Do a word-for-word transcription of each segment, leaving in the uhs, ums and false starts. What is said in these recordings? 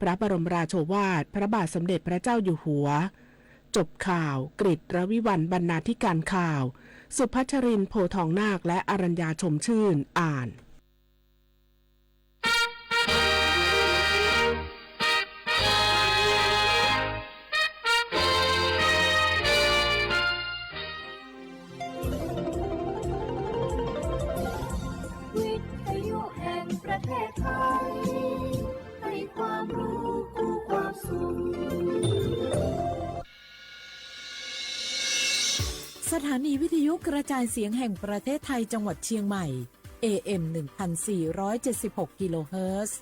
พระบรมราโชวาทพระบาทสมเด็จพระเจ้าอยู่หัว จบข่าว กฤษรวิวัลย์ บรรณาธิการข่าว สุพัชรินทร์ โพธิ์ทองนาค และอรัญญา ชมชื่น อ่าน วิทยุแห่งประเทศไทย ให้ความรู้คู่ความสุข สถานีวิทยุกระจายเสียงแห่งประเทศไทยจังหวัดเชียงใหม่ เอ เอ็ม หนึ่งพันสี่ร้อยเจ็ดสิบหก กิโลเฮิรตซ์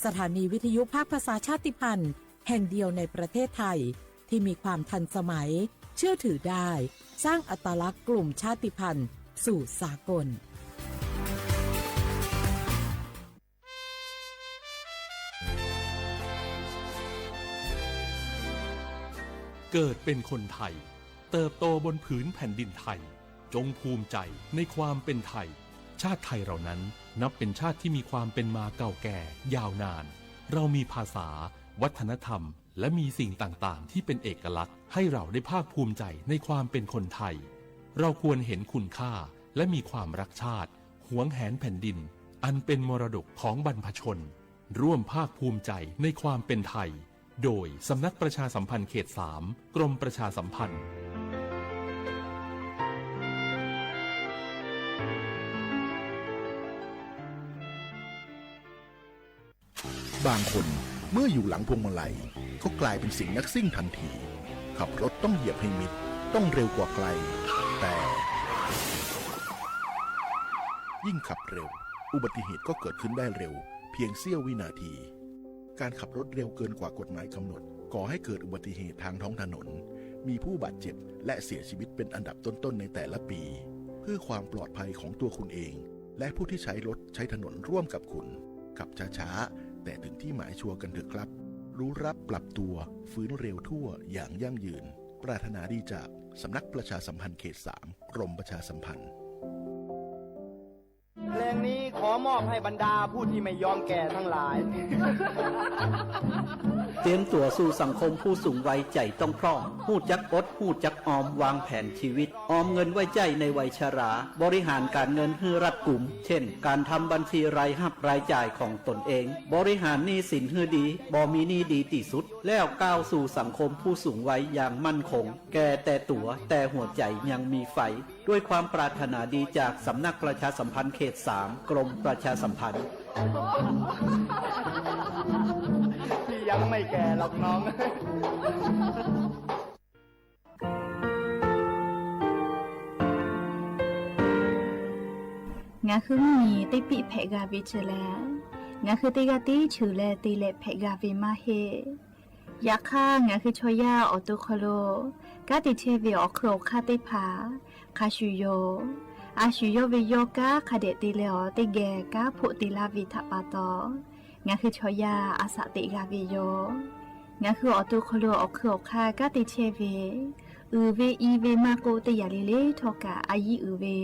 สถานีวิทยุภาคภาษาชาติพันธุ์แห่งเดียวในประเทศไทย ที่มีความทันสมัย เชื่อถือได้ สร้างอัตลักษณ์กลุ่มชาติพันธุ์สู่สากล เกิดเป็นคนไทย เติบโตบนผืนแผ่นดินไทย จงภูมิใจในความเป็นไทย ชาติไทยเรานั้นนับเป็นชาติที่มีความเป็นมาเก่าแก่ยาวนาน เรามีภาษา วัฒนธรรม และมีสิ่งต่างๆ ที่เป็นเอกลักษณ์ ให้เราได้ภาคภูมิใจในความเป็นคนไทย เราควรเห็นคุณค่า และมีความรักชาติ หวงแหนแผ่นดิน อันเป็นมรดกของบรรพชน ร่วมภาคภูมิใจในความเป็นไทย โดยสำนักประชาสัมพันธ์เขตสาม กรมประชาสัมพันธ์ บางคนเมื่ออยู่หลังพวงมาลัยก็กลายเป็นสิงห์นักซิ่งทันที ขับรถต้องเหยียบให้มิด ต้องเร็วกว่าใคร แต่ ยิ่งขับเร็ว อุบัติเหตุก็เกิดขึ้นได้เร็ว เพียงเสี้ยววินาที การขับรถเร็วเกินกว่ากฎหมายกำหนด ก่อให้เกิดอุบัติเหตุทางท้องถนน มีผู้บาดเจ็บและเสียชีวิตเป็นอันดับต้นๆ ในแต่ละปี เพื่อความปลอดภัยของตัวคุณเอง และผู้ที่ใช้รถใช้ถนนร่วมกับคุณ ขับช้าๆ แต่ถึงที่หมายชัวร์กันเถอะครับ รู้ระดับปรับตัว ฟื้นเร็วทั่วอย่างยั่งยืน ปรารถนาดีจากสำนักประชาสัมพันธ์เขตสาม กรมประชาสัมพันธ์ เพลงนี้ขอมอบให้บรรดาผู้ที่ไม่ยอมแก่ทั้งหลาย เตรียมตั๋วสู่สังคมผู้สูงวัย ใจ๋ต้องพร่อง ฮู้จักอด ฮู้จักออม วางแผนชีวิต ออมเงินไว้ใจ๊ในวัยชรา บริหารก๋านเงินหื้อรัดกุม เช่น ก๋านทำบัญชีรายฮับรายจ่ายของตนเอง บริหารหนี้สินหื้อดี บ่มีหนี้ดีตี้สุด แล้วก้าวสู่สังคมผู้สูงวัยอย่างมั่นคง แก่แต่ตั๋ว แต่หัวใจ๋ยังมีไฟ ด้วยความปรารถนาดีจากสำนักประชาสัมพันธ์เขตสาม กรมประชาสัมพันธ์ พี่ยังไม่แก่หรอกน้อง งาคือมีเต๊ะปิ๊แผะกาเวเจอแล งาคือเต๊ะกาตี้ถือแลตีแลแผะกาเวมาเฮ ယခါ ငါခုချော်ယႃဢော်တူၢ်ခီလိာ် ကါတ့ၢ်ထဲဝဲအီၤခရံာ်အိၣ်ခါသ့ၣ်တဖၣ် ခါဆူၣ်ယိာ် အါဆူၣ်ယိာ်ဝဲယီၤကါ ခါဒဲးတ့ၢ်လၢအီၤတ့ၢ်ဂဲၤကါဖိးတ့ၢ်လၢဝဲထးပာ်တီၤ ငါခုချော်ယ၃အသးတ့ၢ်ဂၤဝဲယီၤ ငါခုအီၣ်တူၢ်ခီလိာ်အီၣ်ခုအီၣ်ခါ ကါတ့ၢ်ထဲဝဲ အုၣ်ဝဲအံၤဝဲမးကိးတ့ၢ်ယၤလံလံထီၣ်ကး အယံၤအုၣ်ဝဲ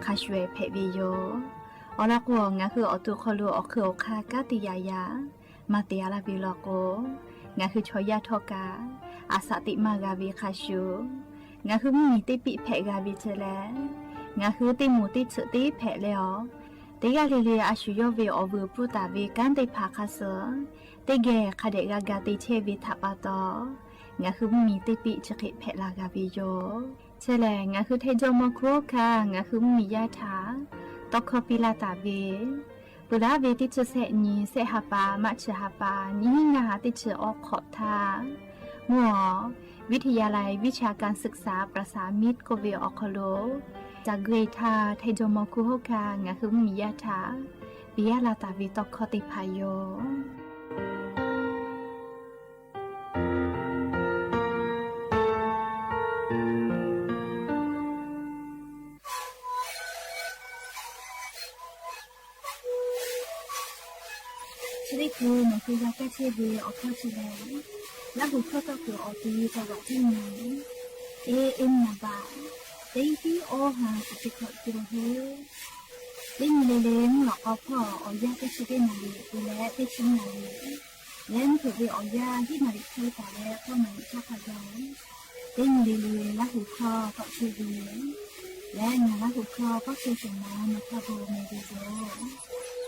ခါဆူၣ်ဖဲးဝဲယီၤ အီၤလီၤကိး ငါခုအီၣ်တူၢ်ခီလိာ်အီၣ်ခုအီၣ်ခါ ကါတ့ၢ်ယၤယၤ မၤတ့ၢ်အါလၢဝဲလီၤကိး ငါခုချော်ယ၃ထီၣ်ကး အသးတ့ၢ်မၤဂၤဝဲခါဆူၣ် ငါခုမ့မ့ၢ်တ့ၢ်ပံးဖဲးဂၤဝဲတလဲၣ် ငါခုတ့ၢ်မူးတ့ၢ်ထုးတ့ၢ်ဖဲးလဲၣ်အီၤ တ့ၢ်ဂၤလံၤလံၤ အါဆူၣ်ယိာ်ဝဲအီၣ်ဝုၢ်ပူၤတၢ်ဝဲကၢၢ်တ့ၢ်ဖးခါဆၢ တ့ၢ်ဂဲၤခါဒဲးဂၤဂၤတ့ၢ်ထဲဝဲထးပာ်တီၤ ငါခုမ့မ့ၢ်တ့ၢ်ပံးဆှံဖဲးလၢဂၤဝဲယိၤ ထဲလဲၣ် ငါခုထဲဒိၣ်မီခိၣ်ခါ ငါခုမ့မ့ၢ်ယၢ်ထါ တီခီပံးလၢတၢ်ဝဲ ပှၤလၢဝဲတ့ၢ်ထုးဆဲးနံၤဆဲးဟးပၢ် မးထုးဟးပၢ် နံၤဟံးနၤဟးတ့ၢ်ထုးအီခီၣ်ထါ မုၢ်အီၤ วิทยาลัยวิชาการศึกษาประสามิตร ကိးဝဲအီၤခီလိာ် တၢ်ဂ့ၢ်ထါ ထဲဒိၣ်မီခိၣ်ခါ ငါခုမ့မ့ၢ်ယၢ်ထါ ပံးယၢ်လၢတၢ်ဝဲတီခီတ့ၢ်ဖးယိၤ ချ့ၣ်ခိၣ် နသုကၢ်ထဲဝဲအီၣ်ခီၣ်ထံးလဲၣ် လၢဟူးထီၣ်တီၢ်ကီၢ်အီၤတံၤ จังหวัดที่หนึ่ง เอเอ็ม นำบ่าย เก้าสิบห้า กิโลเฮิรตซ์ เล่นมีเลเล มุหลอกอพอ ออกยากใกล้ชิดได้หน่อย ดูแลได้ชิ้นหน่อย လၢမ့ၢ်ထုးဝ့ၢ်အီၣ်ယၢ် ယ့ၢ်မၤရံၣ်ချ့တၢ်လၢ ပှၤမၤရံၣ်ချ့ခါယီၤ တနံၤလံၤလံၤ လၢဟူးခီၣ် ပာ်ဆူဝ့ၢ် လၢညါလၢဟူးခီၣ် ပာ်ဆူၣ်စၢၤမၤ မၤထီဘိမ့ၢ်ဂ့ၤဂ့ၤ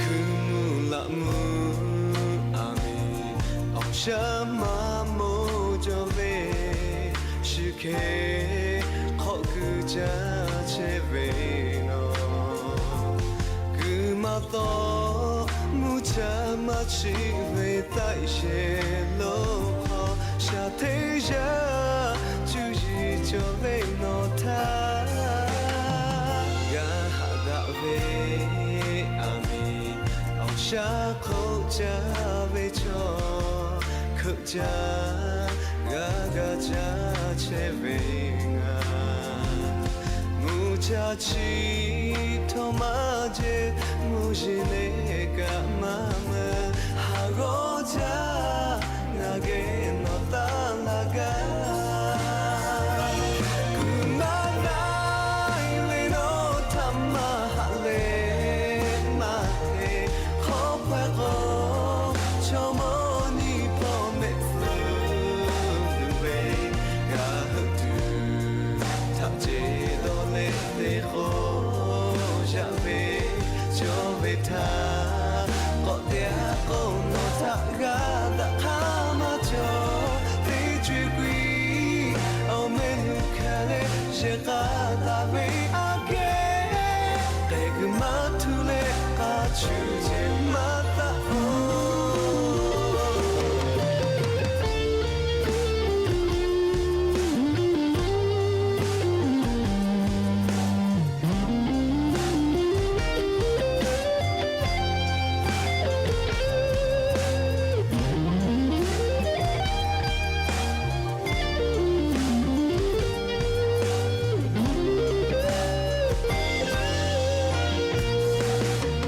ခုမုလၢ်မု အမံၤ အီၣ်ရှၢမၤမိၢ်ကၠီၣ်ဝဲ ဆူၣ်က့ၤ ခီၣ်ကုၢ်ကၢ်ဆၢဝဲနီၤ ကုမၤသီ မုၢ်ဆၢမၤဆံးဝဲ သးရှဲလိာ်ခီ ရှၢထ့ယၢ ဆူယံၤကၠီၣ်ဝဲနီၤထါ ဂၤဟးဂၤဝဲ အမံၤ အီၣ်ရှၢခိၣ်ကၢ်ဝဲဆီ ခိၣ်ကၢ် ဂၤဂၤကၢ်ဆၢဝဲ မုၢ်ဆၢဆံး ထီၣ်မၤကဲ မုၢ်ယံၤန့ၣ်ကမၤမုာ် ဟးဂီၤကၢ် နၤဂ့ၤနီၢ်သးလၢဂၤ ကုမၤနၤလ့နီၢ် ထးမၤဟးလဲၤမၤဟဲ ခီပှဲၤဂီၤ ဆိမိၣ်နံၤဖီမဲာ်သူ ဒုးဝဲ ဂၤဟုၣ်တု ထးကဲဒီးလဲၤသ့ၣ်ဃီ ယၢ်ဝဲ ကၠီၣ်ဝဲထါ ကိးတဲကိးနီၢ်ထးဂၤ သးခါမၤကၠီၣ် သ့ကွံာ်ကွံာ် အိၣ်မ့ၢ်နုၤခဲလဲၣ် ယဲၢ်ဃာ်သးဝဲအကဲ ကဲကုမၤထူလဲၣ် ကၢ်ဆူၣ်ကဲမၤသးအိ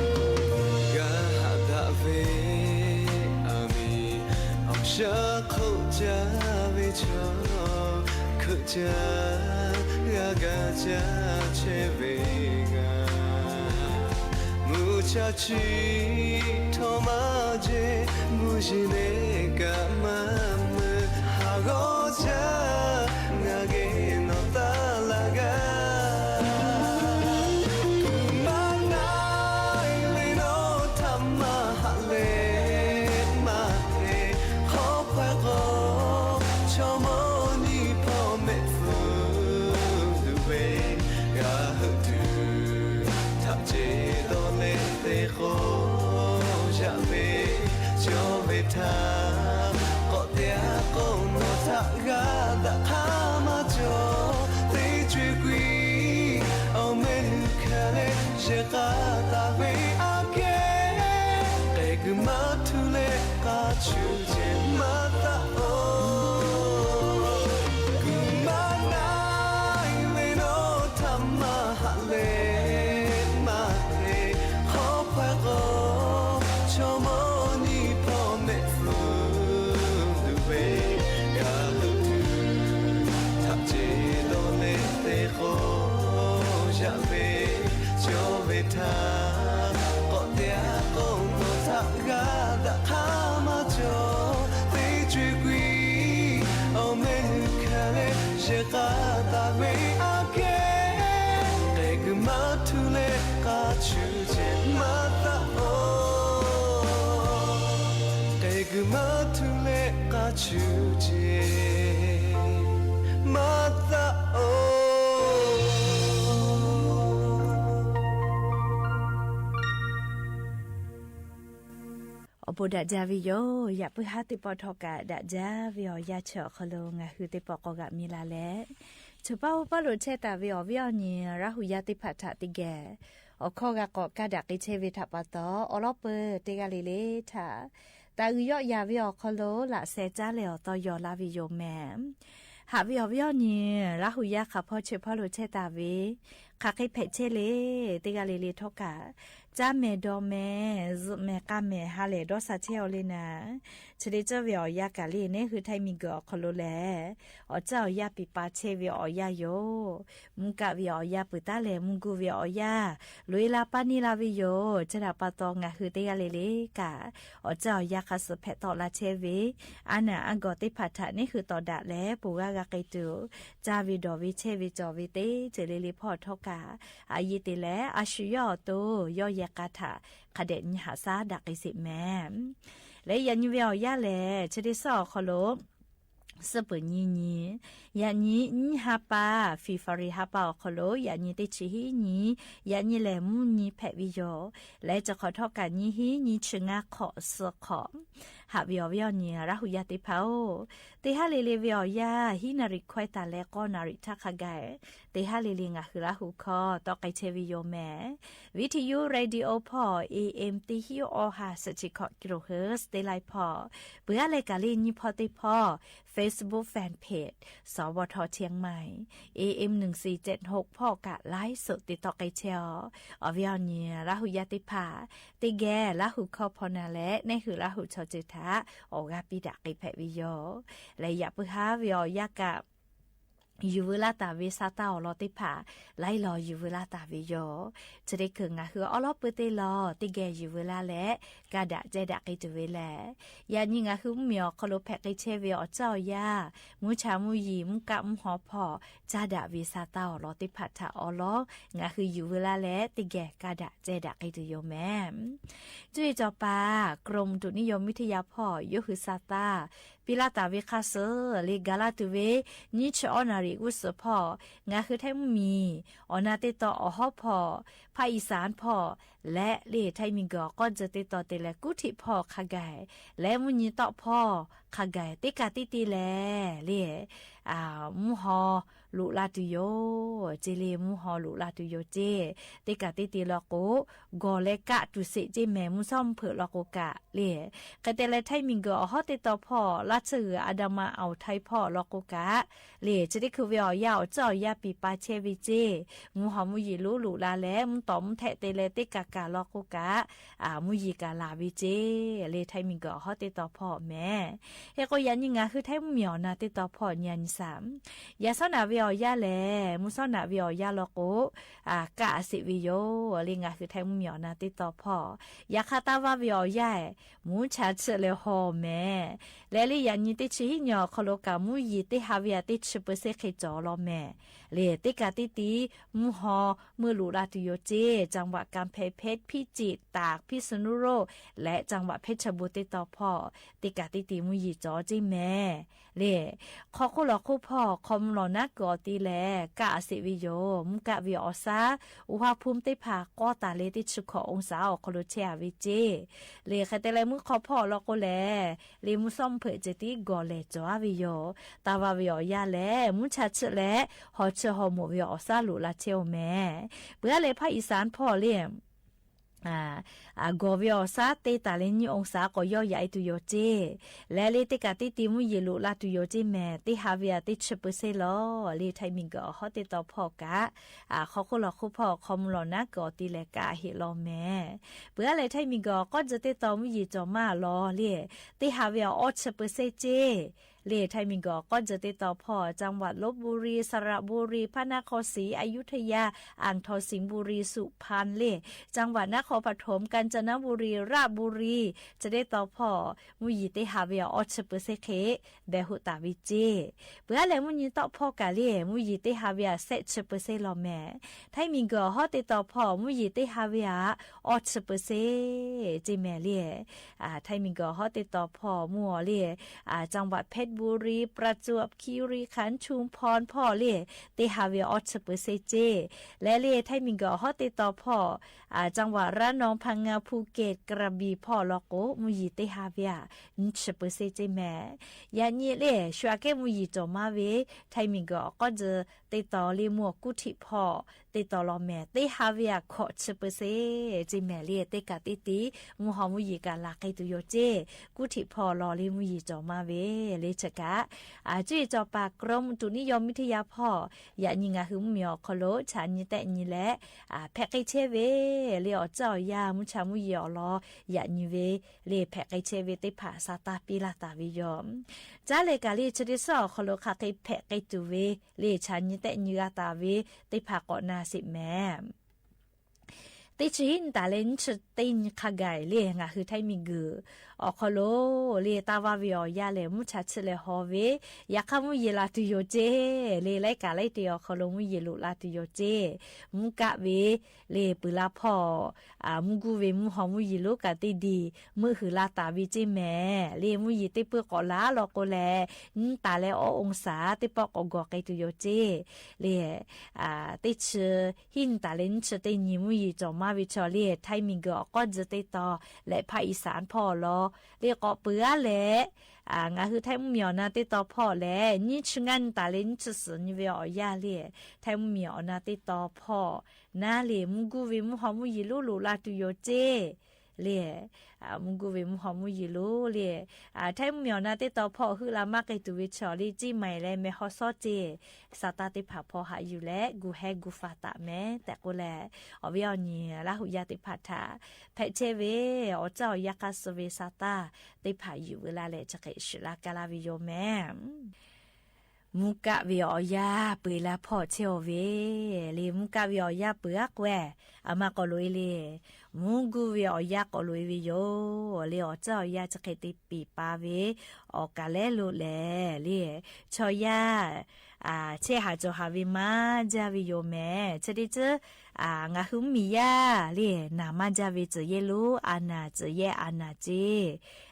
ၣ် ဂၤဟးဒၣ်ဝဲ အမံၤ အီၣ်ရှၢခိၣ်ကၢ်ဝဲဆီ ခိၣ်ကၢ် ဂၤဂၤကၢ်ဆၢဝဲဂၤ မုၢ်ဆၢဆံး ထီၣ်မၤကဲ မုၢ်ယံၤန့ၣ်ကမၤမုာ် ဟးဂီၤကၢ် နၤဂ့ၤနီၢ်သးလၢဂၤ ကုမၤနၤလ့နီၢ် ထးမၤဟးလဲၤ မၤဟဲ ခီပှဲၤဂီၤ ဆိမိၣ်နံၤဖီမဲာ်သူ ဒုးဝဲ ဂၤဟုၣ်တု ထးကဲဒီးလဲၤသ့ၣ်ဃီ ယၢ်ဝဲ ကၠီၣ်ဝဲထါ ကိးတဲကိးနီၢ်ထးဂၤ သးခါမၤကၠီၣ် သ့ကွံာ်ကွံာ် အိၣ်မ့ၢ်နုၤခဲလဲၣ် ယဲၢ်ဃာ်သးဝဲအကဲ ကဲကုမၤထူလဲၣ် ကၢ်ဆူၣ်ကဲမၤသးအိၣ် ကုမၤနၤလ့နီၢ် ထးမၤဟးလဲၤ မၤဟဲ ခီပှဲၤဂီၤ ဆိမိၣ်နံၤဖီမဲာ်သူ ဒုးဝဲ ဂၤဟုၣ်တု ထးကဲဒီးလဲၤသ့ၣ်ဃီ ယၢ်ဝဲ ကၠီၣ်ဝဲထါ ကိးတဲကိးနီၢ်ထးဂၤ သးခါမၤကၠီၣ် သ့ကွံာ်ကွံာ် အိၣ်မ့ၢ်နုၤခဲလဲၣ် ယဲၢ်ဃာ်သးဝဲအကဲ ကဲကုမၤထူလဲၣ် ကၢ်ဆူၣ်ကဲမၤသးအိၣ် ကဲကုမၤထူလဲၣ် ကၢ်ဆူၣ်ကဲမၤသးအိၣ် ပူၤဒၣ်ယၢ်ဝဲယိၤ, ယၢ်ပၢၢ်ဟါတ့ၢ်ပီၣ်ထီၣ်ကၣ်ဒၣ်ယၢ်ဝဲအီၤယၢ်ဆၢအီၤခီလိာ် ငါဟုးတ့ၢ်ပီၣ်ကိးဂၤမံၤလၢ်လဲၣ်. ဆၢဘၣ်ဟူပၢ်လိာ်ဆဲးတၢ်ဝဲအီၤဝဲအီၤနံၤ ရၢ်ဟူယၢ်တ့ၢ်ဖးထးတကဲၢ် အိၣ်ခိးဂၤကိးကၢ်ဒၣ်က့ၤဆဲးဝဲထးပာ်တီၢ် အိၣ်လီၤပၢတ့ၢ်ဂၤလံလံထး တၢ်အုၣ်ယီၣ်ယၤဝဲအီၤခီလိာ် လၢ်စဲးကၠါလဲၣ်အီၤတီယီၤလၢ်ဝဲယိၤမဲာ် ဟးဝဲအီၤဝဲအီၤနံၤ ရၢ်ဟူယၢ်ခးဖီဆၢဘၣ်လိာ်ဆဲးတၢ်ဝဲ ခးဃ့ဖဲးဆဲးလံ တ့ၢ်ဂၤလံလံထီၣ်ကၣ် ကၠါမဲာ်ဒီးမဲာ် စူးမဲာ်ကၣ်မဲာ်ဟါလဲၣ်ဒီးစးဆဲးအီၤလံနၤ ဆၢဒ့ကၠီၣ်ဝဲအီၤယၢ်ကၣ်လံ နဟူးထၢၣ်မံၤကၢၢ်အီၤခီလိာ်လဲၣ်. အီၣ်ကၠၢ်အီၤယၢ်ပံၤပာ်ဆဲးဝဲအီၤယၢ်ယိၤ မူကၣ်ဝဲအီၤယၢ်ပၢၢ်တၢ်လဲၣ် မူဂူာ်ဝဲအီၤယၢ် လူၤလၢ်ပာ်န့ၢ်လၢ်ဝဲယိၤ ဆၢဒၣ်ပာ်တီၢ် ငါဟုးတ့ၢ်ဂၤလံလံကၣ် အီၣ်ကၠၢ်အီၤယၢ်ခးစၢးဖဲးထီၣ်လၢ်ဆဲးဝဲ အါနၢ်အါဂီၢ်တ့ၢ်ဖးထး နဟူးတီၢ်ဒၣ်လဲၣ် ပူၤဂၤဂၤက့ၤတုၤ ကၠါဝဲဒီးဝဲဆဲးဝဲကၠီဝဲတ့ၢ် ဆၢလံလံဖီအီၤထီၣ်ကၣ် အယံၤတ့ၢ်လဲၣ် အဆှၢယီၣ်အီၤတိၢ် ယီၣ်ယဲၢ်ကၣ်ထး ခးဒဲးနံၤဟးစၢ်ဒၣ်က့ၤစ့ၢ်မဲာ် လၢယၤနံၤဝဲအီၤယၢ်လဲၣ် ဆၢဒ့ကၠီၣ်အီၤခီလိာ် စ့ၢ်ပၢၢ်နံၤနံၤ ယၤနံၤနံၣ်ဟါပၢ် February ဟါပၢ်အီၤခီလိာ် ယၤနံၤတ့ၢ်ဆံဟံၣ်နံၤ ယၤနံၤလဲၣ်မူနံၤဖဲးဝဲယိၤ လၢတခီထီၣ်ကၣ်နံၤဟံၣ်နံၤဆံငါခီၣ်စ့ၢ်ခီၣ် ဟးဝဲအီၤဝဲအီၤနံၤ ရၢ်ဟူယၢ်တ့ၢ်ဖးအိၣ် တ့ၢ်ဟါလံလံဝဲအီၤယၢ် ဟံးနၣ်ရံၣ်ခွဲးတၢ်လၢဃိးနၣ်ရံၣ်ထးခါဂၤ တ့ၢ်ဟါလံလံ ငါဟုးလၢ်ဟူးခီ တီၣ်က့ၤဆဲးဝဲယိၤမဲာ် ဝံထယု ရေဒီယိဖီ AM တဆံ တဆံခွံ kilohertz တ့ၢ်လံဖီ ပှၤအါလဲၣ်ကၣ်လံနံၤဖီတ့ၢ်ဖီ Facebook Fan Page สวท เชียงใหม่ AM หนึ่งสี่เจ็ดหก ဖီကၣ် ไลฟ์สด တ့တီၣ်က့ၤဆဲးအီၤ အီၤဝဲအီၤနံၤ ရၢ်ဟူယၢ်တ့ၢ်ဖး တ့ၢ်ဂဲၤလၢ်ဟူးခီဖီနၤလဲၣ် နဟူးလၢ်ဟူးဆီစၢၤထး အိၣ်ဂၤပံၤဒၣ်က့ၤဖဲးဝဲယိၤ လၢယၢ်ပၢၢ်ဟါဝဲအီၤယၢ်ကၣ် ယုၢ်ဝဲလၢ်တၢ်ဝဲစးတၢ်အီၣ်လီၤတ့ၢ်ဖး လၢအလီၢ်ယုၢ်ဝဲလၢ်တၢ်ဝဲယိၤ ဆၢဒ့ကၢၢ် ငါဟုးအီလီၤပၢတ့ၢ်လီၤ တ့ၢ်ဂဲၤယုၢ်ဝဲလၢ်လဲၣ် ကၣ်ဒၣ်ကဲဒၣ်က့ၤတုၤဝဲလဲၣ်. ယၤနံၤ ငါဟုးမုၢ်မံၤအီၤခီလိာ် ဖဲးက့ၤဆဲးဝဲအီၤကၠၢ်အီၤယၢ် မူဆါမူယံာ် မူကၣ်မူဟီဖီ ကၠါဒၣ်ဝဲစးတၢ်အီၣ်လီၤတ့ၢ်ဖးထးအီလီၤ ငါဟုးယုၢ်ဝဲလၢ်လဲၣ် တ့ၢ်ဂဲၤကၣ်ဒၣ်ကဲဒၣ်က့ၤတုၤယိၤမဲာ် ကၠူၣ်အ့ၣ်စီၤပၤ กรมอุตุนิยมวิทยาဖီ ယိၤဟုးစးတၢ် ပံလၢ်တၢ်ဝဲခါဆၢ လၢဂၤလၢ်တုၤဝဲ နံၣ်ဆံအီနၣ်ရံၣ်အူစၢၤဖီ ငါဟုးထၢၣ်မုၢ်မံၤ အီၣ်နၢ်တ့ၢ်တီၢ်အီၣ်ဟီၣ်ဖီ ဖးအံၣ်စၣ်ဖီ လၢလံ ထၢၣ်မံၤကၢၢ်အီၤ ကီၢ်စၢၤတ့ၢ်တီၢ်တ့ၢ်လၢ ကူၣ်ထံးဖီခါဂၤ လၢမုၢ်နံၤတီၢ်ဖီခါဂၤ တ့ၢ်ကၣ်တ့ၢ်တ့ၢ်လဲၣ် လံ မူဟီ လူၤလၢ်တုၤယိၤ ကၠ့လံ မူဟီလူၤလၢ်တုၤယိၤကၠ့ တ့ၢ်ကၣ်တ့ၢ်တ့ၢ်လီၤကိး ဂီၤလၢကၣ်တူၢ်စ့ၣ်ကၠ့မဲာ် မူစီၣ်မုၢ်ဖၢၣ်လီၤကိးကၣ် လံ ကတဲလၢထၢၣ်မံၤကၢၢ်အီၤဟီၣ်တ့ၢ်တီၢ်ဖီ လၢဆၢဂုၤအဒါမး အီထံဖီလီၤကိးကၣ် လံ ဆၢဒ့ခုးဝဲအီၤယၢ် အီၣ်ကၠၢ်အီၣ်ယၢ်ပံၤပာ်ဆဲးဝဲကၠ့ မူဟီမူယံာ်လူၤလူၤလၢ်လဲၣ် မူတီၢ်မူထဲးတ့ၢ်လၢတ့ၢ်ကၣ်ကၣ်လီၤကိးကၣ် မူယံာ်ကၣ်လၢ်ဝဲကၠ့ လံ ထၢၣ်မံၤကၢၢ်အီၤဟီၣ်တ့ၢ်တီၢ်ဖီမဲာ် ဟဲကိးယၤနံၤ ငါဟုးထၢၣ်မုၢ်မံၤအီၣ်နၢ်တ့ၢ်တီၢ်ဖီ ညါနံၤစၢ် ယၤစီၣ်နၢ်ဝဲအီၤယၢ်လဲၣ် မူစီၣ်နၢ်ဝဲအီၤယၢ်လီၤကိး ကၣ်အစ့ၣ်ဝဲယိၤ လံ ငါဟုးထၢၣ်မုၢ်မံၤအီၣ်နၢ်တ့ၢ်တီၢ်ဖီ ယၤခါတၢ်ဝါဝဲအီၤယၢ် မူဆါဆၢလၢဟီၣ်မဲာ် လၢလံ ယၤနံၤတ့ၢ်ဆံဟံၣ်ညီၣ်ခီလိာ်ကၣ် မူယံာ်တ့ၢ်ဟးဝဲယၤတ့ၢ်ဆံပၢၢ်စ့ၢ်ကီးကၠီလီၤမဲာ် လံ တ့ၢ်ကၣ်တ့ၢ်တ့ၢ် မူဟီ မုၢ်လူၤလၢ်တုၤယိၤကၠ့ จังหวัดกำแพงเพชร พิจิตร ตาก พิษณุโลก လၢจังหวัดเพชรบูรณ์တ့ၢ်တီၢ်ဖီ တ့ၢ်ကၣ်တ့ၢ်တ့ၢ် မူယံာ်ကၠီကၠ့မဲာ် လံ ခီခိၣ်လီၤခိၣ်ဖီ ခီမူလီၤနါကၢၢ်အီၤတ့ၢ်လဲၣ် ကၣ်အစ့ၣ်ဝဲယိၤ မူကၣ်ဝဲအီၤစၢ် အူဟၣ်ဖူမ်တ့ၢ်ဖး ကီတၢ်လၢတ့ၢ်ဆံဃိးအူစၣ်အီၤခီလိာ်ဆဲးအဝဲကၠ့ လံ ဃဲတဲလၢမူခီဖီအီၤလီၤကိးလဲၣ် လံ မူစီၣ်မုၢ်ဖၢၣ်ကၠ့တ့ၢ်ဂီၤလဲၣ်ကၠီအဝဲယိၤ တၢ်ဝါဝဲအီၤယၢ်လဲၣ် မူဆါဆၢလၢ ဟီၣ်ဆၢဟီၣ်မိၣ်ဝဲအီၤစၢ်လူၤလၢ်ဆဲးအီၤမဲာ် ပှၤလၢဖးအံၣ်စၣ်ဖီလံ ဂီၤဝဲအီၤစၢ်တ့ၢ်တၢ်လၢနွံ องศา ကီးယီၢ်ယၤအံၤတုၤယိၤကၠ့ လၢလံတ့ၢ်ကၣ်တ့ၢ်တ့ၢ် မူယံာ်လူၤလၢ်တုၤယိၤကၠ့မဲာ် တ့ၢ်ဟးဝဲယၤတ့ၢ်ဆံပၢၢ်စ့ၢ်လီၤ လံ ထၢၣ်မံၤကၢၢ်အီၤဟီၣ်တ့ၢ်တီၢ်ဖီကၣ် ခီခိၣ်လီၤခိၣ်ဖီ ခီမူလီၤနါကၢၢ်အီၤတ့ၢ်လဲၣ် ကၣ်အဟ့ၣ်လီၤမဲာ် ပှၤလၢထၢၣ်မံၤကၢၢ်အီၤကီၢ်စၢၤတ့ၢ်တီၢ် မူယံာ်ကၠီမးလီၤ လံ တ့ၢ်ဟးဝဲယၤအီၣ်ဆံပၢၢ်စ့ၢ်ကၠ့ လံ ထၢၣ်မံၤကၢၢ်အီၤကီၢ်စၢၤတ့ၢ်တီၢ်ဖီ จังหวัดลพบุรี สระบุรี พระนครศรีอยุธยา อ่างทอง สิงห์บุรี สุพรรณ လံ จังหวัดนครปฐม กาญจนบุรี ราชบุรี စၢၤတ့ၢ်တီၢ်ဖီ မူယံာ်တ့ၢ်ဟးဝဲယၤအီၣ်ဆံပၢၢ်စ့ၢ်ကၠ့ ဘဲဟူးတၢ်ဝံၤကၠ့ ပှၤလၢမူနံၤတီၢ်ဖီကၣ်လံ မူယံာ်တ့ၢ်ဟးဝဲယၤစဲးဆံပၢၢ်စ့ၢ်လီၤမဲာ် ထၢၣ်မံၤကၢၢ်အီၤဟီၣ်တ့ၢ်တီၢ်ဖီ မူယံာ်တ့ၢ်ဟးဝဲယၤအီၣ်ဆံပၢၢ်စ့ၢ်ကၠ့မဲာ်လံ ထၢၣ်မံၤကၢၢ်အီၤဟီၣ်တ့ၢ်တီၢ်ဖီ မူအီၤလံ จังหวัดเพชร บุรี ประจวบคีรีขันธ์ ชุมพรพ่อ เล่ เต๊ฮาเวออชเปอร์เซ็นต์เจ้ และเล่ไทยมีเกอฮอเต๊ต่อพ่อ อ่า จังหวัดระนอง พังงา ภูเก็ต กระบี่พ่อ ลอโก มูยีเต๊ฮาเวอะ นชเปอร์เซ็นต์เจ้แหม ยะนี้เล่ ชัวเก้มูยีจ่อมาเว ไทยมีเกอก็จะ เต๊ต่อเล่มัวกู้ถิพ่อ เต๊ต่อลอแหม เต๊ฮาเวอะ เคาะชเปอร์เซ็นต์เจ้แหม เล่ เต๊กะเต๊ตี มูฮอมูยีกะลาไกลตุโยเจ้ กู้ถิพ่อลอเล่มูยีจ่อมาเว เล่เชอะกะ อ่า จุ้ยจ่อปากกรมอุตุนิยมวิทยาพ่อ ยะนี้งาฮือมูเหมียวขอโล ชานี้แต๊นี้แหละ อ่า แผะไกลเชเว เล่ออเจ้าออยา มูชามูยีออลอ ยะนี้เว เล่แผะไกลเชเว เต๊ผาสาตาปีลาตาเวโย จ้าเล่กะเล่เชเดซ้อขอโล คาเกยแผะไกลตูเว เล่ชานี้แต๊นี้กาตาเว เต๊ผาเกาะนาสิแหม เต๊ชึ้นต๋าเล่นชึ้นเต๊นี้คาไก่ เล่งาฮือไทยมีเกอ ออขอโล เล่ตาวาเวออยาแหละ มูชาชึ้นแหละฮอเว ยาข้ามูยีลาตุโยเจ้ เล่ไล่กาไล่เตอออขอโล มูยีลุลาตุโยเจ้ มูกะเว เล่ปือลาพ่อ อ่า มูกู้เว มูฮอมูยีลุกะเต๊ดี มื้อหือลาตาเวเจ้แหม เล่มูยีเต๊เปื้อเกาะลาลอโกแล นต๋าแลออองศา เต๊ปอกเกาะกอไกลตุโยเจ้ เล่ อ่า เต๊ชึ้น หิ้นต๋าเล่นชึ้นเต๊นี้มูยีจ่อมาเวชอ เล่ไทยมีเกอออก็จะเต๊ต่อ และภาคอีสานพ่อลอ เล่เกาะเปื้อแหละ อ่า งาฮือไทยมูเหมียวนาเต๊ต่อพ่อแหละ นี้ชึ้นงันต๋าเล่นชึ้นสือนี้เวออยาเล่ ไทยมูเหมียวนาเต๊ต่อพ่อ นาเล่ มูกู้เว มูฮอมูยีลุลุลาตุโยเจ้ เล่ อ่า มูกู้เว มูฮอมูยีลุ เล่ อ่า ไทยมูเหมียวนาเต๊ต่อพ่อ หื้อลามาไกลตูเวชอ เล่ เจียงใหม่แล แม่ฮ่องสอนเจ้ สาตาเต๊ผาพ่อหาอยู่แล กู้แฮกู้ฟาตะแหม แต่โกแล ออเวออนี้ ลาหูยาเต๊ผาถา แผะเชเว ออเจ้าออยาคาสเวสาตา เต๊ผาอยู่เวลาแหละ จะเกยชึลากาลาเวโยแหม มูกะเวออยา เปือลาพ่อเชอเว เล่ มูกะเวออยาเปือแกว อามาเกาะลุยเล่ มูกู้เวออยาเกาะลุยเวโย เล่ ออเจ้าออยาจะเกยเต๊ปีปาเว ออกกาแลลุแล เล่ ชอยา อ่า เชหาจ่อหาเวมาจ้าเวโยแหม ชะเดเจอ อ่า งาฮือมียา เล่ หนามาจ้าเว เจ๋อเยะลุ อาหนา เจ๋อเยะอาหนาเจ้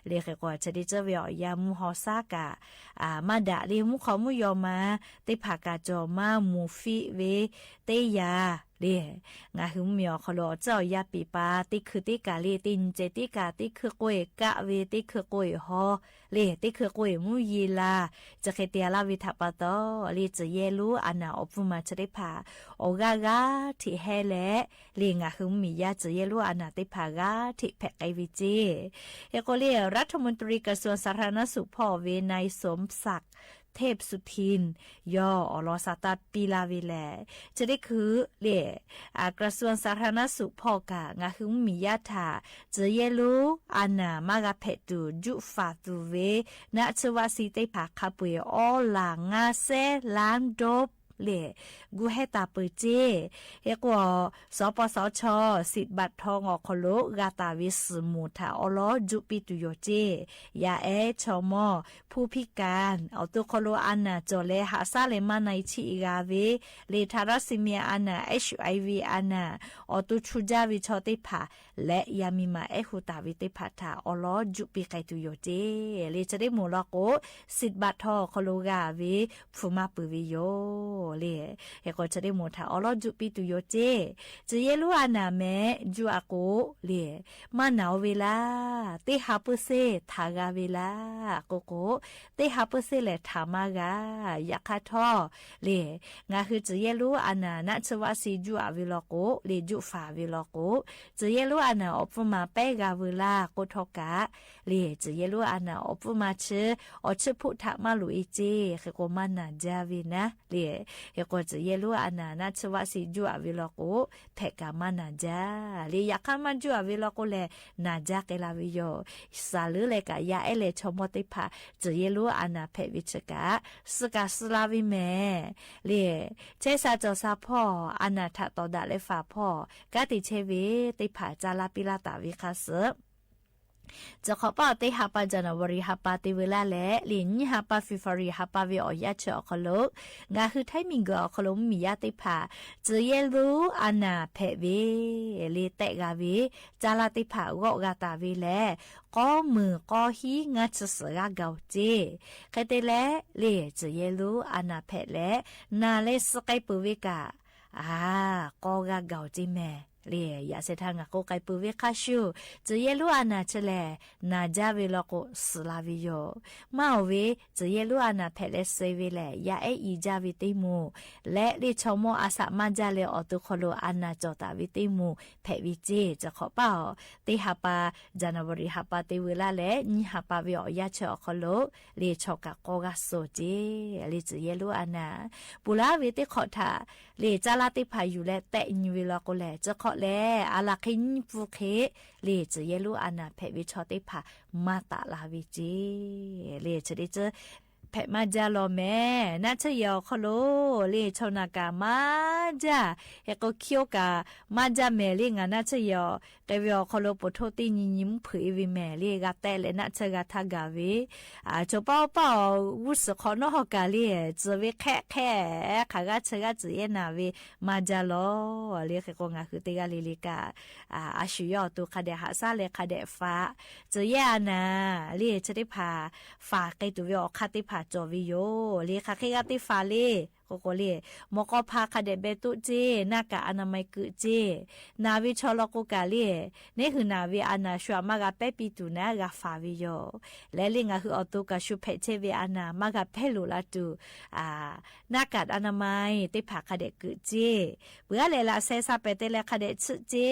เล่ เกยกอด ชะเดเจอเวออยา มูฮอซากะ อ่า มาดะ เล่ มูขอมูยอมา เต๊ผากาจ่อมา มูฟีเว เต๊ยา เล่ งาฮือมีออขอโล เจ้ายาปีปา เต๊คือเต๊กา เล่ เต๊เจเต๊กา เต๊คือโกยกะเว เต๊คือโกยฮอ เล่ เต๊คือโกยมูยีลา จะเกยเตียลาเวถาปาตอ เล่ เจ๋อเยะลุ อาหนาออกปื้อมาชะเต๊ผา ออกกากา ถิแฮแล เล่ งาฮือมียา เจ๋อเยะลุ อาหนาเต๊ผากา ถิแผะไกลเวเจ้ เฮโกเล่ รัฐมนตรีกระทรวงสาธารณสุขพ่อเว นายสมศักดิ์ เทพสุทิน ยอ ออลอสาตาปีลาเวแล จะได้คือ เล่ อ่า กระทรวงสาธารณสุขพ่อกะ งาฮือมียาถา เจ๋อเยะลุ อาหนา มากาแผะตู จุฝาตูเว นะ เชวาซีเต๊ผาคาป่วย ออหลางาแส ล้านโดบ เล่ กู้แฮตาเปอเจ้ เฮกว่า สปสช สิทธิ์บัตรทอง ออขอโล กาตาเว สือหมู่ถา ออลอจุปีตุโยเจ้ ยาแอ ชม ผู้พิการ ออตัวขอโล อาหนา จ่อแลหาซ่าแลมาในชีกาเว เล่ ทาลัสซีเมีย อาหนา เอชไอวี อาหนา ออตัวชูจ้าเวชอเต๊ผา และยามีมาแอฮูตาเวเต๊ผาถา ออลอจุปีไกตุโยเจ้ เล่ จะได้หมู่ลอโก สิทธิ์บัตรทอง คอโลกาเว ผูมาปือเวโย เล่ เฮกว่าจะได้หมู่ถา ออลอจุปีตุโยเจ้ เจ๋อเยะลุ อาหนาแมะ จุอาโก เล่ มาหนาวเวลา เต๊หาเปอเซ่ ถากาเวลา โกโก เต๊หาเปอเซ่แหละ ถามากา ยาคาทอ เล่ งาฮือเจ๋อเยะลุ อาหนา นะ เชวาซีจุอาเวลอโก เล่ จุฝาเวลอโก เจ๋อเยะลุ อาหนา ออกปื้อมาแป๊กาเวลา โกทอกะ เล่ เจ๋อเยะลุ อาหนา ออกปื้อมาเชอ ออเชอพุทธะมาลุเอเจ้ เฮกว่ามาหนาจ้าเวนะ เล่ เฮกว่าเจ๋อเยะลุ อาหนา นะ เชวาซีจุอาเวลอโก แผะกามาหนาจ้า เล่ ยาคามาจุอาเวลอโกแล หนาจ้าเกลาเวโย สาลือแลกะยาแอแลชมเต๊ผา เจ๋อเยะลุ อาหนา แผะเวเชกะ สกาสลาเวแม เล่ เชสาจ่อสาพ่อ อาหนา ถาต่อดะแลฝาพ่อ กาติเชเว เต๊ผาจาลาปีลาตาเวคาเสอ จะขอป้อ เตฮาปา จานาเวอรี ฮาปา เตวาลาแหละ เล่น ยี่ฮาปา เฟบรุรี ฮาปา เวออกยาเฉออกคอลโลก งาคือไทยมิงเกออกคอลโลก มียาเตผ่า จือเยลูอานาแผะเว เล่นแตะกาเว จาราเตผ่า เกาะกาต๋าเวแหละ ก้อมือก้อฮี้ งาชื่อเสือกาเก่าเจ้ ใค่เตแหละ เล่น จือเยลูอานาแผะแหละ นาเล่น ซื้อไกลปือเวกา อ่า ก้อกาเก่าเจ้แม่ เล่น อย่าเสถางาโกไกลปือเวข้าชู จือเยลูอานาเชแหละ นาจ้าเวลอโก ซื้อลาเวโย มาออเว จือเยลูอานาแผะแหละ เซเวแหละ ยาแออีจ้าเวเตหมู่ และเล่น ชอมออาสะมาจ้าแลออกตัวคอลโลก อานาจ่อต๋าเวเตหมู่ แผะเวเจ้ จะขอป้อ เตฮาปา จานาเวอรี ฮาปา เตวาลาแหละ ยี่ฮาปา เวออกยาเฉออกคอลโลก เล่น ชอกาก้อกาโซเจ้ เล่น จือเยลูอานา ปูลาเวเตขอถา เล่น จาราเตผ่าอยู่แล แตะยินเวลอโกแหละ จะขอแล อาลาเคยี่ปูเค เล่น จือเยลูอานาแผะเวชอเตผ่า มาตะลาเวเจ้ เล่น เชเดเจอ แผะมาจ้าลอแม่ นาเชยออกคอลโลก เล่น ชอวนากามาจ้า เฮโกเคียวกามาจ้าแม่ เล่น งานาเชยออก ไกลเวออกคอลโลก ปะโทตี้ยินยินผึ่งเวแม่ เล่น กาแตะแหละ นาเชกาทากาเว อ่า โฉเป้าเป้า อู้สือขอนอกหอกา เล่น จือเวแคะแคะ ขากาเชกาจือเยนาเว มาจ้าลอ เล่น เฮโกงาคือเตกาเล่นเล่นกา อ่า อาชุยออกตัว ข้าแดะหาซ่าแล ข้าแดะฝาก จือเยอานา เล่น เชเตผ่า ฝากไกลตัวเวออก ข้าเตผ่าจ่อเวโย เล่น ข้าเคกาเตผ่าเล่น โกโกเล่น มอกอพา ข้าแดะแบตุ๊เจ้ หน้ากากอนามัยกึ๊เจ้ นาเวชอลอโกกาเล่น เน่หื้อนาเวอานา ชวามากาแป๊ปี๋ตั๋วนะ กาฝากเวโย และเล่น งาคือออกตัวกาชุแผะเชเวอานา มากาแป๊หลูลาตั๋ว อ่า หน้ากากอนามัย เตผ่า ข้าแดะกึ๊เจ้ เปื้อเล่น ละแซซาแปะเตแล ข้าแดะชึเจ้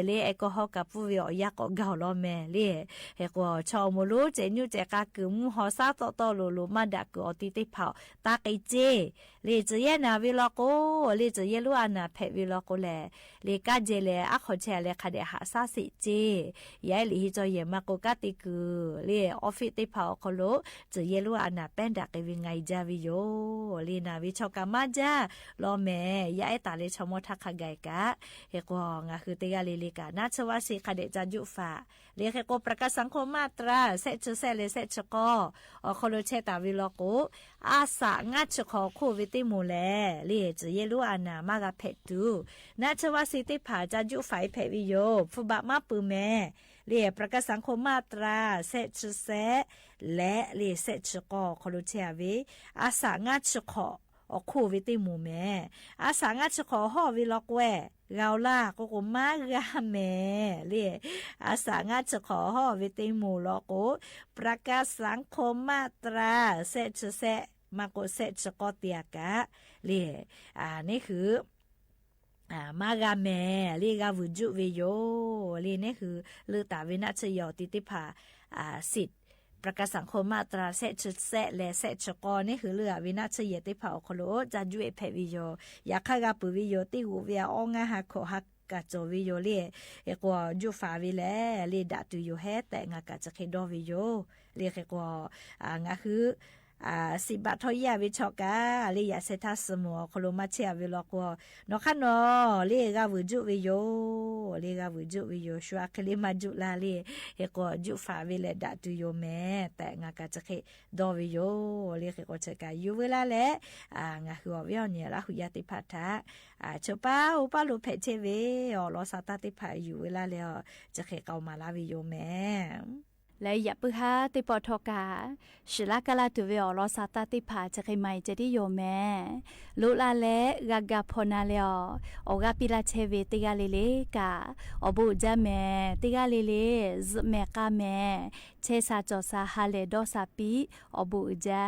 เล่น แอลกอฮอล์กาปูเวออกยาเกาะเก่าลอแม่ เล่น เฮโกชอโมลูเจยุเจกากึ๋ม หอซาต่อต่อหลูหลู มาดะกึ๋ออกตี้เตผ่า ตาไกเจ้ เล่น จือเยนาเวลอโก เล่น จือเยลูอานาแผะเวลอโกแหละ เล่น กาเจแล อาขอแชแล ข้าแดะหาซ่าสิเจ้ ยายหลีฮิจอเยมาโกกาติกึ๋ เล่น ออฟฟิศเตผ่าออกคอลโลก จือเยลูอานาแป้นดะไกเวงาจ้าเวโย เล่น นาเวชอกามาจ้าลอแม่ ยาแอตาเล่น ชอมอทาคาไกกา เฮโกงาคือเตกาเล่นเล่นกา นาเชวาสิ ข้าแดะจาจุฝาก เล่น เฮโกประกาศสังคมมาตรา แซะชึแซะเล่น แซะชึกอ ออกคอลโลก แชตาเวลอโก อาสะงาชึกอ คู่เวเตหมู่แล เล่น จือเยลูอานา มากาแผะตั๋ว นาเชวาสิเตผ่า จาจุฝากแผะเวโย ผู้บะมาปือแม่ เล่น ประกาศสังคมมาตรา แซะชึแซะ และ เล่น แซะชึกอ คอลโลก แชเว อาสะงาชึกอ ออกคู่เวเตหมู่แม่ อาสะงาชึกอ ห่อเวลอโกแหว เกาล่า โกโกมากาแม่ เล่น อาสะงาชึกอ ห่อเวเตหมู่ลอโก ประกาศสังคมมาตรา แซะชึแซะ มาโกแซะชึกอเตียกะ เล่น อ่า เน่หื้อ อ่า มากาแม่ เล่น กาหวือจุเวโย เล่น เน่หื้อ เลือกตาเวนาเชยออกตี้เตผ่า อ่า สิทธิ์ ประกาศสังคมมาตรา แซะชึแซะ และ แซะชึกอ เน่หื้อ เลือกเวนาเชยออกตี้เผ่าคอลโลก จาจุเอแผะเวโย ยาฆ่ากาปือเวโย ตี้หูเวออองาหาโขหากาโจเวโย เล่น เฮโกจุฝากเวแล เล่น ดะตุโยแฮ แตะงากาจะเคดอเวโย เล่น เฮโก อ่า งาคือ อ่า สิบบาททอเยียะเวชอกา เล่น ยาเสถาสมอ คอลโลก มาเชเวลอโก นอคะนอ เล่น กาหวือจุเวโย เล่น กาหวือจุเวโย ชวาเคเล่น มาจุลา เล่น เฮโกจุฝากเวแล ดะตุโยแม่ แตะงากาจะเคดอเวโย เล่น เฮโกเชกาอยู่เวลาแล อ่า งาคือออกเวออกเนียละ หูยาเตผ่าทะ อ่า เชอป้า หูป้าลูแผะเชเว ออกลอซาตาเตผ่าอยู่เวลาแล จะเคเกามาลาเวโยแม่ และอย่าปื้อฮาเตปอทอกา สิลากาลาตั๋วเวออกลอซาตาเตผ่า จะเคมาอีกจะดีโยแม่ ลุลาและ กากาพอนาแลอ ออกกาปิลาเชเว เตกาเล่นเล่นกา ออกบุญจ้าแม่ เตกาเล่นเล่น จุแม่กาแม่ เชสาจ่อสาหาแลดอสาปี ออกบุญจ้า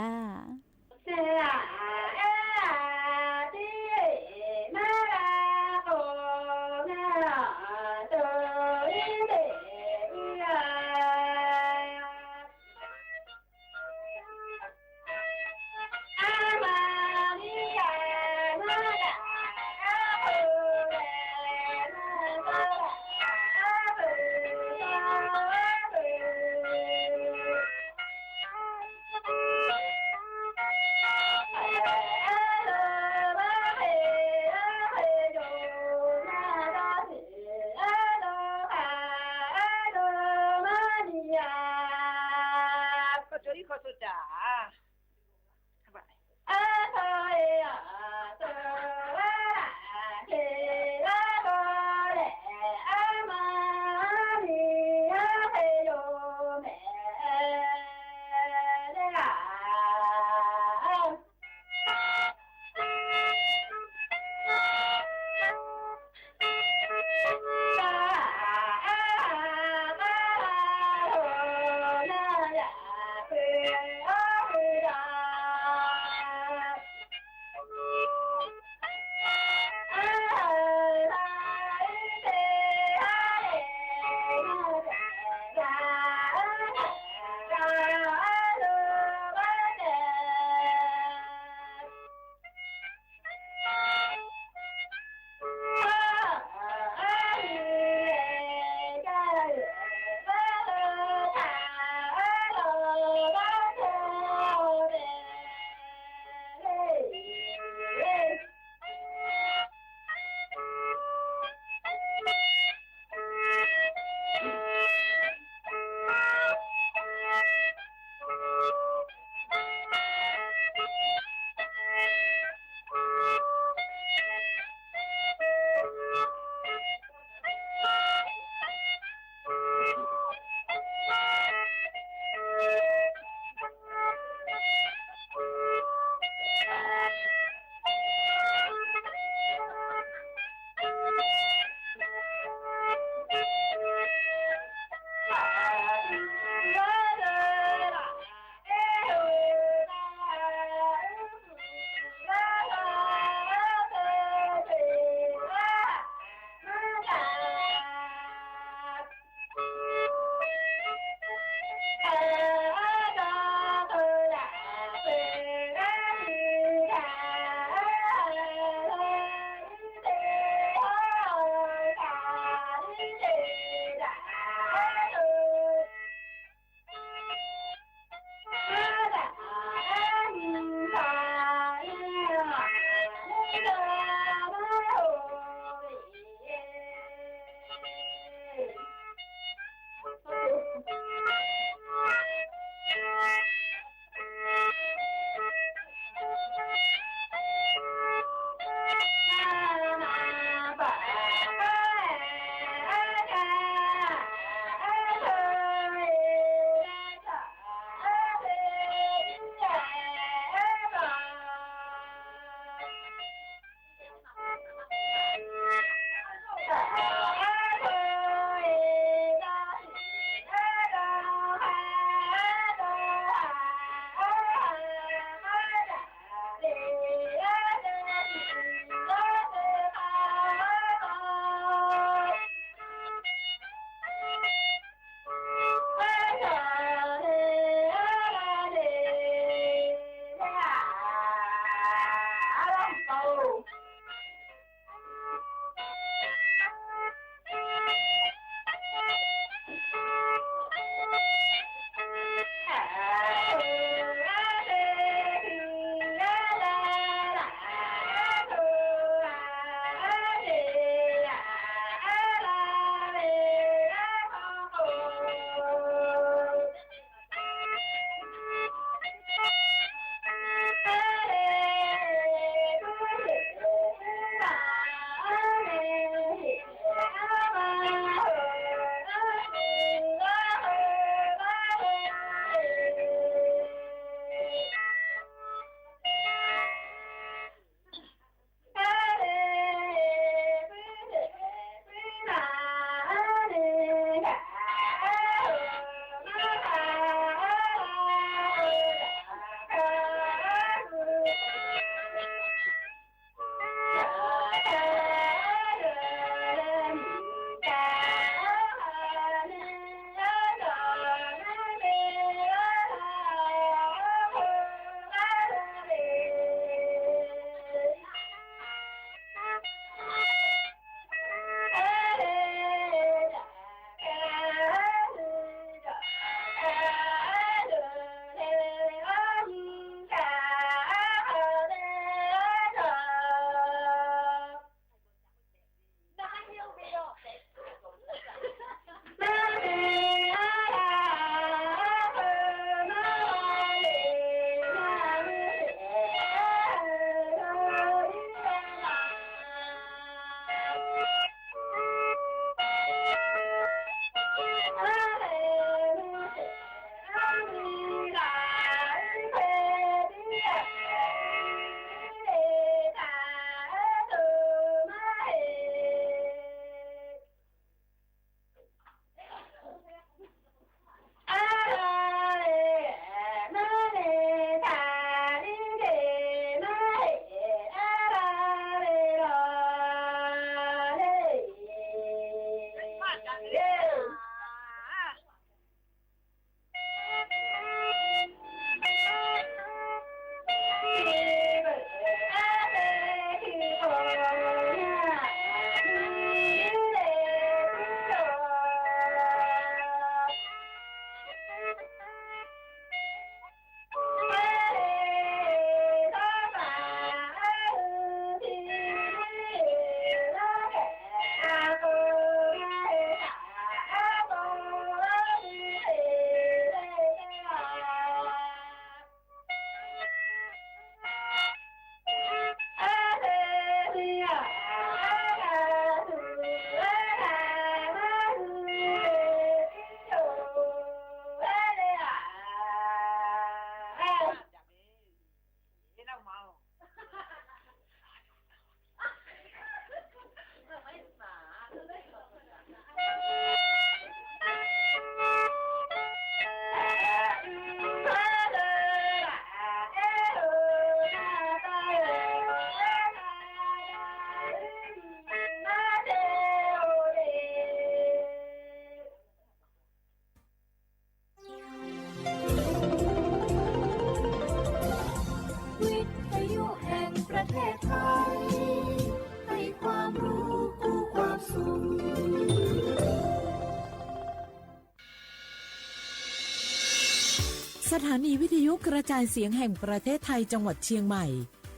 สถานีวิทยุกระจายเสียงแห่งประเทศไทยจังหวัดเชียงใหม่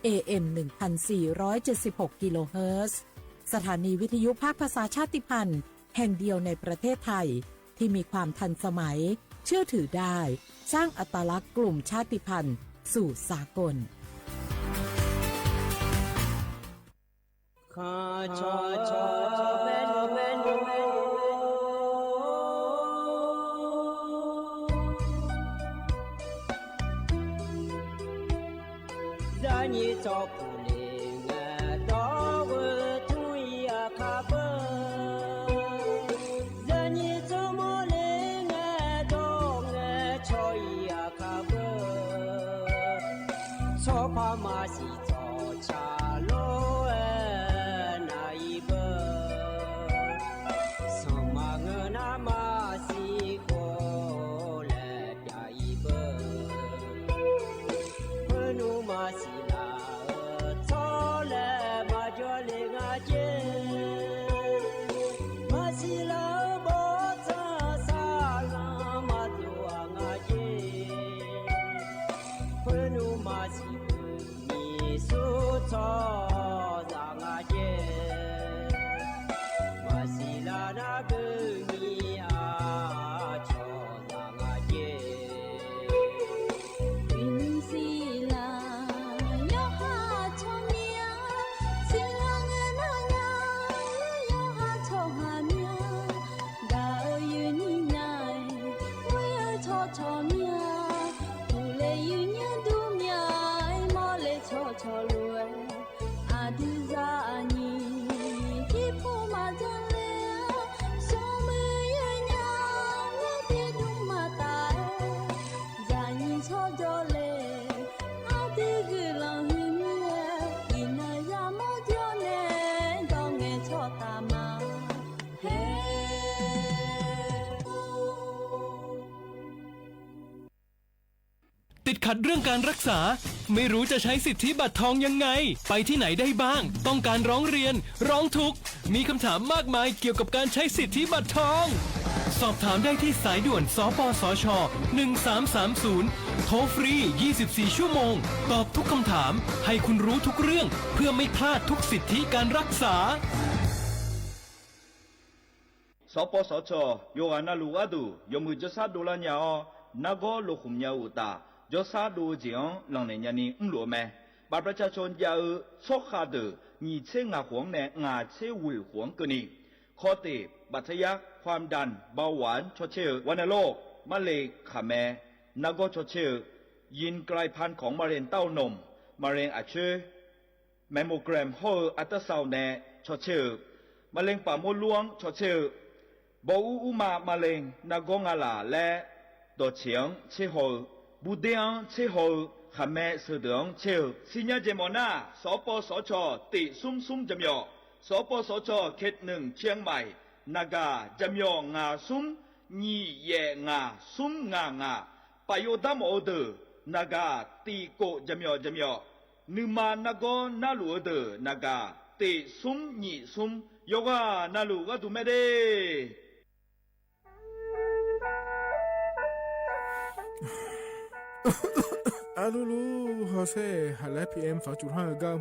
เอเอ็ม หนึ่งพันสี่ร้อยเจ็ดสิบหก กิโลเฮิรตซ์ สถานีวิทยุภาคภาษาชาติพันธุ์แห่งเดียวในประเทศไทย ที่มีความทันสมัย เชื่อถือได้ สร้างอัตลักษณ์กลุ่มชาติพันธุ์สู่สากล ติดขัดเรื่องการรักษา ไม่รู้จะใช้สิทธิบัตรทองยังไง ไปที่ไหนได้บ้าง ต้องการร้องเรียน ร้องทุกข์ มีคำถามมากมายเกี่ยวกับการใช้สิทธิบัตรทอง สอบถามได้ที่สายด่วน สปสช. หนึ่งสามสามศูนย์ โทรฟรี ยี่สิบสี่ ชั่วโมง ตอบทุกคำถาม ให้คุณรู้ทุกเรื่อง เพื่อไม่พลาดทุกสิทธิการรักษา สปสช. ယိၤဂၤနၢ်လူၢ်အါဒူၣ် ယီၤမုၢ်ကၠီဆါဒိၣ်လၢညါအီၤ နါဂီၤလိာ်ဃုာ်ညါအုၣ်တၢ် ကၠီဆါဒိၣ်အုၣ်က့ၢ်အီၤ လီၢ်န့ၣ်ညါနံၤ အူလူအမဲာ် ဘၣ်ပြၢ်ဆၣ်ဆိၣ်ယၣ်အုၣ် ဆီဃာ်ဒၢၣ် နံၣ်ဆံငါးဃုာ်န့ၣ် နံၣ်ဆံဝ့ၢ်ဃုာ်ကနံၣ် ခီၣ်တ့ၢ် ဘၣ်သယါ ความดัน เบาหวาน ဆီဆၢအုၣ် ဝဲန့ၣ်လိၤ မးလ့ၣ်ခးမဲ နါဂီၤဆီဆၢအုၣ် ယိင်ၢ်ไกลพันธุ์ของมะเร็งเต้านม มะเร็งอาเชื้อ แมมโมแกรม ဟီၣ်အုၣ် อัลตราซาวน์ န့ၣ် ဆီဆၢအုၣ် มะเร็งปากมดลูก ဆီဆၢအုၣ် ဘီအူအူမး မะเร็ง နါဂီၤငါလၢ် လၢ တီၢ်ဆံၣ်အီၤ ဆဲးဟီၣ်အုၣ် ဘူးဒ့အီၤ ဆဲးဟီၣ်အုၣ် ခးမဲ ဆၢၣ်ဒၢၣ်အီၤ ဆဲးအုၣ် စံၣ်ညီၣ်ကဲမီၣ်နၢ် စပစချ တ့ၢ်သုမ်းသုမ်းကၠၢမီၣ် စပစချ เขตหนึ่ง เชียงใหม่ နဂါ ကၠၢမီၣ် ငါးသုမ်း နံၣ်ယဲၢ်ငါ သုမ်းငါငါ ပာ်ယိၤဒါမီၣ်အီၤဒၢၣ် နဂါ တံၣ်ကိၣ် ကၠၢမီၣ် ကၠၢမီၣ် နုာ်မၤနါဂီၤနၢ်လူၢ်အီၤဒၢၣ် နဂါ တ့ၢ်သုမ်းနံၣ်သုမ်း ယိၤဂၤနၢ်လူၢ်ဂၤဒူၣ်မဲာ်ဒ့ၣ် အလူလူ ဟီၣ်စဲ ဟးလၢ PM สองจุดห้า အဂၤ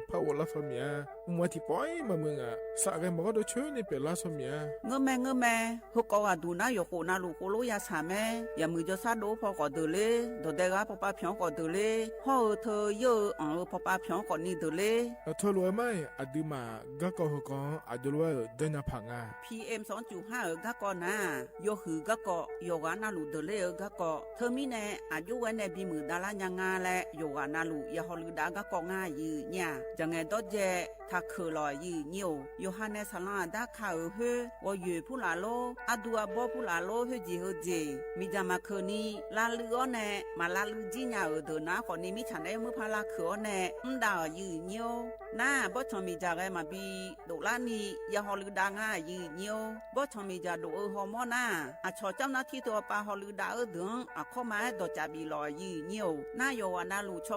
ဖးအိၣ်လါစီၤမံၤဧါ, မွဲထံၣ်ပှဲၤမးမုၢ်ဧါ, စးဂဲၤမၤကီဒိးဆၢန့ၢ်ပဲာ်လါစီၤမံၤဧါ. ငၢမဲာ် ငၢမဲာ် ဟိုကိးဂၤဒူၣ်နၢ်ယိၤဃိၣ်နၢ်လူၢ်ဃိၣ်လိယၤဆၣ်မဲာ်, ယမုၢ်ကၠီဆါဒိၣ်ဖီကီးဒၢးလ့, ဒီးဒဲဂၤဖီပာ်ဖျိးကီးဒၢးလ့, ဟီၣ်အၢထၢယၢၢ်အၢ အၣ်အၢဖီပာ်ဖျိးကီးနံၤဒၢးလ့. အထၢလိာ်အမါအံၤ အဒုးမး ဂၤကီၢ်ဟီၣ်ကီၢ် အဒိးလဝဲဧၢ ဒၢညါဖးငါ PM สองจุดห้า အၢ ဂၤကီၢ်နၤ, ယိၤဟုၣ်ဂၤကီၢ်, ယိၤဂၤနၢ်လူၢ်ဒၢးလ့အၢ ဂၤကီၢ်, ထၢမံၤန့ၣ် အယိဝဲန့ၣ် ဘံမုၢ်ဒါလါညါငါလဲၣ်, ယိၤဂၤနၢ်လူၢ် ယဟီၣ်လူၤဒါဂၤကီၢ် ငါယုၢ်ညါ, ယငဲၤဒီးယဲ ထးခုၣ်လီၤယုၢ်ညိၣ်, ယိၤဟၣ်နဲၣ်ဆၣ်လီၤအဒါခးအၢဟၢ, ဂီၤယွဲၢ်ဖုလၢ်လိ, အဒူအဘီဖုလၢ်လိ ဟၢကၠံၣ်ဟၢကၠ့ၣ်, မံၤဒၣ်မၤခၢၣ်နံၤ, လါလုၢ်အီၤန့ၣ်, မၤလါလုၢ်ကၠံညါအၢဒၢးနၤ ဃိးနံၤမံဆၣ်ဒဲမုၢ်ဖးလၢ်ခုၣ်အီၤန့ၣ်, မ့ၢ်ဒၣ်အၢယုၢ်ညိၣ်, နၤ ဘီၣ်ဆီၣ်မံၤဒၣ်ဂဲၤမၤဘံ ဒိၣ်လါနံၤ, ယဟီၣ်လူၤဒါငါယုၢ်ညိၣ်, ဘီၣ်ဆီၣ်မံၤဒၣ်ဒိၣ်အၢဟီၣ်မီၢ်နၤ, အဆီၣ်ကၠီနါထံတိၤအပၢ်ဟီၣ်လူၤဒါအၢဒၢး အခီမၤအဲၣ်ဒိးကးဘံလီၤ ယိုဝ်းညိဝ်း နာ်ယွတ်ႈဝႃႇၼလူႇ စီၤဘၢၣ်ဢေႃႈၼႄႈ ဢႃႇပေႃး ယၶႃႈတၢင်ႇငႃး ယိုဝ်းညိဝ်း ပေႃးထွမ်ႇပီႈၸေးဢေႃႈၼႄႈ သြႃႇၸႃႇလႄး ယွတ်ႈႁႃႈသူဢေႃႈ ဢိူဝ်ႈ ထိူဝ်ႈ တူဝ်ႇမႃးဢွင်ႇၽၢႆႇ ယွတ်ႈႁႃၼလူႇ ဢႃႇလႃႇၸႃႇဢေႃႈ ထီႇၶေႃႈလူႇဢေႃႈ ၵူႈမူၼ်းၼႄႈ ယွတ်ႈႁႃၼႆႉ ဢႃႇတမ်ႇပႄႇတႃႇဢေႃႈ ဢုမ်ႇ မိူဝ်ႇတႃႇလႃႇၼႄႈ ယွတ်ႈႁႃၼလူႇ ဢိူဝ်ႈ သြႃႇၵေႃႉၽႃႈပႃႈ မိူဝ်ႇတႃႇလႃႇၺႃႇၽႃႇဢေႃႈ ဢႃႇတိမႃႇ ထၢႆႇၶျွင်ႉႁႃႈ ယွတ်ႈႁႃၼလူႇ ႁေႃးဢႃႇၶျေႃႇ ဢိူဝ်ႈ မီးႁွင်ႈၶျွင်ႉႁႃႈ တေႃႇတေႇၵႃႇလႃႇ ဢိူဝ်ႈ တေႃႇ သြႃႇ ယွတ်ႈမိုဝ်း ၵေႃႈဢေႃႈ ၺႃႇၽႃႇ ဢိုမ်ႇ ယွတ်ႈလေႃႇပီႈလေႃႇ ဢိူဝ်ႈ လႄႈ ယွတ်ႈႁႃၼလူႇ တႃႇၵေႃႈလူႇဢေႃႈ ယႃႇႁေႃႈလိုဝ်ႈတၢင်ႇငႃး ယိုဝ်းညိဝ်း ႁိုဝ်ၵႃႈၼိုင်ႈယွင်ႇတေႃႇ ဢိူဝ်ႈ ပႃႇတႃႇပႃႇၼႄႈ သမ်ႇၼၵ်ႉ ပရႃႇၶျႃႇသမ်ႇၽၼ်ႇ ၶဵတ်ႇသၢမ် ၵလူမ်းပရႃႇၶျႃႇသမ်ႇၽၼ်ႇ ၽေႃႈပႃႈၼႄႈ ၸႃႇၵႃႇၼႄႈ ဢိူဝ်ႈ ငႃး ၸႃႇဝႃႇ ၶျဵင်းမႆႇ ၽေႃႈပႃႈၼႄႈ ဢိူဝ်ႈ ယႃႇလႃႇတႄႉ ၶျွင်ႉႁႃႈ ယွတ်ႈႁႃၼလူႇ တႃႇၵေႃႈလူႇ ဢူၵ်းမူၼ်းၼႄႈ ပေႃးထွမ်ႇ ဢိူဝ်ႈ မီႇၸႃႇထႃႇၶိူဝ်ႇတႄႉ ယွတ်ႈႁႃၼႄႈ ၸင်ႇၼႄႈ တေႃႇၸေႈပီႈၸေး ဢိူဝ်ႈ ထႃႇၶိူဝ်ႇတႄႉ သႃႇလွင်ႇဢႃႇတႃႇ ဢိုမ်ႇ ဢိူဝ်ႈ ၽေႃႈပႃႈၼႄႈ မီႇၸႃႇထႃႇၶိူဝ်ႇတႄႉ ပီႇဢႅမ်ႇ သွင်ၸုတ်ႉႁႃႈ ထိူဝ်ႈ ယွတ်ႈႁႃသႃႇၵေႃႈ ဢွင်ႇငႄႈ မႃးမိုဝ်းငႃးၸေး သႃႇ ႁႃလႄႈလႄႈၼုမ်ႇ ထိူဝ်ႈ ယိုဝ်းညိဝ်း ၸႃႇဝႃႇ ၶျဵင်းမႆႇ ၽေႃႈပႃႈၼႄႈ မီႇၸႃႇထႃႇၶိူဝ်ႇလႄႈ ထီႇ ဢိူဝ်ႈ ထိူဝ်ႈၼႃႇ ၶေႃႈၼီႈ ဝႃႉထီႇတိ ပႃႇလႃႇဢႃႇသီႇ ဢႃႇတမ်ႇပႄႇဢူဝ်းသီႇ ဢေႃႈၼႄႈ ဝႃႉထီႇၶျေႇငႃႇ ပႃႇလႃႇဢႃႇသီႇ ငႃႇသီႇ ဢိူဝ်ႈ ၵိူဝ်ႈ ဢႃႇၶူဝ်ႇ ၺီႇၽႃႉ ၺႃႇယႃႇတႃႇ ၵူဝ်ႇၶျေႇယႄႇ ၶူဝ်ႇ ဢိူဝ်ႈ ၵိူဝ်ႈၼီႈ ထႃႇၶိူဝ်ႇလႄႈ ထီႇထႃႇငႃႇ ယိုဝ်းၺႃႇ ယွတ်ႈႁႃမီႇၸႃႇမႃးၶိူဝ်း မႃးၵႃႈၺႃးငႃးထူဝ်ႇလႄႈ တူၺ်းၼႃႇ ၶေႃႈၼီႈ ထိူဝ်ႈၵႃႈ လႃႇပူပ်ႉၾၢႆႇလီလႄႈ ၶူးၵႃႈ တေႃႇၸႃႇပီႇလႄႈၸေး ဢႄႇငႄႈမႃးၼႃႇ ႁၼ်ၼီႈၶိူဝ်းၼႃႇ ၶွင်ပီႈဢွင်ႇ ၽိဝ်ၽေႃႈပႃႈၵႃႈ ၺီႇၽႃႉ ၺႃႇယႃႇတႃႇ တီႈဢိူဝ်ႈၸေး ၶွင်ၵႃႈပီႈဢွင်ႇၼႄႈ ၽိဝ်ၽေႃႈၵႃႈ တီႈဢိူဝ်ႈၸေး ၸႃႇဝႃႇ ၶျဵင်းမႆႇ ၽေႃႈပႃႈၼႃႇ သႃႇလွင်ႇဢႃႇတႃႇၶႃႈ ဢိူဝ်ႈ ၽေႃႈပႃႈ ယွတ်ႈႁႃ ဢမ်ႇလိုဝ်ႈသႃႇလိုဝ်ႈၸီႉၼႃႇ ၶေႃႈၼီႈ မီႇၸႃႇမႃးပီႈၶိူဝ်းလႄႈ ႁေႃႈလိုဝ်ႈတႃႇလူႇမႃးၸေး ႁိူဝ်ႈၼႃႇ ၸူႉႁူႉၽေႃႈပႃႈလႄႈ မီႇၸႃႇၵႃႈမႃးပီႈၶိူဝ်းၽၢႆႇ ယွတ်ႈႁႃ ၸေႃႇတူႇၸေႃႇယၢင်းလႄႈ မိူဝ်ႇတႃႇလႃႇၺႃႇၽၢႆႇ ႁိူဝ်ႈၼႃႇၼီႈသေႃးၽႄႈ ဢူဝ်ႈ မဵဝ်းၵိူဝ်ႈၼီႈ ပီႈမိူဝ်ႇတႃႇလႃႇၺႃႇၽၢႆႇ ႁေႃႈလိုဝ်ႈတႃႇလူႇမႃးၸေး ယိုဝ်းၺႃႇ မီႇၸႃႇၶိူဝ်း ဢိူဝ်ႈ ၶျေႃးႁႃႁေႃႈမေႃႈၼႃႇ တေႃႇၸႃႇပီႇလႄႈၺႃႇမႄးၸေး ယိုဝ်းၺိဝ်း ၼႃႇၵႃႇ ဢိူဝ်ႈ သမ်ႇပူဝ်ႇၼႃႇ ၶေႃႈၼီႈ ၸမ်ႇယွၵ်ႈ ငႃႇသုမ်း တီႇတီႇ ၺီႇယႄႇ ၸမ်ႇယွၵ်ႈယႄႇလႄႈ ထိူဝ်ႈၵႃႈ ငႄႈလႄႈၺႃႇမႄးၸေး ႁေႃႈ ဢိူဝ်ႈ တီႇဝူႇတီႇ ထိူဝ်ႈၵႃႈ ငႄႈလႄႈၺႃႇမႄးၸေး ဢူႇၸီႇ ၼႃႇ ငေႃႈမႃးဢၼ်ၼီႈ ဢႃႇ ယိုဝ်းၺိဝ်း ဢူႈတူဝ်ထမ်ႇမ ယိုဝ်းၺိဝ်း ၺုမ်ႇၸီႇၵႄႇ ယိုဝ်းၺိဝ်းၼႄႈ ၽယႃးထွၼ်ၸိူဝ်းလႃႈမႄႈ ယိုဝ်းၺိဝ်း ယွၼ်ႉမီးၼႃႈလူႇထွၼ်ၸိူဝ်းလႃႈလူး ဢႄႇ ဢႃႇယမ်ႇ ၼႃႇလီႇထီႇလႃႇၵႃႈတူႈ ၼႃႇလီႇဝူၺ်ႇလၢၼ်ႇၼႄႈ ၶျီႇလၢၼ်ႇၵေႃႈၼႆႉ ဢိူဝ်ႈ ထွၼ်ၸိူဝ်းလႃႈၼႄႈ ၵေႃႈၵေႃႈ ထီႇၸီႇဢႅတ်ႉၶျ် ၸိူဝ်း ၽယႃးၸႃႇၵႃႇ ၼႄႈလႃႈမႄႈ ယိုဝ်းၺိဝ်း ၺုမ်ႇၸီႇ ယိုဝ်းၺိဝ်းၼႄႈ ထွၼ်ၸိူဝ်းလႃႈ ဢိူဝ်ႈ ဢတိူဝ်ႈၶႃႈ ဢိူဝ်ႈ ဢၼ်ၼင်ႇၼႃႇ မွင်ႇထီႇၼွၵ်ႈၵိူဝ်ႈလႃႈငႃႇ ဢီႇၼႃႇ ပႃႇလႃႇဢႃႇသီႇၼႃႇ ၶေႃႈၼီႈ ဢိူဝ်ႈ လႃႈလႄႈ ၶူးဢိူဝ်ႈသီႇ ဢႃႇၶူဝ်ႇၼႃႇ ၶေႃႈၼီႈ သႄႇထီႇၶူဝ်ႇ မီးၸူဝ်ႈမိူဝ်ႈဢၼ်ၼွင်ႉၼႃႇ ၶေႃႈၼီႈ ဝၼ်းဢၼ်ၶႃႈ ငႃႈၼင်ႈၵိူဝ်ႈလႃႈငႃႇ ယိုဝ်းၺႃး ဝၼ်းထီႉၶျီႇယႄႇ ငႃႈၼင်ႈ ပႃႇလႃႇဢႃႇသီႇ ၺီႇသဵင်ႇ သီႇလေႇၵႃႇ ၶူဝ်ႇၺီႇၽၢင်ႇ ဢႃႇယႃႇတႃႇ ၵူဝ်ႇၶျေႇယႄႇၶူဝ်ႇ ဢႃႇယမ်ႇ ထီႇၼွင်ႇသႃႇ ထီႇၼွင်ႇ ပျႃးလႃႉၸီႇ ဢီႇၵႃႈ ယူႇတိုၵ်ႉမႃး ၶႂႃႉယိုဝ်းၺိဝ်း ထိုင်မီးၼႆႉ ၸီႇဢမ်ႇမႃး သမ်ႉမႃးလႄႈ ၼိူဝ်ၼႃႇ ၶေႃႈၼီႈ ဢိူဝ်ႈ ယူႇၸိူဝ်းယဝ်ႉလႄႈ မႃးၼိူဝ်ၼီႈ ဢိူဝ်ႈ လေႃႇ မႃးထႃႇၼီႈလေႃႇ ယူႇႁႃၼိူဝ်ၼိူဝ် ယွၼ်ႉမိူဝ်ႈၼိူဝ် တူဝ်လဵဝ်ၼႆႉ ဢမ်ႇတႃႇၼႃႇ ၶေႃႈၼီႈ ဢမ်ႇယွၼ်ႉ ယွၼ်ႉမိူဝ်ႈတူဝ်လဵဝ်ၼႆႉ ယူႇႁႃမူတ်းတူဝ်ၵၼ်တင်းသူႇ ဢမ်ႇမႃးမူတ်းၵၼ်တင်းသူႇ မႄႈယိုဝ်းၺိဝ်း ဢိုမ်း ယုမ်ႇၶႃႈၼႃႇလေႃႈ ယိုဝ်းၺိဝ်း ထိုင်မီးၸႃႉဢီးၸူး ဢိူဝ်ႈ ၵေႃႈၵေႃႈ ယူႇၶႃႈၶႃႈ ယင်းယိုဝ်းၺိဝ်း ဢႃႇယုဢၼ်ၼႆႉ ယင်းၺႃးၺႃးလႄႈ မီးၸႃႉမႃးပီႈတူဝ်လႃႈ ဢိူဝ်ႈ ၵေႃႈၵေႃႈ ယူႇၶႃႈၶႃႈလႄႈ ၸႄႈလုၵ်ႈငႃး တေယူႇၽွင်းၼႃႇလူး ၸဝ်ႈ ၸဝ်ႈၼႃႈတီႈၾႆးပႃႇ တပ်ႉၾႆးပႃႇလႄႈ ဢိူဝ်ႈ ထိုင်လေႃႈ ယိုဝ်းၺိဝ်း ပေႃးၸွင်ႇမီးၸႃႉမႃးပီႈတူဝ်လႃႈ ဢိူဝ်ႈ လႄႈ ႁေႃႈၽီႇ ဢိူဝ်ႈ လူဝ်ႇ ဢိူဝ်ႈ ထိုင်ၸဝ်ႈၼႃႈတီႈ ဢိူဝ်ႈ သႃႇသႃႇ ယိုဝ်းၺိဝ်း ယူႇၶျႃႉၼႃႇ ၶျႃႉၶေႃႈၼႆႉထႅင်ႈ ဢႃႇ ၵေႃႈပႃး ၶိူဝ်းတူဝ်လႃႈငႃးလႄႈ ႁိုဝ်လႄႈ တူဝ်လႃႈၼႃႈလႃႈမီး ဢိူဝ်ႈ လႄႈ လူဝ်ႇလူဝ်ႇမႄးယဝ်ႉၼေႃႈ ၼႃႇလူး ယိုဝ်းၺိဝ်း ထီႇယႃႇထီႇယႃႇမႃး ဢႃႇယုမႃးလူဝ်ႇ ဢိူဝ်ႈ ၶေႃႈၼႆႉထႅင်ႈ မႃး မီးၸႃႉမႃးၶျႄးၼႆႉ ႁေႃႈၽီႇ ႁေႃႈၽီႇ တူဝ်ၸေႃးၼႆႉ ဢူဝ်ႈ ၸီႇၸေႃးၸီႇလႄႈ ငၢႆႈၸေႃး လႃႈႁႃႉ ၼႃႈၶျႄးမႃးသီႇ ထိုင်မီးၼႆႉ ယူႇႁႃႉ ၼႃႇလူး ဢႃႇယုဝႆႉၼႆႉ ဢိူဝ်ႈ မီးၸႃႉမႃးၶိုၼ်းၼႆႉၵေႃႈ ၺႃးၺႃးလႄႈ မီးၸႃႉမႃးၶိုၼ်း ဢိူဝ်ႈ ၽေႃႈ ယူႇၶႃႈၶႃႈ ၸွင်ႇထႅင်ႈတႃႇလေႃႈ ယိုဝ်းၺိဝ်း ၼိုင်ႈၸီႉဢႃႈ တူၺ်းဝႆႉ ထီႇၸေႇဢႅတ်ႉၸီႇ ဢႃႈ ၸီႉၸႃႇၵႃႇၼႄႇ ၸႃႇၵႃႇၼႄႇ ၼင်ႇယႃႇတိူဝ်ႇၼႄႇ ၸႃႇၵႃႇလႄႈ ပီႈၼႃႈႁဝ်းၼႄႇ ဢသၢၵ်ႈသၢႆငႄႈ ဢႃႈ ၶျီႇၵုင်ႇၵႃႇလႄႈ ပီႈၼႃႈႁဝ်းမႃး ယိုဝ်းၺႃး တေႃႈ ဢိင်ၺုမ်ႇဢႃႈ တၢင်းပႅင်ႇငႄႈ ၼင်ႇယႃႇတိူဝ်ႇၼႄႇ ၸႃႇၵႃႇထီႇတီႈ တႃႇၵေႃႈလူဝ်ႇၼႃႈႁဝ်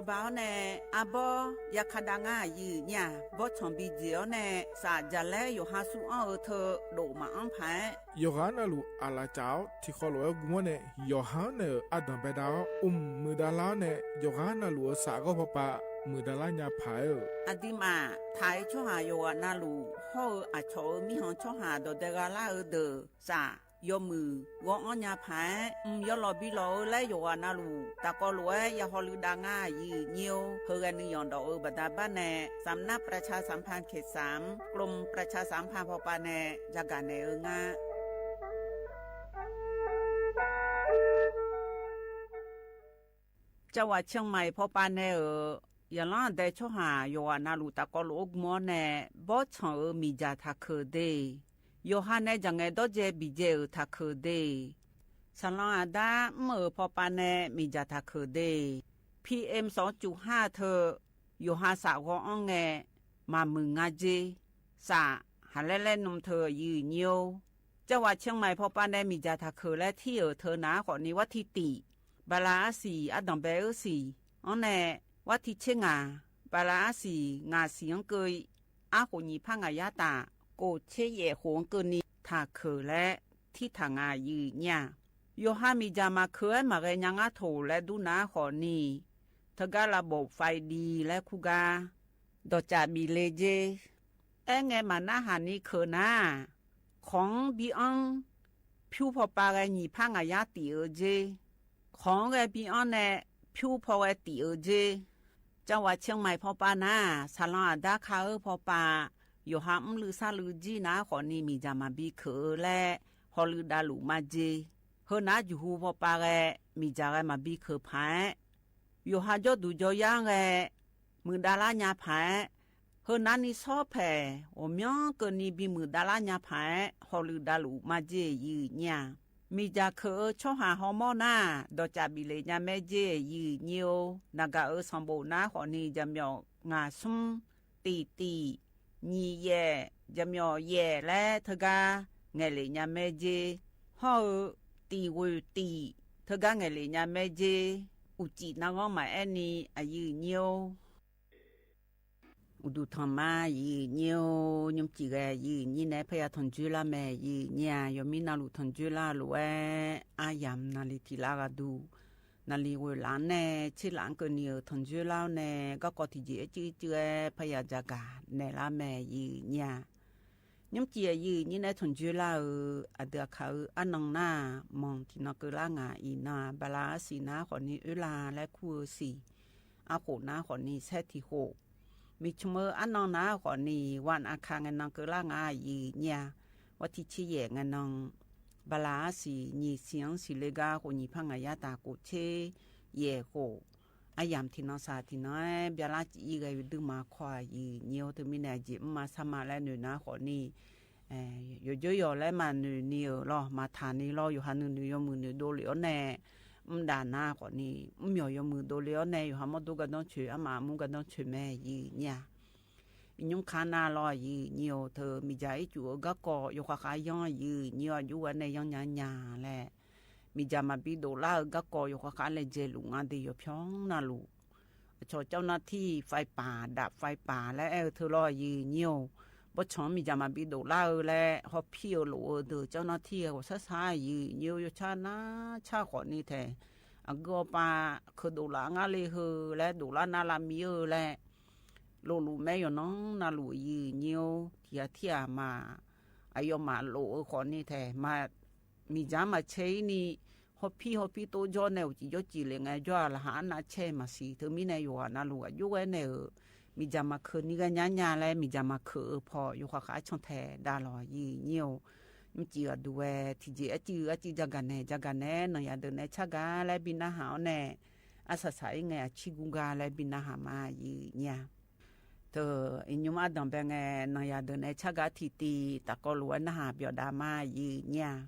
း ပျေႃႇတႃႇမႃး ယိုဝ်းၺႃ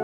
း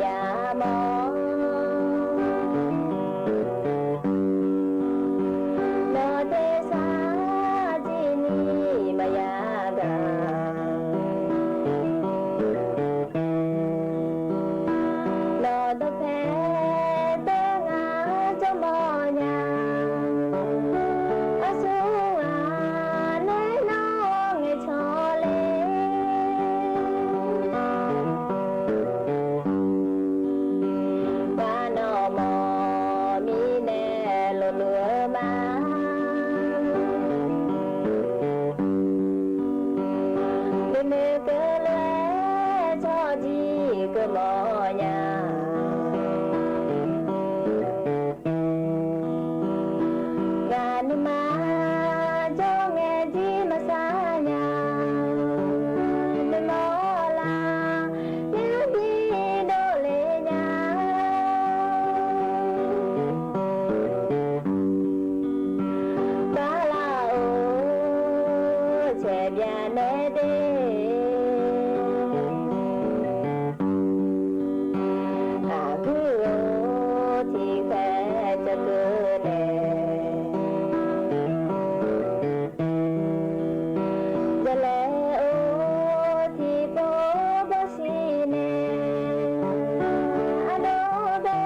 ယမီၢ် နီၢ်သ့ၣ်စၢ် ကၠံၣ်နံၣ် မယါကၤ နီၢ်ဒီးဖဲ သၢငါ ကၠီမီၢ်ညါ အစူၢ်အါ နဲနီၢ်ငဲးဆီလ့ ပှၤနီၢ်မီၢ်မံၤနဲ လိၤလိၤမး မ့မ့ၢ်ကလဲၤ ဆီၣ်ကၠံၣ်ကမီၢ်ညါ ဂၤနမါ ကၠီငဲးကၠံၣ်မစၢ်ညါ နမီၢ်လၢ နဘံၣ်ဒိၣ်လ့ညါ ဘၣ်လၢအိၣ် ဆဲးဘျါနဲသ့ အဂုၤအိၣ်ထံၣ်ဃဲ ကၠီကၠံၣ်နဲ ကလဲၤအိၣ်ထံၣ်ဖိဘီၣ်ဆံးနဲ အဒိဘဲ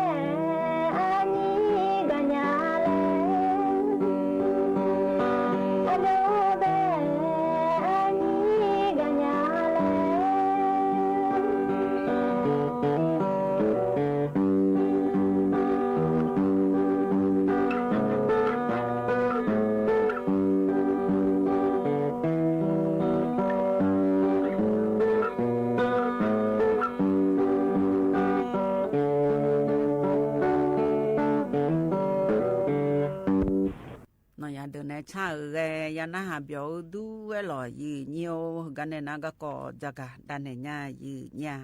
အနံၤကညးလဲၣ် အဒိဘဲ အနံၤကညးလဲၣ် နီၢ်ယၤဒုးနဲ ဆၣ်ဧၢ ဂဲၤ ယနၢ်ဟးပျီၤအူဒူဝဲလီၤ ယုၢ်ညိၣ် ဟဂၤနဲၣ်နၤ ကီၢ်ကီၢ် ကၠါကၤ ဒၣ်နဲၣ်ညါ ယုၢ်ညါ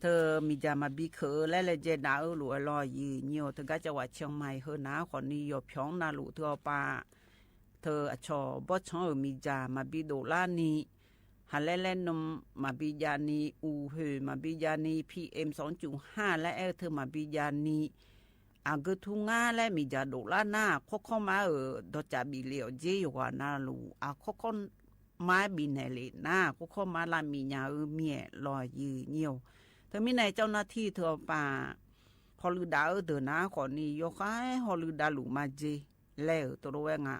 ထၢမံၤကၠၢ်မၤဘံခၢၣ်လၢလဲၤကဲဒၣ်အူလူၢ်ဝဲလီၤ ယုၢ်ညိၣ် ထၢကၠၣ်ဝၣ်ဆဲးမၤဟၢနၤ ဃိးနံၣ် ယီၤဖျိးနၤလူၢ် ထၢအီၤပာ် ထၢအဆီၣ်ဘီၣ်ဆီၣ်ဧၢ မံၤကၠၢ်မၤဘံဒိၣ်လၢနံၤ ဟးလဲလဲနုာ် မၤဘံယါနံၤ အူဟၢၣ် မၤဘံယါနံၤ PM စူၣ်ကၠူၣ်ဟါ လၢအဲၣ်ထၢမၤဘံယါနံၤ အဂုၤထူငါလၢမံၤကၠၢ်ဒိၣ်လၢနၤ ခိၣ်ခိၣ်မါဧၢ ဒီးကၠၣ်ဘံလ့ၣ်အီၤက့ယဂီၢ်နၤလူၢ် အခိၣ်ခိၣ် မါဘံနဲၣ်လ့ၣ်နၤ ခိၣ်ခိၣ်မါလၢမံၤညါဧၢ မံၤအဲၣ်လီၤ ယုၢ်ညိၣ် ထၢမံၤနဲၣ် ကၠီၣ်နၢ်ထံထၢအီၤပာ် ဟီၣ်လူၢ်ဒၣ်အူဒုးနၤ ဃိးနံၣ် ယိၤဃါဟီၣ်လူၢ်ဒၣ်လူၢ်မၤက့ၤ လဲၣ်ဧၢ တရူဝဲငါ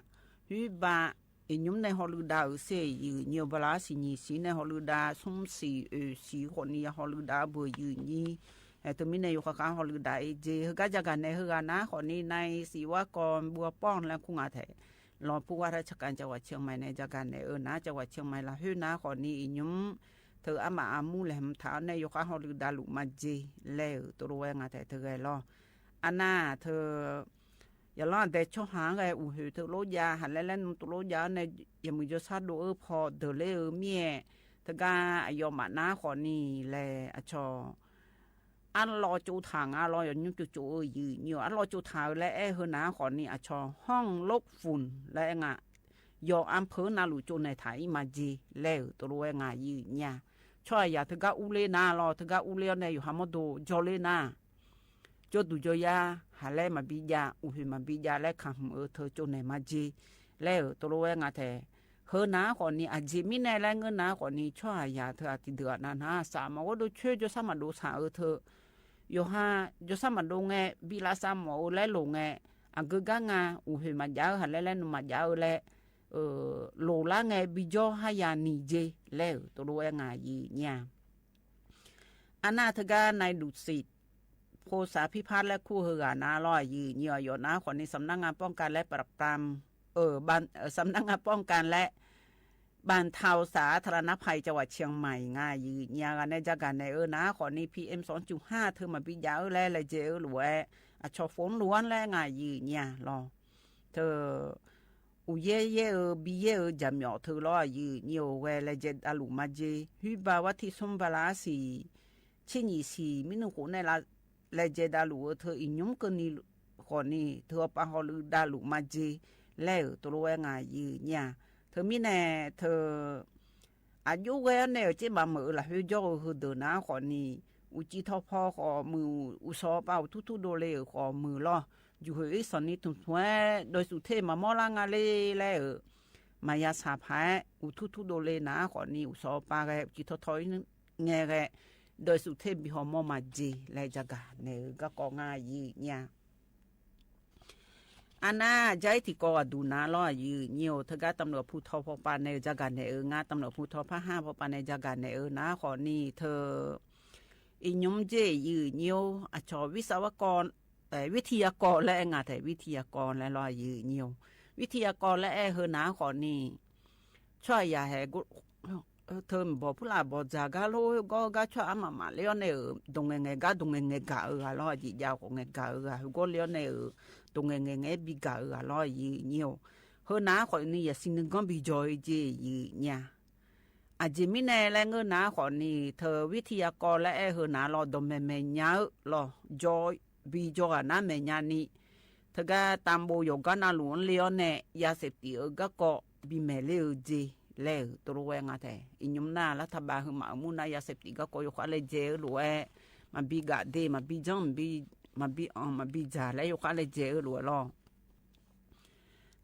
ဟုဘၣ် အံၤညုၣ်မ့ၢ်ဟီၣ်လူၢ်ဒၣ်အူစ့ၢ် ယုၢ်ညိၣ် ဘၣ်လၢစံၣ်ညီၣ်စံၣ်န့ၣ် ဟီၣ်လူၢ်ဒၣ် ဆူၣ်စံၣ်အၢၣ်စံၣ် ဃိးနံၣ် ယဟီၣ်လူၢ်ဒၣ်အူဘၢၣ် ယုၢ်ညိၣ် ထၢမံၤနဲၣ် ယိၤဃါဃါဟီၣ်လူၢ်ဒၣ်အ့ၣ်က့ ဟဂၤကၠါကၤနဲၣ် ဟဂၤနၤ ဃိးနံၣ် နစံးဝါကီၢ် ဘိးပီၣ် လၢခူငါထဲ လီၤဖူဝါထၢ ဆကၣ် ကၠၣ်ဝၣ်ဆဲးမၤနဲၣ် ကၠါကၤနဲၣ် အၢ နၤ ကၠၣ်ဝၣ်ဆဲးမၤ လၢဟၢနၤ ဃိးနံၣ် အံၤညုၣ် ထၢအါမးအါမူလဲၣ် မထးအီၤနဲၣ် ယိၤဃါဟီၣ်လူၢ်ဒၣ်လူၢ်မၤက့ၤ လဲၣ်ဧၢ တရူဝဲငါထဲ တဂဲၤလီၤ အနၢ် ထၢ ယလီၤအဒဲးဆီဟါဂဲၤ အူဟၢၣ်တလိယါ ဟးလဲလဲနုာ်တလိယါန့ၣ် ယမုၢ်ယိၤဆၣ်ဒိၣ်အၢဖီဒၢးလ့ဧၢ မံၤအဲၣ် တဂၤအယီၤမးနၤ ဃိးနံၣ် လဲၤအဆီၣ် အလီၤကၠိထး အလီၤယိၤညိၣ်ကၠိကၠိဧၢ ယုၢ်ညိၣ် အလီၤကၠိထးဧၢ လၢအဲၣ်ဟၢနၤ ဃိးနံၣ် အဆီၣ် ဟီၣ်လိၣ် phone လၢအဲၣ်ငါ ယီၤအါဖၢနၤလူၢ်ကၠိနဲၣ်ထးအံၤမၤက့ၤ လဲၣ်ဧၢ တရူဝဲငါ ယုၢ်ညိၣ် ဆီၣ်အယၤ တဂၤအူလ့နၤလီၤ တဂၤအူလ့အီၤန့ၣ် ယိၤဟးမီၣ်ဒိၣ် ကၠီလ့နၤ ကၠီတူၢ်ကၠီယါ ဟးလဲမၤဘံယါ အူဟၢၣ်မၤဘံယါ လၢခးမုၢ်အၢ ထၢကၠိနဲၣ်မၤက့ၤ လဲၣ်ဧၢ တရူဝဲငါထဲ ဟၢနၤ ဃိးနံၣ် အက့ၤမံၤနဲၣ် လၢငၢၢ်နၤ ဃိးနံၣ် ဆီၣ်အယၤ ထၢအတံၤဒုးအနၤနၤ စးမီၤအိၣ်ဒိၣ်ဆၢ ကၠီဆၣ်မၤဒိၣ်ဆးအၢ ထၢ ယိၤဟး ကၠီဆၣ်မၤဒိၣ်ငဲၣ် ဘံလါစးမီၤအိၣ်လၢလိၤငဲၣ် အဂုၤဂၤငါ အူဟၢၣ်မၤယါဧၢ ဟးလဲလဲနုာ်မၤယါဧၢ လဲၣ် လိၤလၢငဲၣ် ဘံကၠီဟါယၤနံၤက့ၤ လဲၣ်ဧၢ တရူဝဲငါ ယုၢ်ညိၣ် အနၢ် ထၢကၠါ နဲၣ်ဒူၣ်စံး ဖိစးဖံဖါလၢခူၣ် ဟၢဂၤနၤလီၤ ယုၢ်ညိၣ် အယီၤနၤ ဃိးနံၣ် สำนักงานป้องกันและปราบปราม เอ่อ บ้าน เอ่อ สำนักงานป้องกันและบรรเทาสาธารณภัยจังหวัดเชียงใหม่ ငါ ယုၢ်ညိၣ် ဂၤနဲၣ် ကၠါကၤနဲၣ် အၢ နၤ ဃိးနံၣ် PM စူၣ်ကၠူၣ်ဟါ ထၢမၤဘံယါဧၢ လဲၣ် လဲၤကဲၤဧၢ လိၤဝဲ အဆီၣ် phone လိၤဝဲ လဲၣ် ငါ ယုၢ်ညိၣ် လီၤ ထၢ အူယဲၢ်ယဲၢ်ဧၢ ဘံယဲၢ်ဧၢ ကၠၢ်မၠီၣ်ထၢလီၤ ယုၢ်ညိၣ် ဝဲ လဲၤကဲၤဒၣ်လူၢ်မၤက့ၤ ဟုဘၣ်ဝဲထံၣ်ဆိဘၣ်လၢစံၣ် ဆံနံၣ်ဆံ မံနုၤဃိးနဲၣ်လၢ လဲၤကဲၤဒၣ်လူၢ်ဧၢ ထၢအံၤညုၣ်ကနံၣ် ဃိးနံၣ် ထၢအပာ်ဟီၣ်လူၢ်ဒၣ်လူၢ်မၤက့ၤ လဲၣ်ဧၢ တရူဝဲငါ ယုၢ်ညိၣ် ထၢမံၤနဲၣ် ထၢ အယိဝဲန့ၣ် က့မးမုာ်ဧၢ လၢဟၢကၠီဧၢ ဟၢဒုးနၤ ဃိးနံၣ် အိုၵ်ၸိုင်ထော်ဖော်ဃိးမိုၼ်ႇ အိၣ်စီၤပၤအိုၼ်ထုၵ်ႇထုၵ်ႇဒိၣ်လႄႈ ဃိးမိုၼ်ႇလီၤ. ယူၢ်ႁိုဝ်အီၣ်စီၤနံၤထုၼ်ႇထွဲ ဒွဲၣ်သုးထၢၼ်းမၤမီၢ်လၢ်ငါလႄႈ လႄႈ မၤယၤသးဖး အိုၼ်ထုၵ်ႇထုၵ်ႇဒိၣ်လႄႈ နၤဃိးနံၤ အိၣ်စီၤပၤဂ့ၤ အိုၵ်ၸိုင်ထော်ထီၣ် ငဲဂ့ၤ ဒွဲၣ်သုးထၢၼ်း ဘံၣ်ဟီၣ်မီၢ်မၤစ့ လၢကၠၢကၤနဲၣ်ဧိၤ ကၢကီၢ်ငါယံာ်ညါ အနၢ် ကၠဲထံကီၢ်အဒုးနၤလီၤ ယံာ်ညါ တဂၤ တမ်ရူၢ်ဖူထီၣ်ဖီပာ်နဲၣ် ကၠၢကၤနဲၣ်ဧိၤ ငါ တမ်ရူၢ်ဖူထီၣ်ဖးဟၢၣ်ဖီပာ်နဲၣ် ကၠၢကၤနဲၣ်ဧိၤ နၤဃိးနံၤ ထၢ အံၤညိမ်စ့ ယံာ်ညါ အဆီၣ် ဝိသဝကီၢ် အဲ ဝိထယကီၢ်လၢအဲၣ် ငါထဲ ဝိထယကီၢ်လၢလီၤ ယံာ်ညါ ဝိထယကီၢ်လၢအဲၣ် ဟၢၼ်နၤဃိးနံၤ ဆွဲယၤဟဲ ထၢၼ်းဘီၣ်ဖုလၢ်ဘီၣ်စၢ် ဂၤလိာ်ဂီၢ်ဂၤ ဆွဲအါမးမးလၢအီၤနဲၣ်ဧိၤ ဒိၣ်ငဲၢ်ငဲၢ်ဂၤ ဒိၣ်ငဲၢ်ငဲၢ်ဂၤဧိၤ ဂၤလီၤ ယံာ်ညါ ဃိးငဲၢ်ဂၤဧိၤ ဂၤ ဟူးဂီၢ်လၢအီၤနဲၣ်ဧိၤ ဒိၣ်ငဲၢ်ငဲၢ်ဂၤ ဘံၣ်ဂၤဧိၤ ဂၤလီၤ ယံာ်ညါ ဟၢၼ်နၤဃိးနံၤ ယစံးနဂီၢ် ဘံၣ်ကၠီၣ်အီၤစ့ ယံာ်ညါ အစ့မံၤနဲၣ် လၢငါနၤဃိးနံၤ ထၢ ဝိထယကီၢ်လၢအဲၣ် ဟၢၼ်နၤလီၤ ဒီးမဲာ်မဲာ်ညါဧိၤလီၤ ကၠီ ဘံၣ်ကၠီၣ်ဂၤ နၤမဲာ်ညါနံၤ တဂၤ တၢ်ဘိယိၣ်ဂၤ နၤလူၤလၢအီၤနဲၣ် ယၤစ့းပတံးဧိၤ ကၢကီၢ် ဘံၣ်မဲာ်လၢအီၤစ့ လၢတရူးဝဲငါထဲ အံၤညိမ်နၤ လၢထးဘး ဟူးမးအမူနၤ ယၤစ့းပတံး ကၢကီၢ် ယိၤဃာ်လၢစ့ဧိၤလိာ်ဝဲ မၤဘံၣ်ဂၤဒ့ မၤဘံၣ်ကၠီၣ် မၤဘံၣ် မၤဘံၣ်အီၣ် မၤဘံၣ်စၢ် လၢယိၤဃာ်လၢစ့ဧိၤ လိာ်ဝဲလီၤ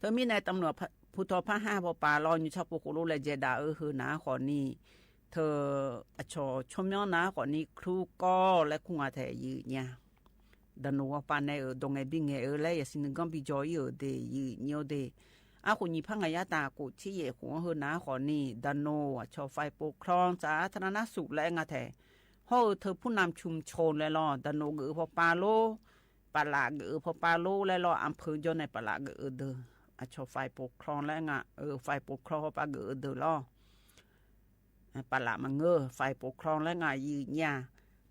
ထၢမံၤနဲၣ် တမ်ရူၢ်ဖူထီၣ်ဖးဟၢၣ်ဖီပာ်လီၤ ညိုဆၣ်ဖိဃိၣ်လိလၢစ့ဒၣ်ဧိၤ ဟၢၼ်နၤဃိးနံၤ ထၢ အဆီၣ် ဆိမိၣ်နၤဃိးနံၤ ချူကီၢ်လၢခူငါထဲ ယံာ်ညါ ဒၣ်နိၣ်ဝဲပာ်နဲၣ်ဧိၤ ဒိၣ်ငဲၢ်ဘံၣ်ငဲၢ်ဧိၤ လၢယစံးနဂီၢ် ဘံၣ်ကၠီၣ်အီၤဒ့ ယံာ်ညါဒ့ အဃိ ညံဖးငါယါတၢ်ကိးဆံယဲၢ်ဃိ ဟၢၼ်နၤဃိးနံၤ ဒၣ်နိၣ် အဆီၣ် ဖဲးပိူးချီ စၣ်အါထရၣ်နၣ်သူး လၢအဲၣ် ငါထဲ ဟီၣ်ဧိၤ ထၢ ဖူးနမ် ချုံၣ်ဆိၣ် လၢလီၤ ဒၣ်နိၣ်ဂ့ၤဧိၤဖီပာ်လိ ပလးဂ့ၤဧိၤဖီပာ်လိ လၢလီၤ အၣ်ဖၢၣ်ကၠီၣ်နဲၣ် ပလးဂ့ၤဧိၤဒၢး အဆီၣ် ဖဲးပိူးချီ လၢအဲၣ် ငါ အၢ ဖဲးပိူးချီ ဖီပာ်ဂ့ၤဧိၤဒၢးလီၤ ပလးမၤငၢၢ် ဖဲးပိူးချီ လၢအဲၣ် ငါ ယံာ်ညါ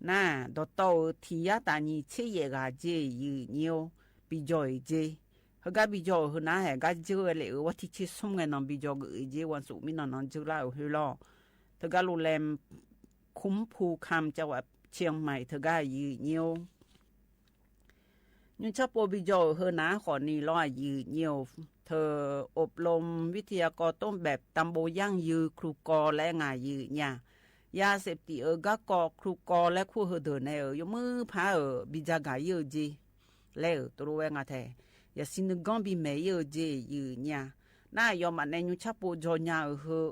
နၤ ဒီးတီၢ်ဧိၤ ထံၣ်ယါတၢ်ညံဆံယဲၢ်ဂၤစ့ ယံာ်ညါ ဘံၣ်ကၠီၣ်အီၤစ့ ဟဲဂၤဘံၣ်ကၠီၣ်ဧိၤ ဟၢၼ်နၤဟဲ ဂၤစ့ဝဲလၢအဝဲ ထံဆံဆူမဲၣ်နီၤ ဘံၣ်ကၠီၣ်ဂ့ၤအီၤစ့ ဝၣ်ဆူၣ်မံနီၤနီၤ စ့လၢအဟဲလီၤ တဂၤလိၤလဲၣ် ခုမ်ဖူခမ် ကၠၢဝး เชียงใหม่ တဂၤ ယံာ်ညါ ညိုဆၣ်ဖိဘံၣ်ကၠီၣ်ဧိၤ ဟၢၼ်နၤဃိးနံၤလီၤ ယံာ်ညါ ထၢ อบรมวิทยากรต้นแบบตำบลยั่งยืน ချူကီၢ်လၢအဲၣ် ငါ ယံာ်ညါ ယၤစ့းပတံးဧိၤ ကၢကီၢ် ချူကီၢ် လၢခူဟၢၣ်ဒၢးနဲၣ်ဧိၤ ယမုၢ်ဖးဧိၤ ဘံၣ်ကၠၢကၤအီၤစ့ လၢတရူးဝဲငါထဲ ယစံးနဂီၢ် ဘံၣ်မဲာ်အီၤစ့ ယံာ်ညါ နၤ ယီၤမးနဲၣ် ညိုဆၣ်ဖိ ကၠီၣ်ညါဧိၤ ဟၢၣ်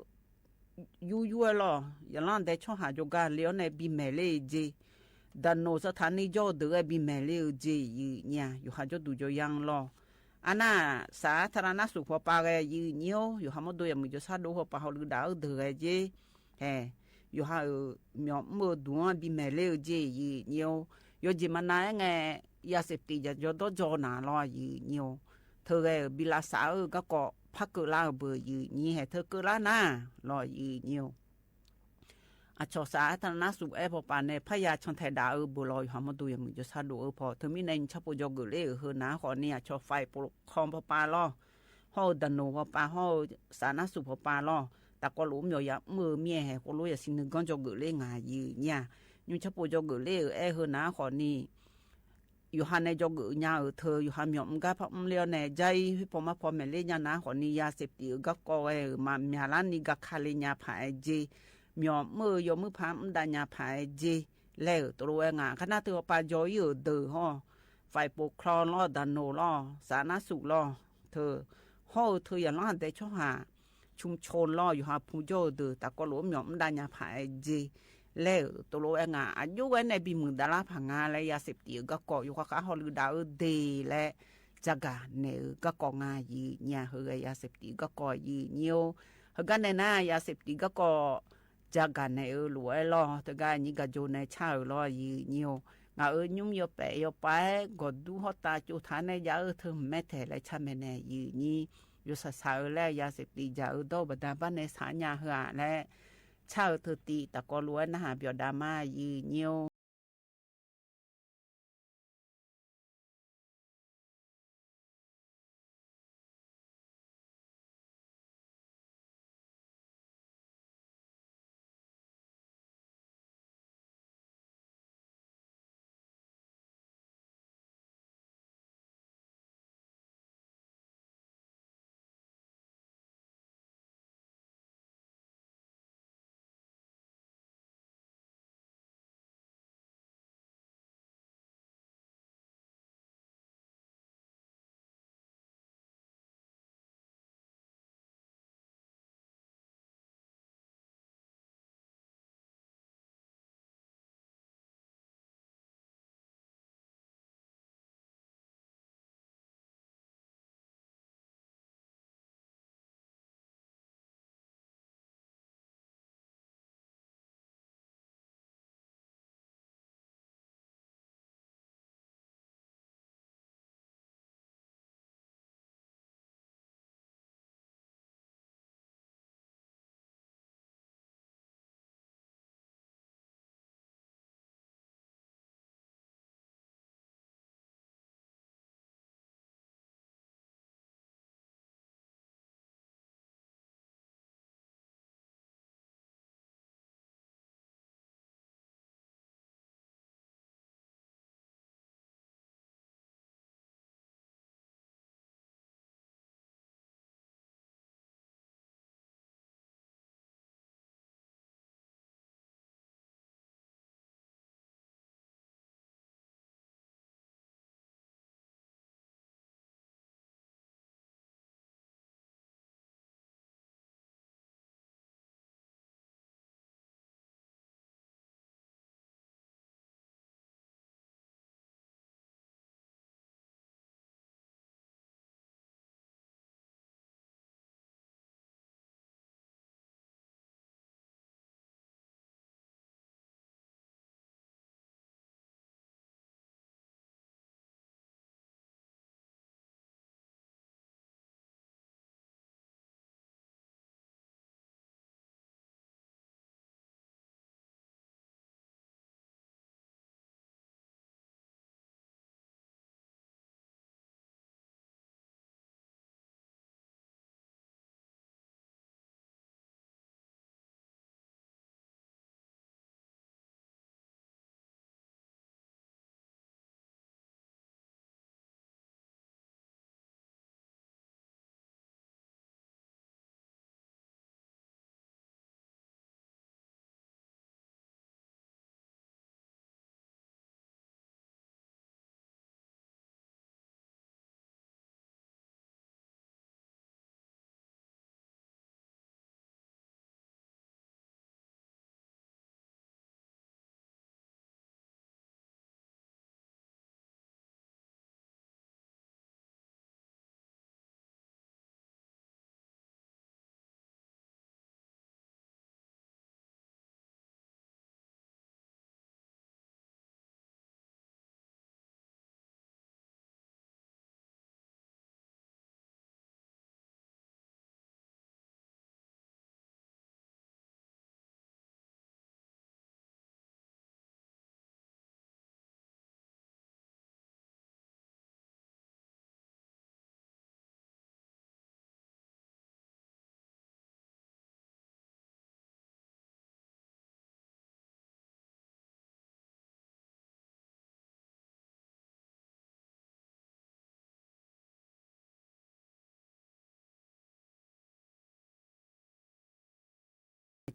ယူယူဝဲလီၤ ယလီၤဒဲးဆီၣ်ဟးကၠီၣ်ကၤလၢအီၤနဲၣ် ဘံၣ်မဲာ်လၢအီၤစ့ ဒၣ်နိၣ် စထၣ်နံၣ်ကၠီၣ်ဒၢးဝဲ ဘံၣ်မဲာ်လၢအီၤစ့ ယံာ်ညါ ယိၤဟးကၠီၣ်ဒူၣ်ကၠီၣ်ယၢင်း လီၤ အနၢ် စၣ်အါထရၣ်နၣ်သူး ဖီပာ်ဂ့ၤ ယံာ်ညါ ယိၤဟးမီၣ်ဒိယၤမုၣ်ကၠီၣ်ဆၣ်ဒိၣ် ဖီပာ်ဟီၣ်လုၢ်ဒၣ်အီၤဒၢးဂ့ၤစ့ ဟဲ ယိၤဟးဧိၤ မၠီၣ်မုၢ်ဒူၣ် ဘံၣ်မဲာ်လၢအီၤစ့ ယံာ်ညါ ယိၤစ့မနၤအဲၣ် ငါ ယၤစ့းပတံး ယၤကၠီၣ်ဒီးကၠီၣ်နၤလီၤ ယံာ်ညါ ထၢဂ့ၤ ဘံၣ်လးစးဧိၤ ကၢကီၢ် ဖးကၢးလၢအဘၢၣ် ယံာ်ညါ ဟဲထၢ ကၢးလၢနၤ လီၤ ယံာ်ညါ အဆီၣ် စၣ်အါထရၣ်နၣ်သူး အဲၣ် ဖီပာ်နဲၣ် ဖးယၤဆီၣ်ထဲဒၣ်ဧိၤ ဘၢၣ်လီၤ ယိၤဟးမီၣ်ဒိယၤမုၣ်ကၠီၣ်ဆၣ်ဒိၣ်ဧိၤဖီ ထၢမံၤနဲၣ် ညိုဆၣ်ဖိ ကၠီၣ်ဂ့ၤလၢအီၤ ဟၢၼ်နၤဃိးနံၤ အဆီၣ် ဖဲးပိူးချီ ဖီပာ်လီၤ ဟီၣ်ဧိၤ ဒၣ်နိၣ် ဖီပာ် ဟီၣ်ဧိၤ စၣ်နၣ်သူး ဖီပာ်လီၤ တၢ်ကီလိာ်မၠီၣ်ယၤမုၢ်မံဟဲ ဃိလိယၤစံးနဂီၢ် ကၠီၣ်ဂ့ၤလၢ ငါ ယံာ်ညါ ညိုဆၣ်ဖိ ကၠီၣ်ဂ့ၤလၢအီၤ အဲၣ် ဟၢၼ်နၤဃိးနံၤ ယိၤဟးနဲၣ် ကၠီၣ်ဂ့ၤညါဧိၤ ထၢ ယိၤဟးမၠီၣ်မုၢ်ဂၤ ဖးမုၢ်လၢအီၤနဲၣ် ကၠဲ ဟံၣ်ဖိမါဖိမဲာ်လၢညါ နၤဃိးနံၤ ယၤစ့းပတံးဧိၤ ကၢကီၢ်ဝဲ မၤမၠၢ်လၢနံၤ ဂၤခါလံ ညါဖးအဲၣ်စ့ မၠီၣ်မုၢ် ယီၤမုၢ်ဖးမုၢ်ဒၣ် ညါဖးအဲၣ်စ့ လၢတရူးဝဲငါ ကနၣ်တၢ် ဖီပာ် ကၠီၣ်အီၤဒၢးဟီၣ် ဖဲးပိူးချီလီၤ ဒၣ်နိၣ်လီၤ စၣ်နၣ်သူးလီၤ ထၢ ဟီၣ်ဧိၤ ထၢ ယၤလီၤဒဲးဆီၣ်ဟး ချုံၣ်ဆိၣ်လီၤ ယိၤဟးဖုကၠီၣ်ဧိၤဒၢး တၢ်ကီလိာ်မၠီၣ်မုၢ်ဒၣ် ညါဖးအဲၣ်စ့ လၢတရူးဝဲငါ အယိဝဲနဲၣ် ဘံၣ်မုၢ်ဒၣ်လၢဖးငါ လၢယၤစ့းပတံးဧိၤ ကၢကီၢ် ယိၤဃၣ်ဃၣ်ဟီၣ်လုၢ်ဒၣ်ဧိၤဒ့လၢ ကၠၢကၤနဲၣ်ဧိၤ ကၢကီၢ်ငါ ယံာ်ညါ ဟၢဂ့ၤ ယၤစ့းပတံး ကၢကီၢ် ယံာ်ညါ ဟဲဂၤနဲၣ်နၤ ယၤစ့းပတံး ကၢကီၢ် ကၠၢကၤနဲၣ်ဧိၤ လိၤဝဲလီၤ တဂၤ ညံကၠိန့ၣ် ဆၣ်ဧိၤလီၤ ယံာ်ညါ ငါဧိၤ ညုမ်ယီၤပဲာ်ယီၤပာ် ဂီၤဒူဟီၣ်တၢ်ကၠိထါနဲၣ် ယၤဧိၤ ထၢမဲာ်ထဲလဲၣ် ဆၣ်မဲာ်နဲၣ် ယံာ်ညါ ယိၤဆၣ်ဆၣ်ဧိၤလၢ ယၤစ့းပတံး ယၤဧိၤ ဒီးဘၣ်ဒါဘၣ်နဲၣ် ဆၣ်ညါဟၢဧါလဲၣ် ဆၣ်ဧိၤ ထၢတံၢ် တၢ်ကီလိာ်ဝဲ နၢ်ဟးပၠီၤဒါမး ယံာ်ညါ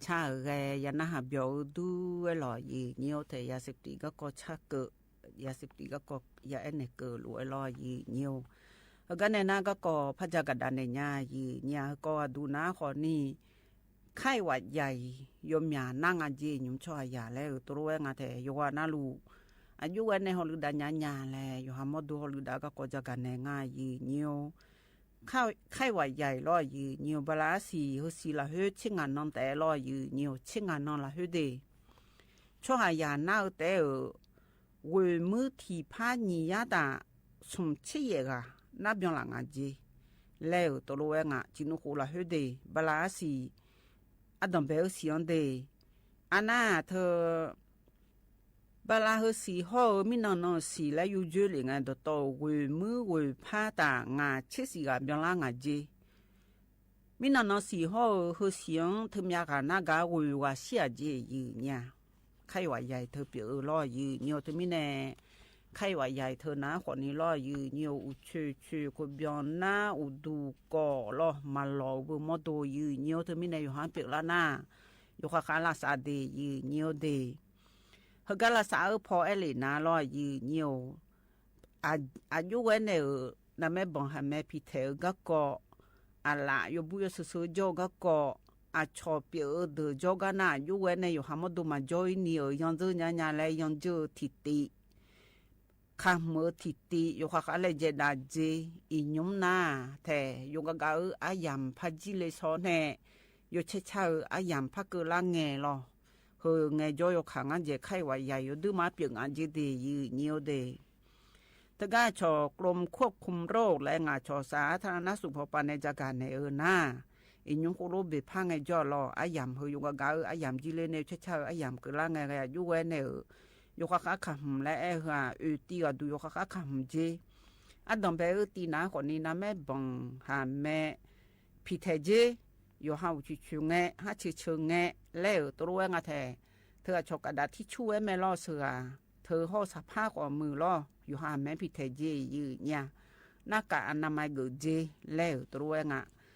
ဆါဧိၤဂဲၤ ယနာ်ဟးဘျီၣ်ဧိၤဒုးဝဲလီၤ ယုၢ်ညိၣ် ထဲယၤစ့းပတံး ကၢ်ကီၢ်ဆၣ်ကၢၣ် ယၤစ့းပတံး ကၢ်ကီၢ် ယၤအဲၣ်နဲၣ်ကၢၣ်လိာ်ဝဲလီၤ ယုၢ်ညိၣ် ဟဲကါနဲၣ်နၤ ကၢ်ကီၢ်ဖးကၠၢ်ကဒါနဲၣ်ညါ ယုၢ်ညိၣ် ဟဲကီၢ်အဒုးနၤဃီၤနံၣ် ไข้หวัดใหญ่ ယိၤမၠးနါငါက့ ညုမ်ဆှီယၤ လၢဧိၤတရူးဝဲငါထဲ ယိၤဝါနါလူၤ အယုၣ်ဝဲနဲၣ်ဟီၣ်လုၢ်ဒၣ်ညါညါလဲၣ် ယိၤဟးမီၣ်ဒိဟီၣ်လုၢ်ဒၣ် ကၢ်ကီၢ်ကၠၢ်ကဒါနဲၣ်ငါ ယုၢ်ညိၣ် ไข้ ไข้หวัดใหญ่ လီၤ ယုၢ်ညိၣ် ဘၣ်လၢအစံၣ် ဟၢစံၣ်လၢဟၢ ဆ့ငါနီၣ်တဲလီၤ ယုၢ်ညိၣ် ဆ့ငါနီၣ်လၢဟၢဒ့ၣ် ဆှီယၤနါဧိၤတဲဧိၤ ဂုၢ်မုၢ်ထံၣ်ဖးညံၤယါတၢ် ဆူၣ်ဆံယဲၢ်ဂၤ နါဘျီလၢ်ငါက့ လၢဧိၤတရူးဝဲငါ စံၣ်နူာ်ဃိးလၢဟၢဒ့ၣ် ဘၣ်လၢအစံၣ် အဒိၣ်ဘဲဟၢစံၣ်အီၤဒ့ၣ် အနၢ်ထဲ ဘၣ်လၢဟၢစံၣ်ဟီၣ်ဧိၤ မ့ၢ်နီၢ်နီၢ်စံၣ်လၢယူးယၢလံာ်ငါ ဒ်သိးဂုၢ်မုၢ်ဂုၢ်ဖးတၢ် ငါဆံးစံၣ်ဂၤဘျီလၢငါက့ မ့ၢ်နီၢ်နီၢ်စံၣ်ဟီၣ်ဧိၤ ဟၢစံၣ်အီၤ ထဲမၠးဂၤနါဂၤဂုၢ်ဂၤဆံးအီၤက့ ယုၢ်ညိၣ် ไข้หวัดใหญ่ ထဲပၠးအၢလီၤ ယုၢ်ညိၣ် ထဲမ့ၢ်နဲၣ် ไข้หวัดใหญ่ ထဲနၤဃီၤနံၣ်လီၤ ယုၢ်ညိၣ် အိၣ်ဆူၣ်ဆူၣ် ခိၣ်ဘျီၣ်နါ အိၣ်ဒူၣ်ကီၢ်လီၤ မၤလီၤဝဲမီၣ်ဒိ ယုၢ်ညိၣ် ထဲမ့ၢ်နဲၣ် ယိၤဟၣ်ပၠးလၢနၤ ယိၤဃၣ်ဃၣ်လၢ်သးဒ့ၣ် ယုၢ်ညိၣ်ဒ့ၣ် ဟဲကါလၢ်သးအၢ ဖီအဲၣ်လံာ်နၤလီၤ ယုၢ်ညိၣ် အယုၣ်ဝဲနဲၣ်ဧိၤ နမ့ၢ်ဘၣ်ဟးမဲဖံးထဲးဧိၤ ကၢ်ကီၢ် အလၣ် ယိၤဘူၣ်ယိၤစၢၤစၢၤကၠီ ကၢ်ကီၢ် အဆီၣ်ပၠးအၢဒၢးကၠီ ကါနၣ် ယုၣ်ဝဲနဲၣ် ယိၤဟးမီၣ်ဒိမၤကၠီအံၤနံၤဧိၤ ယီၤဒၢညါညါလဲၣ် ယီၤဒၢထံၣ်တံၣ် ခးမုာ်ထံၣ်တံၣ် ယိၤဃၣ်ဃၣ်လၢ်ယဲၢ်ဒၣ်က့ အံၤညုမ်နၤ ထဲ ယိၤကကးဧိၤ အယၣ်ဖးကၠံလ့စီန့ၣ် ယိၤဆဲးဆါဧိၤ အယၣ်ဖးကၢလၢ်ငဲၤလီၤ ဟၢ ငဲၤကၠီ ယိၤခးငါယဲၢ် ไข้หวัดใหญ่ ယိၤဒုးမၤပၠး ငါက့ဒ့ၣ် ယုၢ်ညိၣ်ဒ့ၣ် ထဲဂၤဆီၣ် กรมควบคุมโรค လၢငါဆီၣ် สาธารณสุข ဖီပၤနဲၣ် ကၠၢ်ကၣ်နဲၣ်ဧိၤနၤ အံၤညုမ်ဃိလိဘ့ၣ်ဖးငဲၤကၠီလီၤ အယၣ်ဟၢ ယိၤကကးဧိၤ အယၣ်ကၠံလ့န့ၣ် ဆဲးဆါဧိၤ အယၣ်ကၢလၢ်ငဲၤဂ့ၤ ယုၣ်ဝဲနဲၣ်ဧိၤ ယိၤဃၣ်ဃၣ်ခးမုာ်လၢအဲၣ်ဟၢ အၢ တံၢ်အဒူၣ် ယိၤဃၣ်ဃၣ်ခးမုာ်က့ အဒိၣ်ဘဲအၢတံၢ်နၤဃီၤနံၤ နမ့ၢ်ဘၣ်ဟးမဲ ဖံးထဲးက့ ယိၤဟးအိၣ်ဆူၣ်ဆူၣ်ငဲ ဟးဆၢၣ်ဆၢၣ်ငဲ လၢဧိၤတရူးဝဲငါထဲ ထဲအဆီၣ်ကဒါထံဆူၣ်ဝဲမဲာ်လီၤစှၤ ထဲဟီၣ်ဆၣ်ဖးဃီၤမုာ်လီၤ ယိၤဟးမဲဖံးထဲးက့ ယုၢ်ညိၣ် หน้ากากอนามัย ဂုာ်က့ လၢဧိၤတရူးဝဲငါ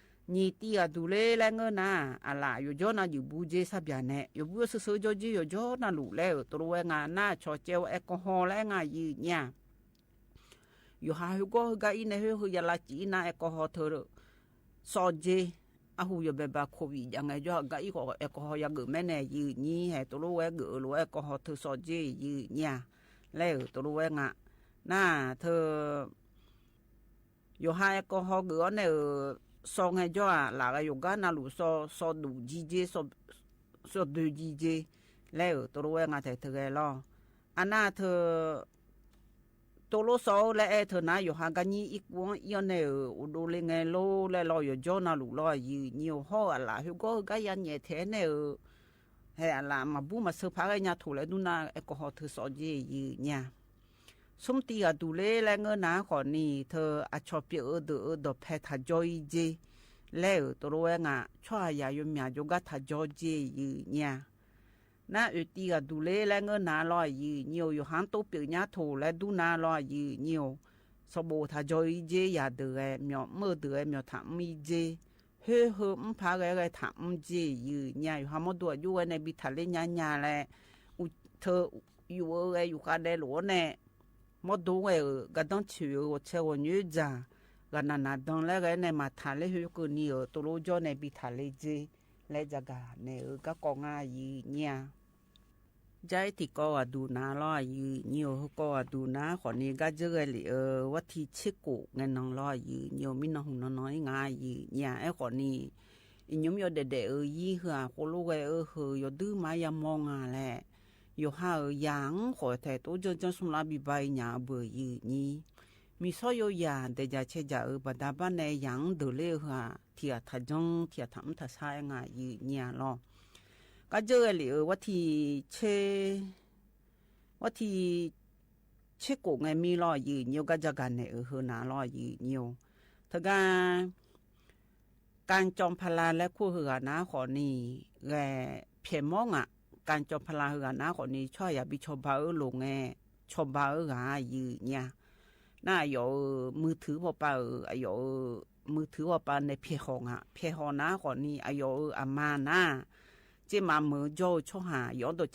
ညံၣ်တံၢ်အဒူၣ်လ့လၢငၢၢ်နၤ အလၣ် ယိၤကၠီနၤယုၢ်ဘူၣ်က့ ဆၣ်ဘျၣ်နဲၣ် ယိၤဘူၣ်ယိၤစၢၤစၢၤကၠီက့ ယိၤကၠီနၤလူၤ လၢဧိၤတရူးဝဲငါ နဆီၣ်ကဲဝဲ แอลกอฮอล์ လၢငါ ယုၢ်ညိၣ် ယိၤဟးဟူးဂီၤဟူးဂာ်အံၤနဲၣ် ဟူးဟူးယၤလၢကံအံၤနၤ แอลกอฮอล์ ထဲ စီၤက့ အဟူးယဘဲဘၣ် โควิด ယၤငဲၤကၠီ ဟူးဂာ်အံၤဃီ แอลกอฮอล์ ယၤဂုာ်မဲာ်နဲၣ် ယုၢ်ညိၣ် ဟဲတရူးဝဲဂုာ်အၢလိာ် แอลกอฮอล์ ထဲစီၤက့ ယုၢ်ညိၣ် လၢဧိၤတရူးဝဲငါ နၤ ထဲ ယိၤဟး แอลกอฮอล์ ဂုာ်အီၤနဲၣ်ဧိၤ စီၤငဲၤကၠီဧါ လၢဂ့ၤ ယိၤကၠီနၤလူၤ စီၤ စီၤဒူၣ်ကၠံကၠ့ စီၤဒူၣ်ကၠံကၠ့ လၢဧိၤတရူးဝဲငါထဲထဲဂ့ၤလီၤ အနၤ ထဲ တရူးစီၤဧၢ လၢအဲၣ်ထဲနၤ ယိၤဟးကၠံအံၤကွံအံၤအီၤနဲၣ်ဧိၤ အိၣ်ဒိးလ့ငဲၤလိလၢလီၤ ယိၤကၠီနၤလူၤလီၤ ယုၢ်ညိၣ် ဟူးအလၣ်ဟူးဂီၤဟူးဂာ်ယၤညဲၣ်ထဲနဲၣ်ဧိၤ ဟဲအလၣ်မၤဘူၣ်မၤစၢၤဖးဂ့ၤညါထိၣ်လၢဒုးနၤ แอลกอฮอล์ ထဲစီၤက့ ယုၢ်ညိၣ် ဆူတံၢ်အဒူၣ်လ့လၢငၢၢ်နၤဃီၤနံၤ ထဲအဆီၣ်ပၠးအၢဒၢးအၢဒီးဖဲထးကၠီအံၤကၠ့ လၢဧိၤတရူးဝဲငါ ဆီၣ်ယၤယိၤမၠးယိၤကၢ်ထးကၠီကၠ့ ယုၢ်ညိၣ် နၤ အၢတံၢ်အဒူၣ်လ့လၢငၢၢ်နၤလီၤ ယုၢ်ညိၣ် ယိၤဟးတိၢ်ပၠးညါထိၣ်လၢဒုးနၤလီၤ ယုၢ်ညိၣ် စီၤဘိၣ်ထးကၠီအံၤကၠ့ ယၤဒၢးဂ့ၤ မၠီၣ်မၢၢ်ဒၢးဂ့ၤ မၠီၣ်ထးအူအံၤကၠ့ ဟၢဟၢအူဖးဂ့ၤဂ့ၤထးအူကၠ့ ယုၢ်ညိၣ် ယိၤဟးမီၣ်ဒိအယုၣ်ဝဲနဲၣ် ဘံၣ်ထးလ့ညါညါလဲၣ် ထဲ ယုၣ်အၢဂ့ၤယုၣ်ဃးဒဲးလိာ်အီၤနဲၣ် မီၣ်ဒိဂ့ၤဧိၤ ကဒီဆူၣ်ဧိၤ ဂီၤဆဲးဂီၤညိုးစၢ် ဂၤနၤနၤဒၢလၢဂ့ၤနဲၣ် မၤထးလ့ဟူးကၢၢ်နံၤဧိၤ တရူးကၠီနဲၣ် ဘံၣ်ထးလ့ကၠ့ လၢကၠၢ်ကၣ်နဲၣ်ဧိၤ ကၢ်ကီၢ်ငါ ယုၢ်ညိၣ် ကၠၢ်အံၤထံၣ်ကီၢ်အဒူၣ်နၤလီၤ ယုၢ်ညိၣ် ဟူးကီၢ်အဒူၣ်နၤဃီၤနံၤ ကၠၢ်ကၠၢဂဲၤလံာ်အၢ ဝးထံဆ့ကိၣ်ငဲၤနၤလီၤ ယုၢ်ညိၣ် မ့ၢ်နီၢ်ဟူးနီၢ်နီၢ်အံၤငါ ယုၢ်ညိၣ် အဲၣ်ဃီၤနံၤ အံၤညိမ်ယီၤဒဲးဒဲးဧိၤ ယံၤဟၢအဃိလိဂ့ၤဧိၤ ဟၢယီၤဒုးမၤယၤမီၢ်ငါလဲၣ် ယိၤဟးဧိၤ ယၤအူဃီၤထဲ တအိၣ်ကၠၢ်ကၠၢ်ဆူၣ်လၢဘံၣ်ဘၢအံၤညါအဘၢၣ် ယုၢ်ညိၣ် မံၤစီၤယိၤယၤ ဒဲးယၤဆဲးယၤဧိၤ ဘၣ်ဒါဘၣ်နဲၣ် ယၤအူဒၢးလ့ဧိၤ ဟၢထံၣ်အထးကၠီ ထံၣ်အထးအူထးဆါအဲၣ်ငါ ယုၢ်ညိၣ်လီၤ ကၠၢ်ကၠၢဂဲၤလံာ်အၢ ဝးထံ ဝးထံ ဆ့ကိၣ်ငဲၤမံလီၤ ယုၢ်ညိၣ် ကၠၢ်ကၠၢဂၤနဲၣ်ဧိၤ ဟၢနၤလီၤ ယုၢ်ညိၣ် ထဲဂၤ ကၣ်ကၠီဖးလးလၢခိၣ်ဟူးဂၤနၤဃီၤနံၤ ဂဲၤဖျဲးမီၢ်ငါ ကၣ်ကၠီဖးလးဟူးဂၤနၤဃီၤနံၤ ဆီၣ်ယၤဘံၣ်ဆီၣ်ဘါအၢလိာ်ငဲၤ ဆီၣ်ဘါအၢဂၤ ယုၢ်ညိၣ် နၤ အယီၤဧိၤ မုၢ်ထုးဖီပာ်ဧိၤ အယီၤဧိၤ မုၢ်ထုးဖီပာ်နဲၣ်ဖျဲးဃီၤငါ ဖျဲးဃီၤနၤဃီၤနံၤ အယီၤဧိၤအမါနၤ ကြေးမး မႂ်ၸေႃး ၶျေၼ်းႁႃႇ ယွၼ်းတေၸၢပ်ႈပိၵ်ႉလဵဝ်ၼႆႉ ၶျေႃးပၢၼ်ၼႆႉလႃႇ လႄႈ ထၢင်ႇသႃႇလႄႈငႃႇ လႄႈ လေႃႈ ယိုဝ်းယိုဝ်း ၵႃႈထၢင်ႇသႃႇလႄႈ ဢိူဝ်ႈ လႄႈ ဢႄႈ ႁိုဝ်ၼႃႇ ၶေႃႈၼီႈ ဢႃႇယု ဢိူဝ်ႈ ႁႃႇၸီးယႃႇၸီး ဢႃႇယု ဢိူဝ်ႈ ဢႃႇပူး သီႇၶူပ်ႇၶေႃႈလႃႈ ဢိူဝ်ႈ တႅင်ႇ ထိူဝ် ဢႃႇယု ဢႃႇပူး သိူဝ်ၼႆႉ လေႃႈ ယိုဝ်းယိုဝ်း ဢႃႇယု မျေႃႇၼႄငႃႈၼႄ ဢႃႇပႃႇတႄႉတႄႉ လေႃႈ မီးယႃႈၵၢင်ႉ လေႃႈ ထိူဝ် ဢၼ်ၼႆႉ ဢိူဝ်ႈ ႁိုဝ်ၼႃႇ ၶေႃႈၼီႈ ဢႃႇယု ဢိူဝ်ႈ မီးယႃႈ ဢူဝ်ႇလႄႇလႄႈ တေၸႃႉၶျေႇၸႃႇငႃႈၼႄ ယိုဝ်းယိုဝ်းၵၼ်ၼႃႇ ဢႃႇယု ဢိူဝ်ႈ မီးယႃႈ တူဝ်လူဝ်းပိၼ်ႇၼိူဝ်လူဝ်းတူဝ် ပျႃႇမေႃး ဢိူဝ်ႈ ထိူဝ်ၼႃႇ ၶေႃႈၼီႈ ဢႃႇယု ဢိူဝ်ႈ ဢႃႇပူး ဢိူဝ်ႈ ဢလၢင်း ဢိူဝ်ႈ ဢႃႇယု ဢႃႇပူး ၵေႃႈ ၵူႈၵူႈသႃႇလႄႈၼႃႇ ႁႄႉ မီးၶျႅၼ်ႇၼႆႉ ယႂ်ႇမႃးလႄႈ ဢလၢင်းလႄႈ မၼ်းသေလေႃႈ ဢႃႇယု ဢိူဝ်ႈ ယင်းမီးၶျႅၼ်ႇၼႆႉ ယႂ်ႇမႃးတႄႉလႄႈ ဢႃႇယု ဢိူဝ်ႈ မီးယၢမ်းပျႃႇႁေႃႈၼႄငႃႈၼႄ ယိုဝ်းယိုဝ်း ဢႃႇ ၶျေႃႇၶလိပ်ႉလႄႈ ဢၼ်ငႃႈထႅင်ႈ ထိူဝ်ၵႃႈ ပျႃႇပျႃႇ ပီႈႁေႃႈမေႃး ထိူဝ်လေႃႈ ယိုဝ်းယိုဝ်း ဢႃႇယု ဢိူဝ်ႈ မီးယႃႈၼႃႇ ၶေႃႈၼီႈ ထိူဝ်မႃးၸေႃးလႄႈ ဢၼ်ၼႆႉ ၸႅင်ႈငၢၼ်းၼႆႉ ဢၼ်ၼႃႇ ဢႃႇယု ဢႃႇပူး ဢိူဝ်ႈ ၼႆႉ ဢႃႇယု ဢိူဝ်ႈ ဢႃႇပူး ယဝ်ႉ တူဝ်လူဝ်းလူဝ်း ၸိူင်ႉၼႆလႄႈ ဢႃႇယု မီးယၢမ်းပျႃႇမေႃးၼႃႇ ပျႃႇမေႃးၼႆႉၼႃႇ ၶေႃႈၼီႈ ထိူဝ်ၵႃႈ ထိူဝ်ၸွမ်ၽလႃႉလေႃႈ ၵၢၼ်ၸွမ်ၽလႃႉ ထိူဝ်ဢႃႈ တႃႇၼူဝ်း ထၢင်ႇသၢင်ႈဢႃႈ လေႃႈ ယိုဝ်းယိုဝ်း ထိူဝ်ၵႃႈ တမ်းရူတ်ႇ ၽူႈထွမ်ႇၽၢၵ်ႈႁႃႈ ဢိုမ်း တူဝ်လူဝ်း ဢိူဝ်ႈ ၶျေႃးပၢၼ်ၼႆႉလႃႇလႄႈ ထၢင်ႇသၢင်ႈလႄႈငႃႇလႄႈလေႃႈ ၶဝ်ၵေႃႈ မႃးႁေႃးလိုဝ်ႈတႃႇၼႆႉလႃႇလႄႈ ဢႃႇယုၼႃႇ ၶေႃႈၼီႈ ယုမ်ႇယႃႉၵႃႈၵႃႈလူႇ ဢိူဝ်ႈ ထိူဝ်ၼႃႇလီႇသုမ်ႇမူဝ်းၼႃႇ လၵ်းၵိူဝ်ႇသွႆႈမႃးလႄႈလေႃႈ ယိုဝ်းယိုဝ်း တၵႃႇၵၢၼ်ၸွမ်ၽလႃႉၼႆႉ ဢိူဝ်ႈ တေႃႇၸႃႉပီႈၼႆႉလႃႇ ဢိူဝ်ႈ လူဝ်ႇဝႄႈ တႃႇၼူဝ်ႇ ၽူႈထွမ်ႇၽၢၵ်ႈႁႃႈ ပေႃးပႃးၼႃႇ ၶေႃႈၼီႈလႄႈ မေႃၼႄ ပူၺ်းငႃႇ ယိုဝ်းၼႆႉ ပူၺ်းၼႃႇ ၶေႃႈၼီႈ ထိူဝ်ၵႃႈ ဢိူဝ်ႈ ပေႃးထိုင် လၢင်းဢၢင်းမႄႈလႄႈလေႃႈ ယိုဝ်းယိုဝ်း ထိူဝ်ၵႃႈ တေႃႇၸႃႉႁႃႈပီႈ လူဝ်ႇပေႃးထိုင်လၢင်းဢၢင်းမႄႈလႄႈ တူဝ်လူဝ်းဝႄႈငႃႇလႄႈ ပူၺ်း ဢိူဝ်ႈ ႁိူဝ်ႈၼႃႇ ၶေႃႈၼီႈ ဝႄႈ မႃးပူၺ်းမေႃးဢႃႇၸေးလႄႈ ဢိူဝ်ႈ တူဝ်လူဝ်းဝႄႈငႃႇ ယိုဝ်းၼႆႉ ထိူဝ်ၵႃႈ ဢမ်ႇၽိူဝ်ႇႁၢၼ်လူင် ၸင်ႇဝႃႈ ၶျဵင်းမႆႇ ဢိူဝ်ႈ ထိူဝ်ၸွင်ႇထိူဝ်လၢင်းပူၺ်းလႄႈ ဢိူဝ်ႈ လေႃႈ ဢၼ်ၼၼ်ႉၵေႃႈ ၼႆၼႃႇ ၶေႃႈၼီႈ ယွၼ်ႉယွၼ်ႉၼႃႇ ဢူႈၸီႇၸီႇၼႃႇလေႃႈ ယိုဝ်းယိုဝ်း ဝႄႈ မႃးပူၺ်းၼႆႉ ဢူဝ်ႈ တူဝ်လူဝ်းဝႄႈငႃႇ ဢူဝ်ႈ တူဝ်လူဝ်းဝႄႈၼႃႇ ၶေႃႈၼီႈ ဢႃႇယမ်ႇ ၼႃႇလီႇ ၶျေႇတီႇလင် ဢူႈၸီႇၽေႃႈပႃႈလေႃႈ ယိုဝ်းယိုဝ်း ထိူဝ် ဢႃႇယု ပေႃးထိုင်ၼႆႉ ဢိူဝ်ႈ ၸႄႈဢူဝ်ႈတူဝ်လႄႈဢေႃႈၼႆႉ ထိူဝ်ၵႃႈ ၸႄႈမႃးမိူင်း ဢိူဝ်ႈ ဢွင်ႇမႃးလႄႈ ဢိူဝ်ႈ ဢိူဝ်ႈ ဢွင်ႇငႃးလႄႈ တူဝ်လူဝ်းဝႄႈငႃႇ ယိုဝ်းၼႆႉလေႃႈ ဝႃႈတီႈၶျေႇၵူဝ်ႇၵၼ် ၼွင်ႁူႇၼွင်ငႃးၼႆႉ ယိုဝ်းၼႆႉ မီးၼွင်ႁူႇၼွင်လေႃႈ ယိုဝ်းၼႆႉ ထိူဝ်မီးၼႆႉ တႃႇၼူဝ်ႇ ၽူႈထွမ်ႇၽၢၵ်ႈႁႃႈ ထိူဝ်ဢပႃႈၼႃႇ ၶေႃႈၼီႈ ယႃႇၼႄဢီးငႃႇ ယိုဝ်းၼႆႉ ၼႄၼႃႇ ၶေႃႈၼီႈ ဢႃႇယု ဢႃႇပု ဢႃႇၼႃႇ ထီႇၸေး မႃႇရၼၸေး ၸႃႇဢုသႄႇၸေႃးငႃႇၸေး လႄႈ တူဝ်လူဝ်းဝႄႈငႃႇတႄႉ ထိူဝ်မီးၼႆႉ ၼီႈၵႃႈလူး ထိူဝ်ဢၼ်တၵ်ႉၵႃႈ ၼႄဢႃႇပု ဢႃႇၵႃႈသိူဝ်ၼႆႉ ဢိူဝ်ႈ မႃးယႃႇၵူႈ မႃးယႃႇယင်း ၽႃႇၵႃႈသိူဝ် တူဝ်လဵၵ်ႉမႃးလႄႈ တူဝ်လူဝ်းဝႄႈငႃႇ ၼႃႇ တူဝ်လူဝ်းၼႃႇႁႃႉ ဢိူဝ်ႈ ထိူဝ်ၼႃႇလေႃႈ ယိုဝ်းၼႆႉ ဢႃႇလီႇႁိုဝ်ၵႃႈၼႃႇ ၶေႃႈၼီႈ သထႃႇၽွၼ်းလႄႈ ၶုင်ႇဢႃႇၸေး ဢႃႇၸိူဝ်ႉဢႃႇၸႃႇၼႃႇ မႃးဢၼ်ၼႆႉငႃႇ ယိုဝ်းၼႆႉ ဢႃႇၶူဝ်ႇ ဢႃႇမႃးသိၼ်ၺႃးငႃႇ ၶေႃႈၼီႈ ၸွၵ်ႇဢႃႇ ယူႇၶႃႈ မႃးၶေႃႈလႃႇငႃႇ ယိုဝ်းၼႆႉလေႃႈ ဢႃႇလီႇႁိုဝ်ၵႃႈၼႆႉ ဢၼ်ၼႆႉ ဢိူဝ်ႈ ႁိုဝ်ၼႃႇ ၶေႃႈၼီႈ ဢႃႇယု ဢႃႇပု သိူဝ်ၼႆႉလႄႈၼႆႉ ဢႃႇယု မႃးပီႈ ပီႈႁေႃၼႆႉ ဢႃႇယု ဢႃႇပု ႁႄႉငႃးလႄႈ ပီႈႁေႃၼႆႉ ပီႈဢူဝ်းလႃးလႄႈ ၸင်ႇဢေႇလႄႈ ဢႃႇယု ဢႃႇပုလႄႈ တူဝ်လူဝ်းဢႄးငႃႇ ယိုဝ်းၼႆႉ ဢၼ်ၼႃႇ ဢႃႇယု ဢႃႇပု ႁႄႉ ဢလၢင်း မီးၶျေႇယႄႇမႃးတႄႉ သီႇတူဝ်လႄႈ မႄႈတႄႉလႄႈ မၼ်းသႄႉတူဝ်ဢႄး ၸင်ႇဢေႇ ထိူဝ်ၼႃႇ ဢႃႇယု ဢႃႇပု မႃးၸင်ႇဢေႇ ၸေး ဢႃႇယု ဢႃႇသီႇ ယိူဝ်းလၢႆယိူဝ်းၼႆႉ ဢႃႇယု ဢႃႇသီႇ လႃႇလႄႇ လႃႇလႄႇ ပျႃႇမေႃးၼႆႉ ဢေႇ ၸေး ဢႃႇယု ဢႃႇပု မႃး မႃးၼႆႉ ဢိူဝ်ႈ ႁႄႉႁႄႉ တူဝ်လူဝ်း ဢိူဝ်ႈ မီးၶျေႇၼႆႉ ယႄႇယႄႇ ပီႈသၢင်ႇငႃးလႄႈ ဢႃႇယု ဢႃႇယု မီးယႃႈ တူဝ်ပီႈႁေႃလႄႈ လေႃႈ ယိုဝ်းၼႆႉ တူဝ်လူဝ်း ပီႈႁေႃၵူၼ်းၼႆႉ ပီႈဢူဝ်းလႃး ဢိူဝ်ႈ လႄႈ လေႃႈ ယိုဝ်းၼႆႉ ထိူဝ်မီးၼႆႉ ဢႃႇယု ဢႃႇသီႇ ယိူဝ်းလၢႆၼႆႉလႄႈ ဢေႇ လႄႈ ဢိူဝ်ႈ တူဝ်လူဝ်း ဢႄးငႃးတႄႉ ယိုဝ်းၶျႃႉပူႇ ၶူဝ်းလူဝ်း ၸင်ႇဢေႇ ႁိုဝ်ၼႃႇ ၶေႃႈၼႆႉ ဢႃႇယု မီးယႃႈၼႆႉ ဢိူဝ်ႈ ၶျေႇၸႃႇၼႆႉ လေႃႈ ဢႃႇယု မီးယႃႈ ဢီႈၶွင်ၼႆႉ ၸေႇတူဝ်ႇ ဢိူဝ်ႈ ထိူဝ် ဢီႈၶွင် ပီႈဢူဝ်းလႃး ဢႃႇယု ၸူဝ်ႈၵႃႈလႄႈ ဢေႇ တူဝ်လူဝ်း ၸင်ႇဢေႇ လႄႈ တူဝ်လူဝ်း ဢႄးငႃး ယိုဝ်းၼႆႉ ၼႃႇ ဢႃႇလီႇ ယုမ်ႇၵႃႈၼႆႉ ဢိူဝ်ႈ ႁိုဝ်ၼႃႇ လေႃႈ ယိုဝ်းၼႆႉ ဢိူဝ်ႈ ထိူဝ်ၼႃႇ လေႃႈ ယိုဝ်းၼႆႉ ဢၼ်ၼႆႉမႃး ၶျေႃးတၼူႇ ပေႃးပႃးၼႆႉ ဢိူဝ်ႈ လႄႈ ၶျွင်ႈထႆးတႃႈလူႇ ဢိူဝ်ႈ ႁႃငႃးၸေး ထီႇၵၢၼ်ၽႃႉယႃႇလႄႈ ငႃးၸေး ဢၼ်ၸေးမီးၼႆႉ ၼႆႉ ဢိူဝ်ႈ လႄႈ ၶျွင်ႈထႆးတႃႈလူႇ ဢိူဝ်ႈ ထိူဝ်ၼႃႇ ၶေႃႈၼႆႉ ဢၶျေႃး ဢိုမ်း မျေႃႇႁိုဝ် ငႃးၸေး ယိုဝ်းၼႆႉ လေႃႈ ထိူဝ်မီးၼႆႉ ၸဝ်ႈၼႃႈထီႉၼႃႇ ၶေႃႈၼႆႉ ၼႆႉ ဢဝ်ၼႆႉ ယွင်ႈႁႃပွင်လႄႈ ဢိူဝ်ႈ လူၺ်ႈ ယူႇပွင်တၢင်းငၢၼ်းၼႆႉ ယိုဝ်းၼႆႉ ႁႂ်ႈႁိူဝ်ႈ ဢိူဝ်ႈ သေ ယူႇႁႃယၢင်ႇ ယူႇသုမ်းလႃး ပီႈပၢႆးၽိူၵ်ႇငႃး ယိုဝ်းၼႆႉ ထိူဝ်မီးၼႆႉ ၼုမ်ႇၼၢင်းယူႇတႄႉတႄႉ ဢိူဝ်ႈ ယိုဝ်းႁိူဝ်ႈ ယူႇၵႃႈငၢႆးမႃး ယိုဝ်းၼႆႉ ယူႇႁႃၼႃႈလူႇ ထိူဝ်ၶျွႆႉယႃႈ မႃးဢုပ်ႇမႃးပႃး ပီႈဢိူၺ်း လူဝ်ႇလေႃႈ ယိုဝ်းၼႆႉ ယူႇၵႃႈၶႃႈ ယႃႈၵႃႈယႃႈမွင်းဢႃႈ ထႅင်ႈၶူဝ်းဝႆႉၵေႃႈ ၵေႃႈ ယူႇႁႃယုမ်ႇတွင်းလႃႈ ႁိူဝ်ႈ ၶျွႆႉယႃႈ ယူႇၵႃႈ ဢမ်ႇပီႈၼွႆႉသႃႇ ယိပ်းပႃး ၽူႈလႃႈ တေႃႇယႄႇ တေႃႇယႄႇ တူၺ်းမႃးၵႃႈၼႆႉ ဢိူဝ်ႈ ၶူဝ်းလူဝ်ႇဝႆႉၵေႃႈ ၵေႃႈမႃးတူၺ်းလႃႈ ၽႃႈယူႇၶႃႈၶႃႈ ဢိူဝ်ႈ ယႃႈၶမ်ငႃး ယိုဝ်းၼႆႉ ႁိူဝ်ႈ ဢိူဝ်ႈ ယိုဝ်းၼႆႉ ၸႃႉၵၼ်ၼႆႉ ဢိူဝ်ႈ ဢေႃႈ ယိုဝ်းၼႆႉ ႁိူဝ်ႈ ၵၼ်ၼႆႉၼႃႇ ၼႃႇ ယႃႇတိုၼ်ႇၼႆႉ ၶျႃႉၵႃႈထ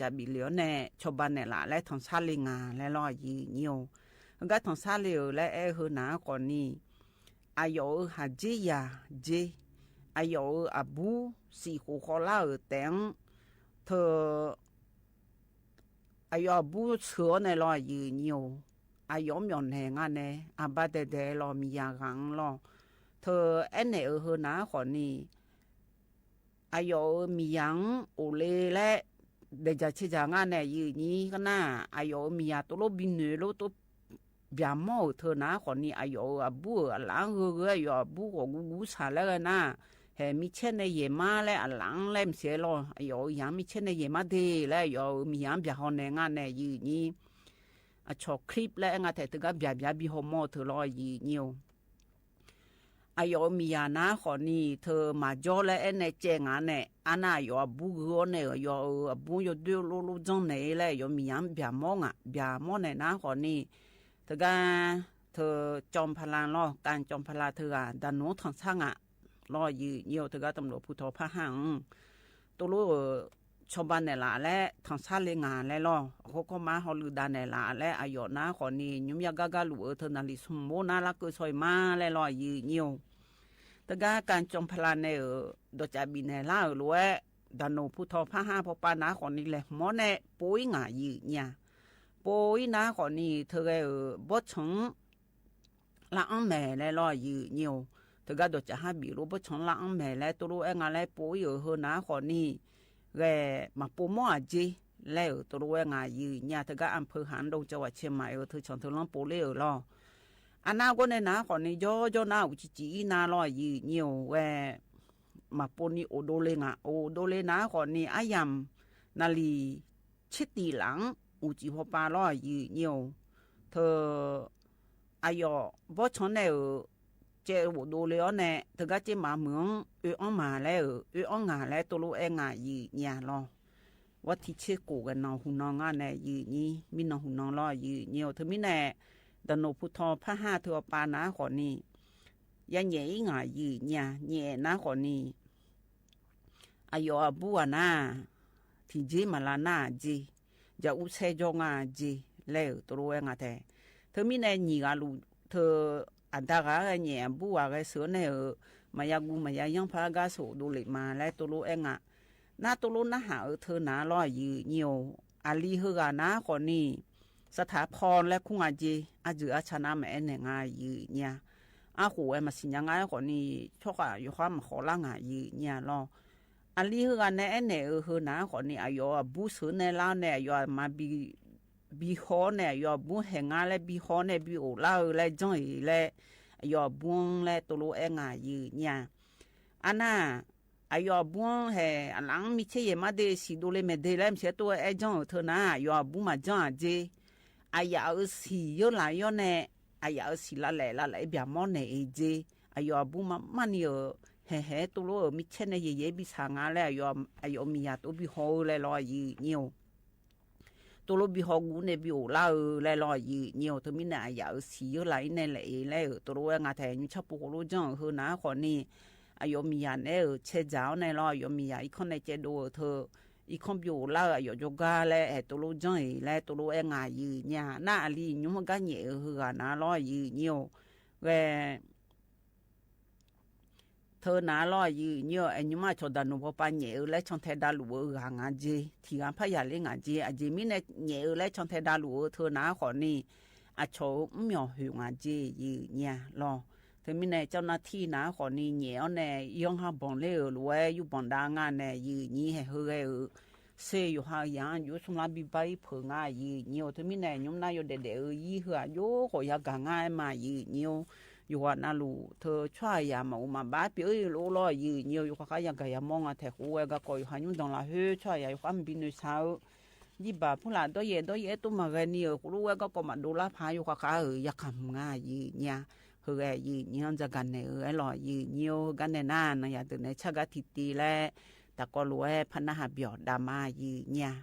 ီႇတီႈလႄႈ တႃႇၵေႃႈလူဝ်ႇ ၽၼ်းၼႃႇႁႃႉ ပျေႃႇတႃႇမႃး ယိုဝ်းၼႆႉ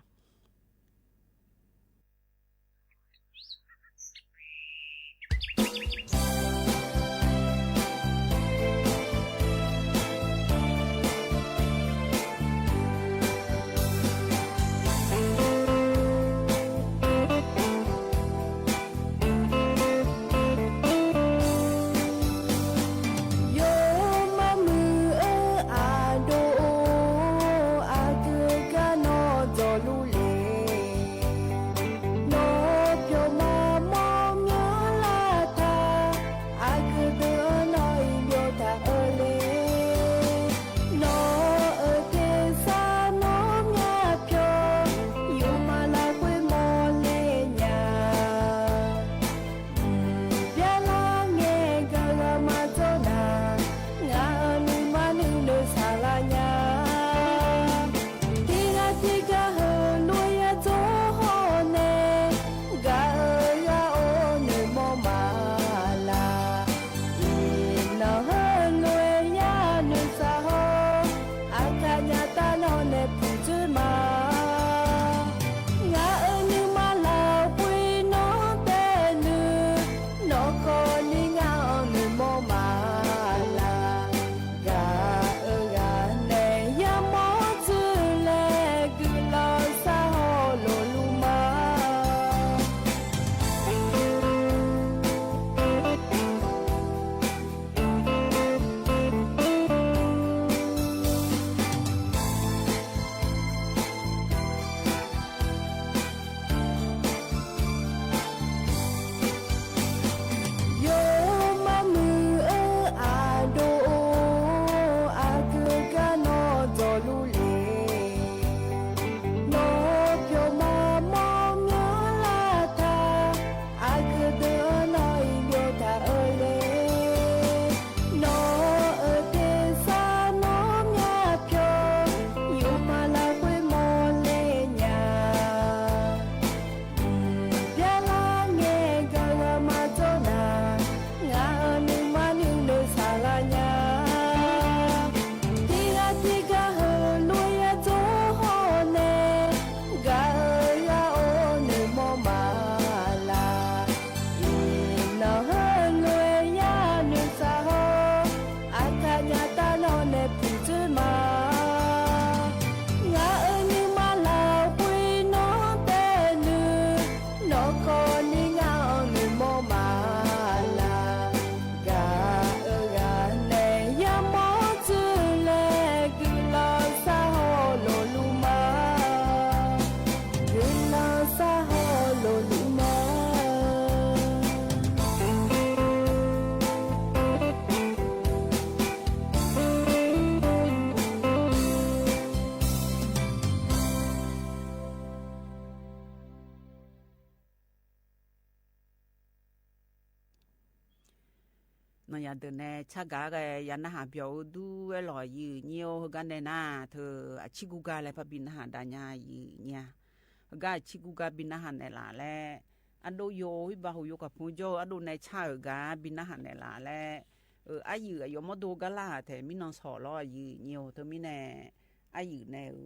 ယၤဒုးနဲ ဆၣ်ဂၤဂဲ ယၤနဟးပျီၣ်အူဒူအဲလီၤယုၢ်ညိ ဟဲဂၤနဲနၤ ထၢၣ်အဆံၣ်ကူၣ်ကါလၢ် ပဘၣ်ဘံနဟးဒၣ်ညါယုၢ်ညိ ဟဲဂၤအဆံၣ်ကူၣ်ကါ ဘံနဟးနဲၣ်လၢ်လၢ အဒိယိာ်ဟံၣ်ဘၣ်ဟူးယိာ်ကၣ်ဖူကၠိ အဒိနဲဆၣ်ဧၢဂၤ ဘံနဟးနဲၣ်လၢ်လၢ အၢ အယုၢ်အယီၤမီၢ်ဒိဂၤလၢ်ထဲ မံနီၢ်ဆီၣ်လီၤယုၢ်ညိ ထၢၣ်မံနဲ အယုၢ်နဲဧၢ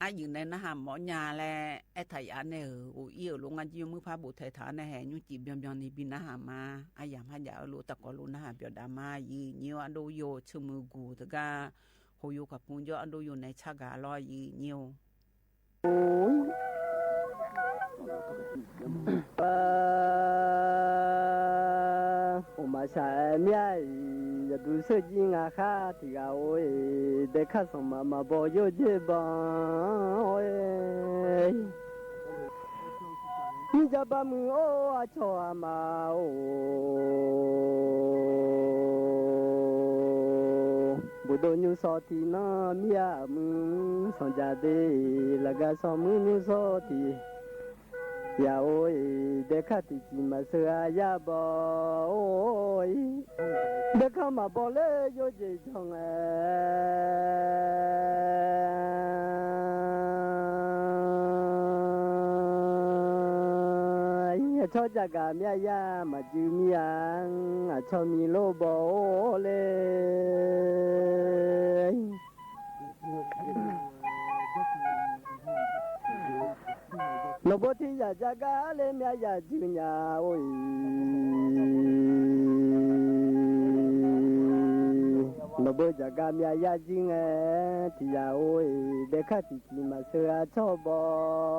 အယုၢ်နဲနဟးမီၢ်ညါလၢ အဲၣ်ထၢၣ်ယၤနဲဧၢ အိၣ်အံၣ်အၢၣ်လီၤ ငါကၠိမုၢ်ဖးဘိၣ်ထဲထၢၣ်နဲဟဲ ညူၣ်စံၣ်ဘျီဘျီန့ၣ် ဘံနဟးမါ အယၤမါယၤအၢၣ်လီၤ တၢ်ကီလိာ်နဟးပျီၣ်ဒၣ်မါ ယုၢ်ညိအဒိယိာ် ဆိၣ်မုၢ်ဂူာ်တဂၤ ဟူးယိာ်ကၣ်ဖူကၠိ အဒိယိာ်နဲဆၣ်ဂၤလီၤယုၢ်ညိ အိၣ်မၤဆၣ်အဲၣ်မၠၣ် ယဒုးဆၢၣ်ကံငါခါ ထံၣ်ဂၤအိၣ်အံၤ ဒဲခၣ်စီၤမၤမၤဘီယိၣ်က့ၢ်ဘီ အိၣ်အံၤ မံယၤဘၣ်မုၢ်အိၣ်အဆီၣ်အမၤအိၣ် ဘူးဒိၣ်ညူစီၤထံနီၤ မံယၤမုၢ် စီၤယၤဒ့ လၢဂၤစီၤမုၢ်ညူစီၤထံ ယၤအိၣ်အံၤ ဒဲခၣ်တံၢ်ကံမၤစၢၤအယၤဘီ အိၣ်အံၤ ဒဲခၣ်မၤဘီလၢယိၣ်က့ၢ် ကၠီၣ်ငဲ အဆီၣ်ယၤဂၤမၠၣ်ယၤ မၤစုမံယၤ အဆီၣ်မံလိၣ်ဘီအိၣ်လဲၣ် နီၢ်ဘိထံယၤယၤဂၤလၢမၠၣ်ယၤစုညါအိၣ်အံၤ နီၢ်ဘိယၤဂၤမၠၣ်ယၤစုညါ ထံယၤအိၣ်အံၤ ဒဲခၣ်တံၢ်ကံမၤစၢၤအဆီၣ်ဘီ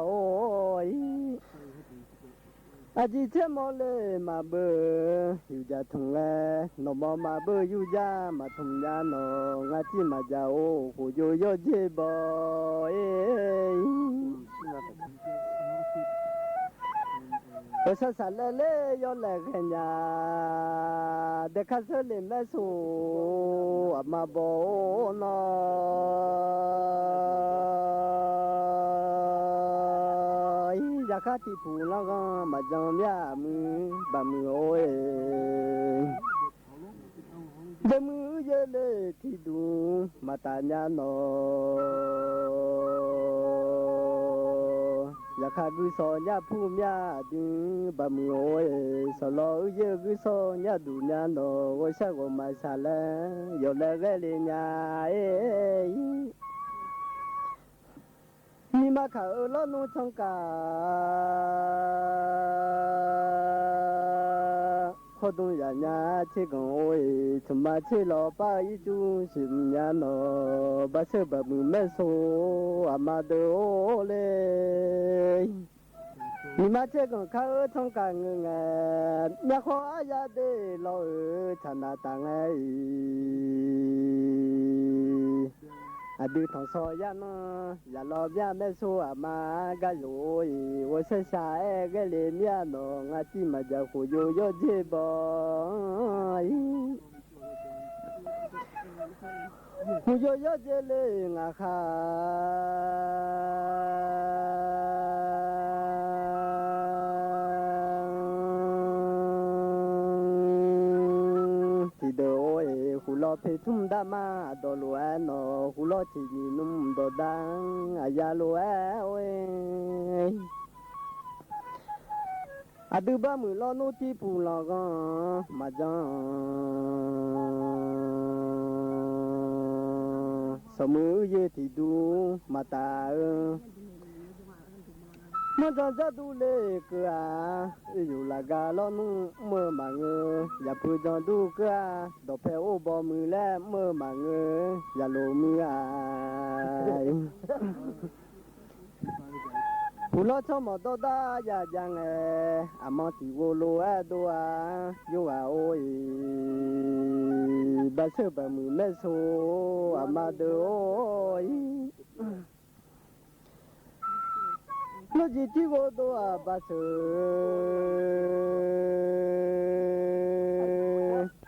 အိၣ်အံၤ အကံၢ်ဆဲးမီၢ်လၢမၤဘၢ ယူၢ်ယၤထူၣ်လဲၣ် နီၢ်မီၢ်မၤဘၢယူၢ်ယၤ မၤထူၣ်ညါနီၢ် ငါစံၣ်မၤယၤအိၣ် ဟူးယိာ်ယိၣ်က့ၢ်ဘီ အ့ၣ် ပဆၣ်သးလဲလဲယီၤလဲၣ်ဂဲၤညါ ဒဲခၣ်ဆၢလ့ၣ်မဲၣ်ဆိ အမါဘီအိၣ်နီၢ် ယၤခါတံၢ်ပူၤလီၤဂီၤ မၤကၠီမၠၣ်မုၢ် ဘၣ်မုၢ်အိၣ်အ့ၣ် ဒဲမုၢ်ယဲလၢထံဒူ မၤတၢ်ညါနီၢ် ယၤခါဂုၢ်စီၤညၣ်ဖူမၠၣ်ဒု ဘၣ်မုၢ်အိၣ်အ့ၣ် စီၤလီၤအုၣ်ယဲၢ်ဂုၢ်စီၤညၣ်ဒူညါနီၢ် ဂီၤဆၣ်ဂီၤမၤဆၣ်လဲၣ် ယီၤလဲၣ်ဂဲၤလံညါ အ့ၣ် မံမၤခးအၢလီၤနူဆီကၤ ခီၣ်ဒူယၤညါဆ့ၣ်ကီၢ်အိၣ်အ့ၣ် ဆိၣ်မၤဆ့ၣ်လီၤပၢ်အံၤ ကၠူဆ့ၣ်မုၢ်ညါနီၢ် ဘၣ်ဆၢဘၣ်မုၢ်မဲၣ်ဆိ အမါဒၢအိၣ်လဲၣ် မံမၤဆ့ၣ်ကီၢ်ခါအၢ ထီၣ်ကၤငၢၢ်ငဲၢ် မၠၣ်ဃီအါယၤဒ့လီၤအၢ ဆၣ်နၤတၢ်ငဲအံၤ အဒုးထီၣ်စီၤယၤနီၢ် ယၤလီၤမၠၣ်မဲၣ်ဆိ အမါဂၤယိၤအံၤ ဂီၤဆၣ်ဂီၤမၤဆၣ်လဲၣ်ဂဲၤလံမၠၣ်နီၢ် ငါစံၣ်မၤယၤဟူးယိာ်ယိၣ်က့ၢ်ဘီအံၤ ဟူးယိာ်ယိၣ်က့ၢ်လၢငါခါ ထံဒၢအိၣ်အ့ၣ် ဟူးလီၤဖ့းထူၣ်ဒၣ်မး အဒီလိာ်အဲၣ်နီၢ် ဟူးလီၤထံးနံၤနုၢ်ဒီးဒၣ် အယၤလိာ်အဲၣ်အိၣ်အ့ၣ် အဒုးဘၣ်မုၢ်လီၤနူတံပူၤလီၤဂီၤ မၤကၠီ စီၤမုၢ်အုၣ်ယဲၢ်ထံးဒူ မၤတၢ်အၢ မၢကၠီကၠီဒူလ့ၣ်ကၢဧါ အ့ၣ်ယိၤလၢဂၤလီၤနူမၢမၤငၢၤ ယၤဖုကၠီဒူကၢဧါ ဒီးဖဲအိၣ်ဘီမုၢ်လဲၣ်မၢမၤငၢၤ ယၤလိာ်မုၢ်ဧါ ဟူးလီၤဆီမီၤဒီဒၣ်ယၤယၤငဲ အမါတံၢ်ဝိလိာ်အဲၣ်ဒိၣ်ဧါ ယိၤဂၤအိၣ်အံၤ ဘၣ်ဆၢဘၣ်မုၢ်မဲၣ်ဆိ အမါဒၢအိၣ်အံၤ နီၢ်ကံၢ်ထံၣ်ဝိဒိၣ်အဘၣ်ဆၢ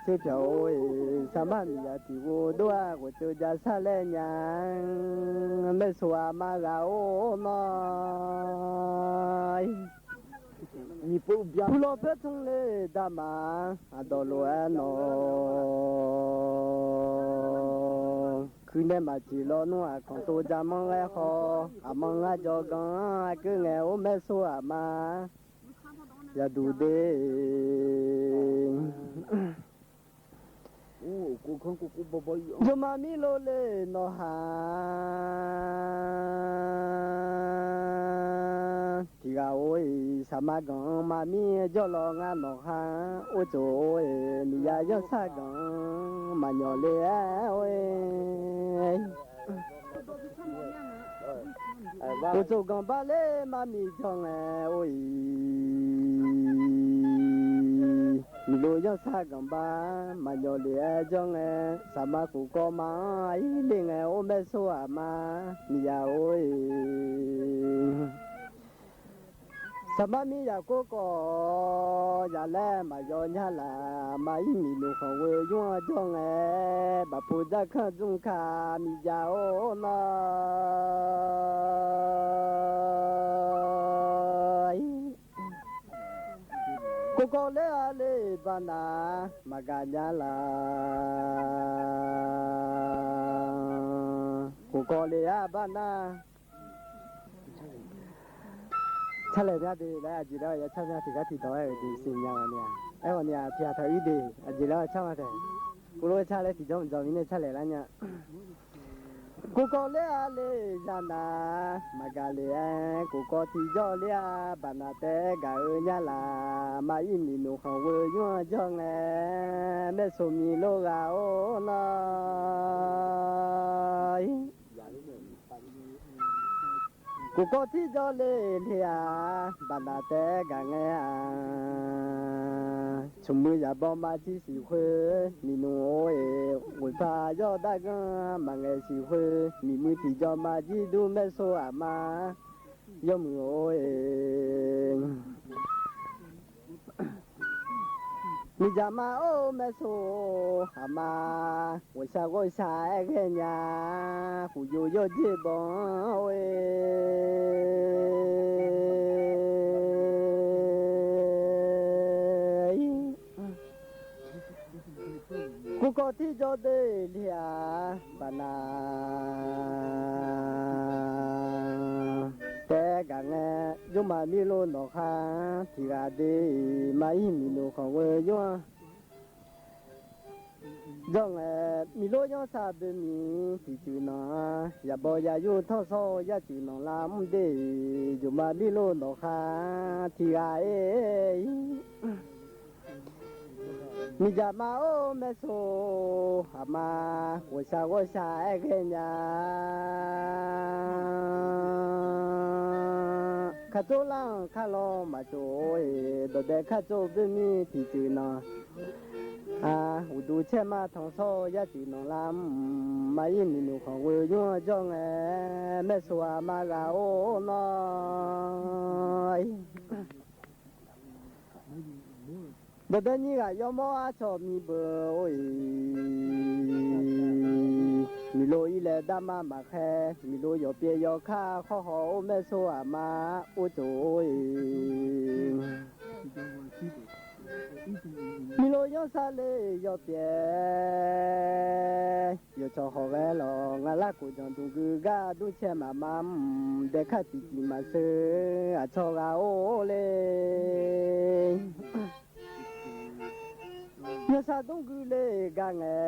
ဆ့ၣ်ဖၠၣ်အိၣ်အံၤ ဆၣ်မါမံၤယၤထံၣ်ဝိဒိၣ်ဧါ ဂီၤကၠိယၤဆၣ်လဲၣ်ညါ မဲၣ်ဆိအမါဂၤအိၣ်နီၢ် ကူလေႃးပႄးထုံးလႄႈ တၢ်မၤ အဒိးလိာ်အဲၣ်နီၢ် ခုၣ်နဲၣ်မၤစၢၤလီၤ နူၢ်အခွန်တိူဝ်း ကၠၢမၢ်ဝဲဃီ အမၢ်ငါကၠီဂီၤ အကုၢ်ငဲ အိၣ်မဲၣ်ဆိအမါ ယၤဒူဒ့ ယိၤမၤမံလိလၢနီၢ်ဟါ ထံဂၤအိၣ်အံၤ ဆၣ်မါကီၤ မၤမံကၠီၣ်လီၤ ငါနီၢ်ဟါ အိၣ်ကၠိအိၣ်အံၤ မံယၤယီၢ်ဆၣ်ကီၤ မၤညီလၢအဲၣ်အိၣ်အံၤ အိၣ်ကၠိကီၤဘၣ်လၢ မၤမံကၠီၣ်ငဲအိၣ်အံၤ မံလိယီၢ်ဆၣ်ကီၤဘၣ် မၤညီလၢအဲၣ်ကၠီၣ်ငဲ ဆၣ်မါကူၣ်ကီၤမၤအံၤ လၢငဲအိၣ်မဲၣ်ဆိအမါ မံယၤအိၣ်အံၤ ဆၣ်မါမံယၤကူၣ်ကီၤ ယၤလဲၣ်မၤယီၢ်ညါလၢ် မၤအံၤမံနူၢ်ဃီၤဝဲယွၤကၠီၣ်ငဲ ဘၣ်ဖိဒၣ်ခၢၣ်ဒူၣ်ခါ မံယၤအိၣ်နီၢ် ကူၣ်ကီၤလၢအလၢဘၣ်နၤ မၤကၤညါလၢ် ကူၣ်ကီၤလၢအဘၣ်နၤ ဆၣ်လဲၣ်မၠၣ်ဒံးလၢ အစံးလၢ ယဆၣ်မၠၣ် ထံၣ်ခါထံၣ်ဒီး အဲၣ်ဒံးစံးညါဝဲန့ၣ် အဲၣ်ဝဲန့ၣ် ထံၣ်အထီၣ်အံၤဒံး အစံးလၢ ဆၣ်မၠၣ်တဲ ကူၣ်လိာ်ဆၣ်လၢထံၣ်ကၠီၣ်မံၤကၠီၣ်မံၤန့ၣ် ဆၣ်လဲၣ်လၢညါ ကူၣ်ကီၤလၢအလၢယၤနၤ မၤကၤလၢ ကူၣ်ကီၤထံကၠီၣ်လၢအဘၣ်နၤ တဲဂၤအၢညါလၢ် မၤအံၤမံနူၢ်ဃီၤဝဲယွၤကၠီၣ်ငဲ မဲၣ်ဆိမံလိဂၤအိၣ်နီၢ် ကူၣ်ကီၤထံကၠီၣ်လၢလၢအ ဘၣ်နၤတဲဂၤငဲဧါ ဆိမိၣ်ယၤဘီမၤထံစံဃု မံနူၢ်အိၣ်အံၤ ဝဲဖးယီၢ်ဒၣ်ကီၤ မၤငဲစံဃု မံမုၢ်ထံကၠီၣ်မၤကံၢ်ဒူၣ်မဲၣ်ဆိအမါ ယီၢ်မုၢ်အိၣ်အံၤ မံယၤမါအိၣ်မဲၣ်ဆိ အမါ ဝဲဆၣ်ဂီၢ်ဆၣ်အဲၣ်ဂဲၤညါ ဃူယိယီၢ်က့ၢ်ဘီအိၣ်အံၤ ကူၣ်ကီၤထံကၠီၣ်ဒၢလၢအ ဘၣ်နၤ တဲဂၤငဲ ယိၤမၤမံလိနီၢ်ဃါ ထံဂၤဒ့ မၤအံၤမံနူၢ်ဃီၤဝဲယွၤ ကၠီၣ်ငဲ မံလိယီၢ်ဆၣ်ဘၣ်မံ ထံစုနီၤ ယၤဘီယၤယိၣ်ထီၣ်ဆီ ယၤစုနီၤလၢမုၢ်ဒ့ ယိၤမၤမံလိနီၢ်ဃါ ထံဂၤအံၤ မံယၤမါအိၣ်မဲၣ်ဆိ အမါ ဝဲဆၣ်ဂီၢ်ဆၣ်အဲၣ်ဂဲၤညါ ခးကၠိလၢခးလီၤမၤကၠိအံၤ ဒီးဒဲခးကၠိဘၣ်မံထံစုနီၤ အ ဝူၤဒူဆဲးမးထီၣ်ဆီ ယၤစုနီၤလၢ မၤအံၤမံနူၢ်ဃီၤဝဲယွၤကၠီၣ်ငဲ မဲၣ်ဆိအမါဂၤအိၣ်နီၤ ဒီးဒဲနံၤဂၤယီၢ်မီၢ်အဆီၣ်မံဘၢအိၣ်အံၤ မံလိအံၤလဲၣ်ဒၣ်မးမၤခဲ မံလိယီၤပျဲယီၤခါ ခီၣ်ဟီၣ်အိၣ်မဲၣ်ဆိအမါ အိၣ်ကၠိအံၤ မံလိယီၢ်ဆၣ်လၢယီၤပျဲ ယီၤဆီၣ်ဟီၣ်ဂဲၤလီၤ ငါလၢကိၣ်ကၠီၣ်ဒူၣ်ဂုၤဂၤ ဒူၣ်ဆဲးမးမး ဒဲခးတံၢ်တံၢ်မၤစၢၤ အဆီၣ်ဂၤအိၣ်လၢ ယီၢ်ဆၣ်ဒူၣ်ဂုၤလၢဂၤငဲ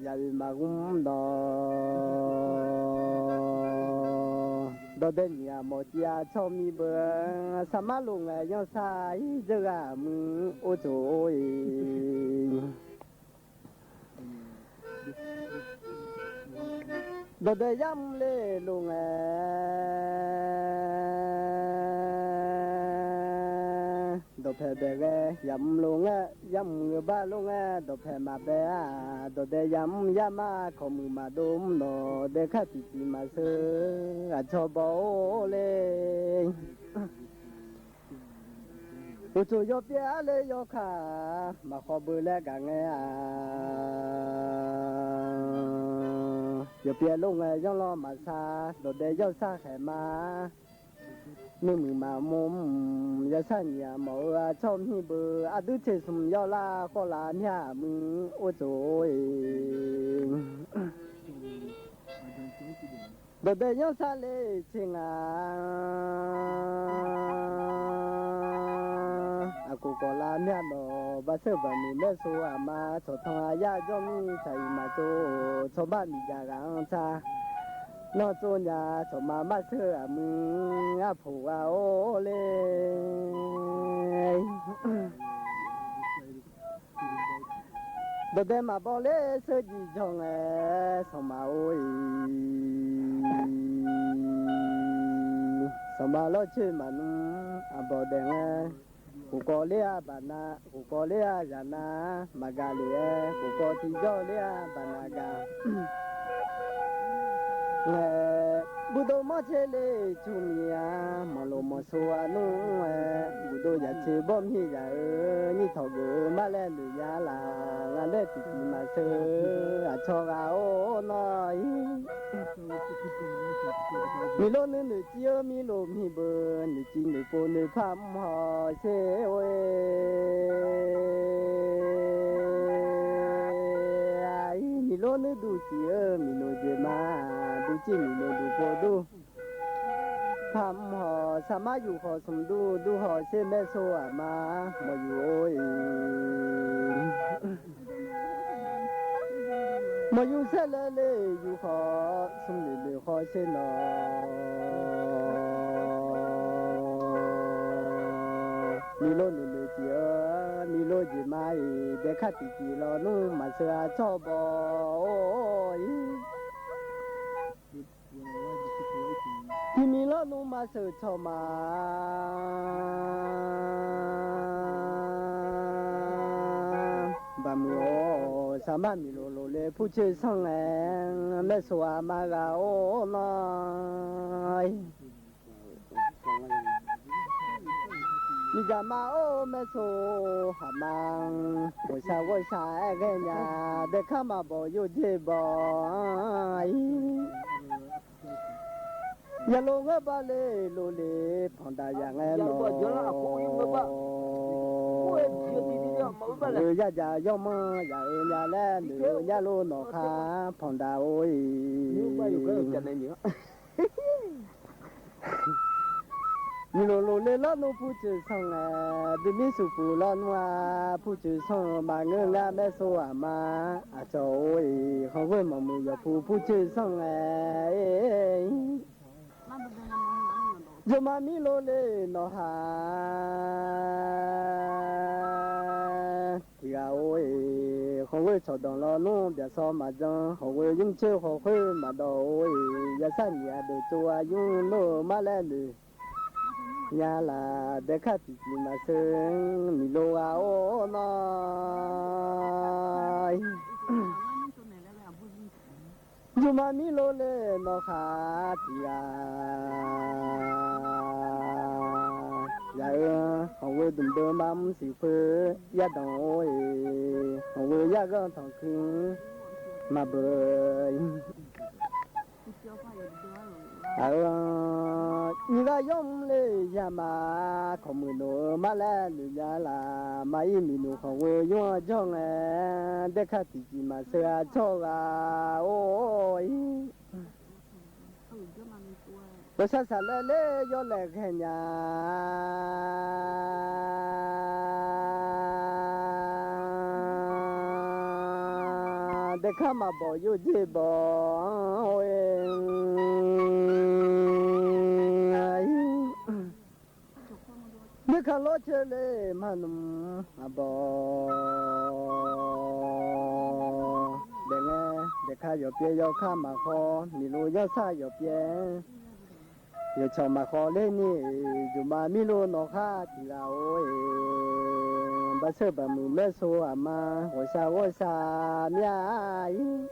ယၤအုၣ်မၤဂုၤဒီး ဒီးဒဲနံၤအမီၢ်တံၢ်အဆီၣ်မံဘၢ ဆၣ်မါလိာ်ငဲ ယီၢ်ဆၣ်အံၤ ယဲၢ်ဂၤအမုၢ် အိၣ်ကၠိအံၤ ဒီးဒဲယၤမုၢ်လၢလိာ်ငဲ ဒီးဖဲဘဲဂဲၤ ယၤမုၢ်လိာ်ငဲ ယၤမုၢ်ဂ့ၤဘၣ်လိာ်ငဲ ဒီးဖဲမၤဘဲဧါ ဒီးဒဲယၤမုၢ်ယၤမး ခီၣ်မုၢ်မၤဒိၣ်ဒီး ဒဲခးတံၢ်တံၢ်မၤစၢၤ အဆီၣ်ဘီအိၣ်လၢ အိၣ်ကၠိယီၤပျဲအါလၢယီၤခါ မၤဃီဘၢလၢဂၤငဲဧါ ယီၤပျဲလိာ်ငဲ ယီၢ်လီၤမၤဆါ ဒီးဒဲယီၢ်ဆၣ်ဃဲမး နမုၢ်မးမူ ယသးညါမီၢ်ဧၢ အဆီၣ်မံဘိ အဒုးဆံးသူၣ်ယီၢ်လၢဃီလၢမျၢ်မုၢ်အိၣ်ကၠိအံၤ ဒီးဒဲယီၢ်သးလၢဆ့ငါ အကိၢ်ကီၢ်လၢမျၢ်နီၢ် ဘၣ်ဆၢဘၣ်မုၢ်မဲၢ်ဆိအမါ ဆီၣ်ထွင်းအယၢ် ယီၢ်မံသးအံၤမၤကၠိ ဆီၣ်ဘၣ်မံၤယၤဂၤအီၤဆါ နီၢ်ကၠိညါ ဆီၣ်မၤမၣ်ဆၢအမုၢ်အဖိးဂၤအိၣ်လၢ ဒီးဒဲမၤဘီလၢဆၢကံၢ်ကၠီၣ်ငဲ ဆီၣ်မၤအိၣ်အံၤ ဆီၣ်မၤလီၤဆၢမၤနူ အဘီဒဲးငဲ ကိၢ်ကီၢ်လၢအဘၣ်နၤ ကိၢ်ကီၢ်လၢအယၤနၤ မၤဂၤလၢ ကိၢ်ကီၢ်ထံကၠီၣ်လၢအဘၣ်နၤဂၤ ဘူၣ်ဒိၣ်မီၢ်ဆ့လၢဆူမံၤဧါ မီၢ်လိာ်မီၢ်ဆိအနူဝဲ ဘူၣ်ဒိၣ်ယၤဆ့ဘီၣ်မံၤယၤဧၢ နံၣ်ထီၣ်ဂ့ၤမးလဲၣ်လၢညါလၢ် ငါလဲၣ်တံၢ်တံၢ်မၤဆၢ အဆီဂၤအိၣ်နီၢ်အံၤ မံၤလိနုၤနုၤကံၣ်ဧၢ မံၤလိမံၤဘၢ နုၤကံၣ်နုၤပိာ်နုၤဖးမီၢ်ဟီၣ်ဆ့ဝဲ မံၤလိနုၤဒူၣ်ကံၣ်ဧၢ မံၤလိကံၣ်မး ဒူၣ်ကံၣ်မံၤလိဒူၣ်ပိာ်ဒူၣ် ဖးမီၢ်ဟီၣ် ဆၣ်မါယူၢ်ဃီၣ်ဆူၣ်ဒူၣ် ဒူၣ်ဃီၣ်ဆ့မဲၢ်ဆိအမါ မီၢ်ယူၢ်အိၣ်အံၤ မီၢ်ယူၢ်ဆဲးလဲၤလၢယူၢ်ဃီၣ် ဆူၣ်လၢလၢဃီၣ်ဆ့နီၢ် မံၤလိနုၤနုၤကံၣ်ဧၢ မံၤလိကံၣ်မးအံၤ ဒဲခါတံၢ်ကံၣ်လီၤနူမၤဆၢအဆီၣ်ဘီအိၣ်အံၤ တံၢ်မံၤလီၤနူမၤဆၢဆီၣ်မၤ ဘၣ်မုၢ်အိၣ် ဆၣ်မါမံၤလိၤလိၤလၢဖူဆၢၣ်ဆီၣ်ငဲ မဲၢ်ဆိအမါဂၤအိၣ်နီၢ် မံၤကမါအိၣ်မဲၢ်ဆိ ဟးမါ ဂီၤဆၣ်ဂီၤဆၣ်အဲၣ်ဂဲၤညါ ဒဲခါမၤဘီယိၣ်က့ၢ်ဘီအံၤ ယလိၤငဲဘၣ်လၢလိၤလၢ ဖီၣ်ဒၣ်ယၤငဲနီၢ် ဝဲယၤယၤယီၣ်မီၢ်ယၤအၢညါလဲၣ် နုၤညါလိၤနီၢ်ခါ ဖီၣ်ဒၣ်အိၣ်အံၤ မံၤလိၤလိၤလၢလီၤနူဖူဆၢၣ်ဆီၣ်ငဲ ဒုးမံဆူၣ်ပူၤလီၤနူအ ဖူဆၢၣ်ဆီၣ်မၤငၢၢ်ငါမဲၢ်ဆိအမါ အဆီၣ်အိၣ်အံၤ ဃီဝဲမီၢ်မုၢ်ယီၤဖူဖူဆၢၣ်ဆီၣ်ငဲ ယိၤမၤမံလိၤလၢနီၢ်ဟါ တံၢ်ဂၤအိၣ်အံၤ ဃီဝဲဆီၣ်ဒီးလီၤနူ ဘၣ်ဆီမၤကၠီ ဃီဝဲယုၢ်ဆၢဃီဃုမၤဒီးအိၣ်အံၤ ယသးနံၣ်အဒိၣ်ကၠိအယုၢ်လိၣ်မးလဲၣ်လၢ ညါလၢ် ဒဲခါတံၢ်ကံၢ်မၤဆၢ မံၤလိၤဂၤအိၣ်နီၢ် ယိၤမၤမံလိၤလၢနီၢ်ခါတံၢ်ဂၤ ယၤအၢ ဃီဝဲဒုၣ်ဒိၣ်မၤမူစံးဖု ယၤဒီးအိၣ်အံၤ ဃီဝဲယၤဂီၢ်ထီၣ်ခု မၤဘၢအံၤ အၢ နံၤဂၤယီၣ်မူလၢယၤမၤ ခီၣ်မုၢ်နုာ်မးလဲၣ်လၢညါလၢ် မၤအံၤမံၤနုာ်ဃီဝဲယွၤကၠီၣ်ငဲ ဒဲခါတံၢ်ကံၢ်မၤဆၢအဆီၣ်ဂၤအိၣ်အံၤ ပှၤဆၣ်ဆၣ်လဲၤလဲၤယီၣ်လဲၤဂဲၤညါ ဒဲခါမၤဘီယိၣ်က့ၢ်ဘီ ဒဲခါလီၤဆၢလၢမၤနူအဘီ ဒဲးငဲ ဒဲးခါယီၤပျဲယီၤခါမၤဃီ မံၤလိၤယီၤဆၣ်ယီၤပျဲ ယဆီၣ်မၤဃီလၢန့ၣ် ယိၤမၤမံလိၤနီၢ်ခါတံၢ်ဂၤအိၣ်အံၤ ဘၣ်ဆၢဘၣ်မုၢ်မဲၢ်ဆိအမါ ဂီၤဆၣ်ဂီၤဆၣ်မးအံၤ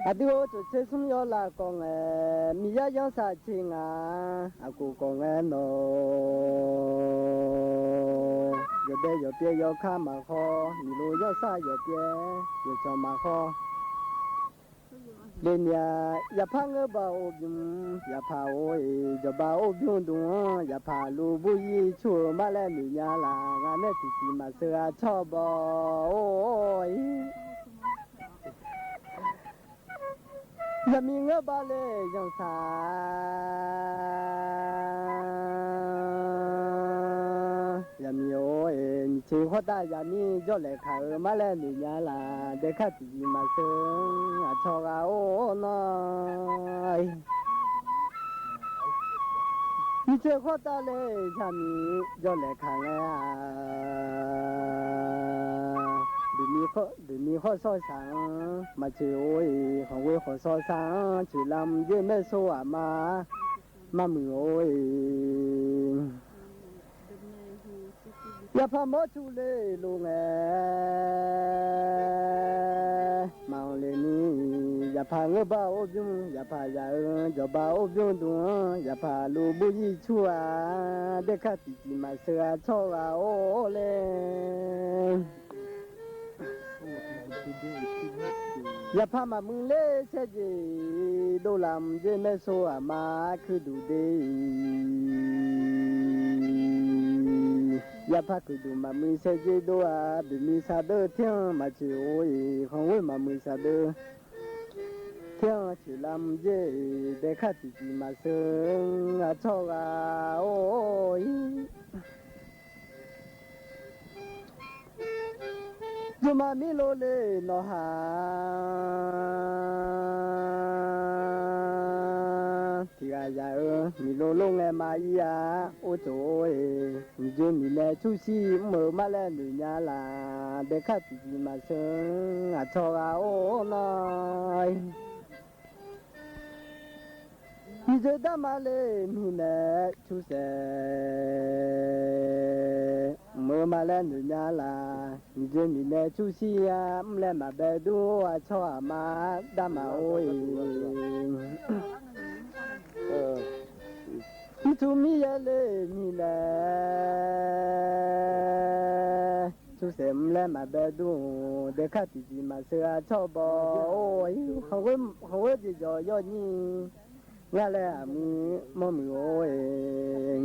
အဒုးအိၣ်ဆိးဆၢဆူယီၤလၢ်ကီၢ်ငဲ မံၤယါယီၣ်ဆၣ်ဆ့ငါ အကိၢ်ကီၢ်ငဲနီၢ် ယီၤဒဲးယီၤပျဲယီၤခါမၤဃီ မံၤလိၤယီၤဆၣ်ယီၤပျဲ ယဆီၣ်မၤဃီ လႄႈ ယၽၢ်ငိုၼ်းဘၣ်အိၣ်ဘျုၼ်ႇ ယၽၢ်အိၣ် ၸေၣ်ဘၣ်အိၣ်ဘျုၼ်ႇဒုၣ် ယၽၢ်လူၤဘူၺ်ယီၸူး မႃးလၢနုၺ်ၺႃလၢ် ငါနဲၣ်တံၢ်တံၢ်မး သၢဂၤဆီၣ်ဘီႇ အိၣ် ယမီၤငိုၼ်းဘၣ်လႄႈ ယၢင်ႇသႃႇ ယမီၤအိၣ် မီၤဆ့ၣ်ဃီတၢ် ယမီၤ ယီၢ်လဲၣ်ခၢၣ်ဧၢ မႃးလၢနုၺ်ၺႃလၢ် ဒဲခၣ်တံၢ်တံၢ်မး သၢ အဆီၣ်ဂၤအိၣ်နီၤ မီၤဆ့ၣ်ဃီတၢ်လႄႈ ယမီၤ ယီၢ်လဲၣ်ခၢၣ်ငါ ဒုးမီၤဃီၣ်ဆီၣ်သၣ် မၤဆ့ၣ်အိၣ် ဃီၣ်ဝဲဃီၣ်ဆီၣ်သၣ် ဆ့ၣ်လမ်ယ့ၢ် မဲၢ်ဆိအမါ မၤမုၢ်အိၣ် ယၽၢ်မီၤဆူၣ်လႄႈ လူၤငဲ မၤအီၤလႄႈနံၤ ယၽၢ်ငိုၼ်းဘၣ်အိၣ်ဘျုၼ်ႇ ယၽၢ်ယၢ်ဧၢ စီၤဘၣ်အိၣ်ဘျုၼ်ၼူ ယၽၢ်လူၤဘူၺ်ယီၸူးဧါ ဒဲခၣ်တံၢ်တံၢ်မး သၢဂၤဆီၣ်ဂၤအိၣ်လႄႈ ယၽၢ်မၤမုၢ်လႄႈ ဆဲးယ့ၢ် ဒိၣ်လၢ်ယ့ၢ် မဲၢ်ဆိအမါ ခုၣ်ဒုၣ်ဒ့ ယၽၢ်ခုၣ်ဒုၣ်မၤမုၢ် ဆဲးယ့ၢ်ဒိၣ်ဧါ ဘုၣ်မံသးဒၢ ထႅင်ႈမၤဆ့ၣ်အိၣ် ဃီၣ်ဝဲမၤမုၢ်သးဒၢ ထႅင်ႈဆ့ၣ်လမ်ယ့ၢ် ဒဲခၣ်တံၢ်တံၢ်မး သၢဂၤဆီၣ်ဂၤအိၣ် ယိၤမးမံလိလႄႈ နီၢ်ဟၢ ထံဂၤယၤဧၢ မံလိလိငဲ မၤအံၤယၤ အိၣ်ကၠိ မံၤယိၤမံၤနဲ ဆူၣ်ဆံမုၢ် မၤလၢနုၺ်ၺၢလၢ် ဒဲခၣ်တံၢ်တံၢ်မး သၢဂၤဆီၣ်ဂၤအိၣ်နီၤ မံၤယိၤတၢ်မၤလၢမံၤနဲ ဆူၣ်စဲး မုၢ်မၤလၢနုၺ်ၺၢလၢ် မံၤယိၤမံၤနဲ ဆူၣ်ဆံယၤ မုၢ်လဲၤမၤဘဲဒူၣ် အဆီၣ်အမါ တၢ်မၤအိၣ်အံၤ မုၢ်ထူၣ်မံၤယဲလၢမံၤနဲ ဆူၣ်စဲး မုၢ်လဲၤမၤဘဲဒူၣ် ဒဲခၣ်တံၢ်တံၢ်မး သၢဂၤဆီၣ်ဘီၣ် အိၣ် ဃီၣ်ဝဲ ဃီၣ်ဝဲယီၤယီၤယီၢ်နံၤ ငါလၢအမုၢ်မီၢ်မုၢ်အိၣ်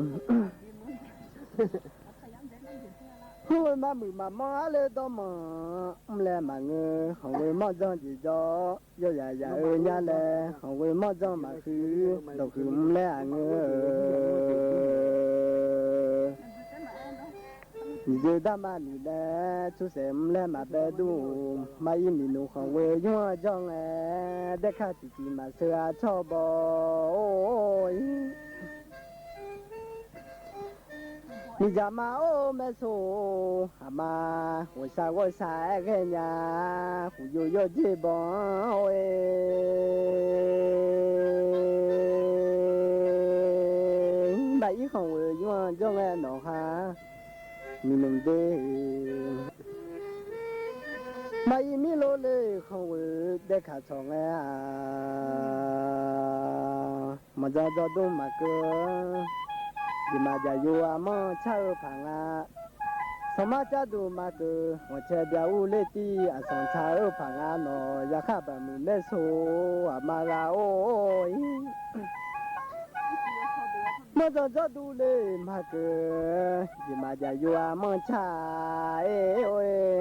ဃီၣ်ဝဲမၤမုၢ်မၤမီၢ် အါလၢဒီမီၢ် မုၢ်လဲၤမၤငၢၢ် ဃီၣ်ဝဲမီၢ်ကၠီယံာ်ကၠီ ယီၤယၤယၤဧၢ ညါလဲၣ် ဃီၣ်ဝဲမီၢ်ကၠီမၤဃု ဒီးဃုမုၢ်လဲၤအငၢၢ် ယိၤတၢ်မၤမံၤနဲ ဆူၣ်စဲး မုၢ်လဲၤမၤဘဲဒူၣ် မၤအံၤမံၤနူၤ ဃီၣ်ဝဲယွၤကၠီငဲ ဒဲခၣ်တံၢ်တံၢ်မး သၢဂၤဆီၣ်ဘီၣ် အိၣ် မံၤယၤမၤအိၣ် မဲၢ်ဆိ အမါ ဂီၤစၢ်ဂီၤစၢ် အဲၣ်ဂဲၤညါ ဃုာ်ယိာ်ယိာ်စ့ၢ်ဘီၣ် အိၣ် ဘၣ်အံၤ ဃီၣ်ဝဲယွၤကၠီငဲ နီၢ်ဟၢ မံၤနူၤဒ့ မၤအံၤမံၤလိလၢ ဃီၣ်ဝဲ ဒဲခၣ်ဆီၣ်ငဲ မၤကၠီကၠီဒူၣ်မၤကၢၤ ယမၤယၤယိၤအမီၢ်ဆၣ်ဧၢဖးငါ စီၤမါကၠၢဒူၣ်မၤကၢၤ ဂီၤဆဲးဘျးအူလ့ၤတံၢ် အစီၣ်ဆၣ်ဧၢဖးငါနီၤ ယဃၣ်ဘၣ်မုၢ်မဲၢ်ဆိ အမါဂၤအိၣ်အံၤ မၤကၠီကၠီဒူၣ်လၢမၤကၢၤ ယမၤယၤယိၤအမီၢ်ဆၣ် အိၣ်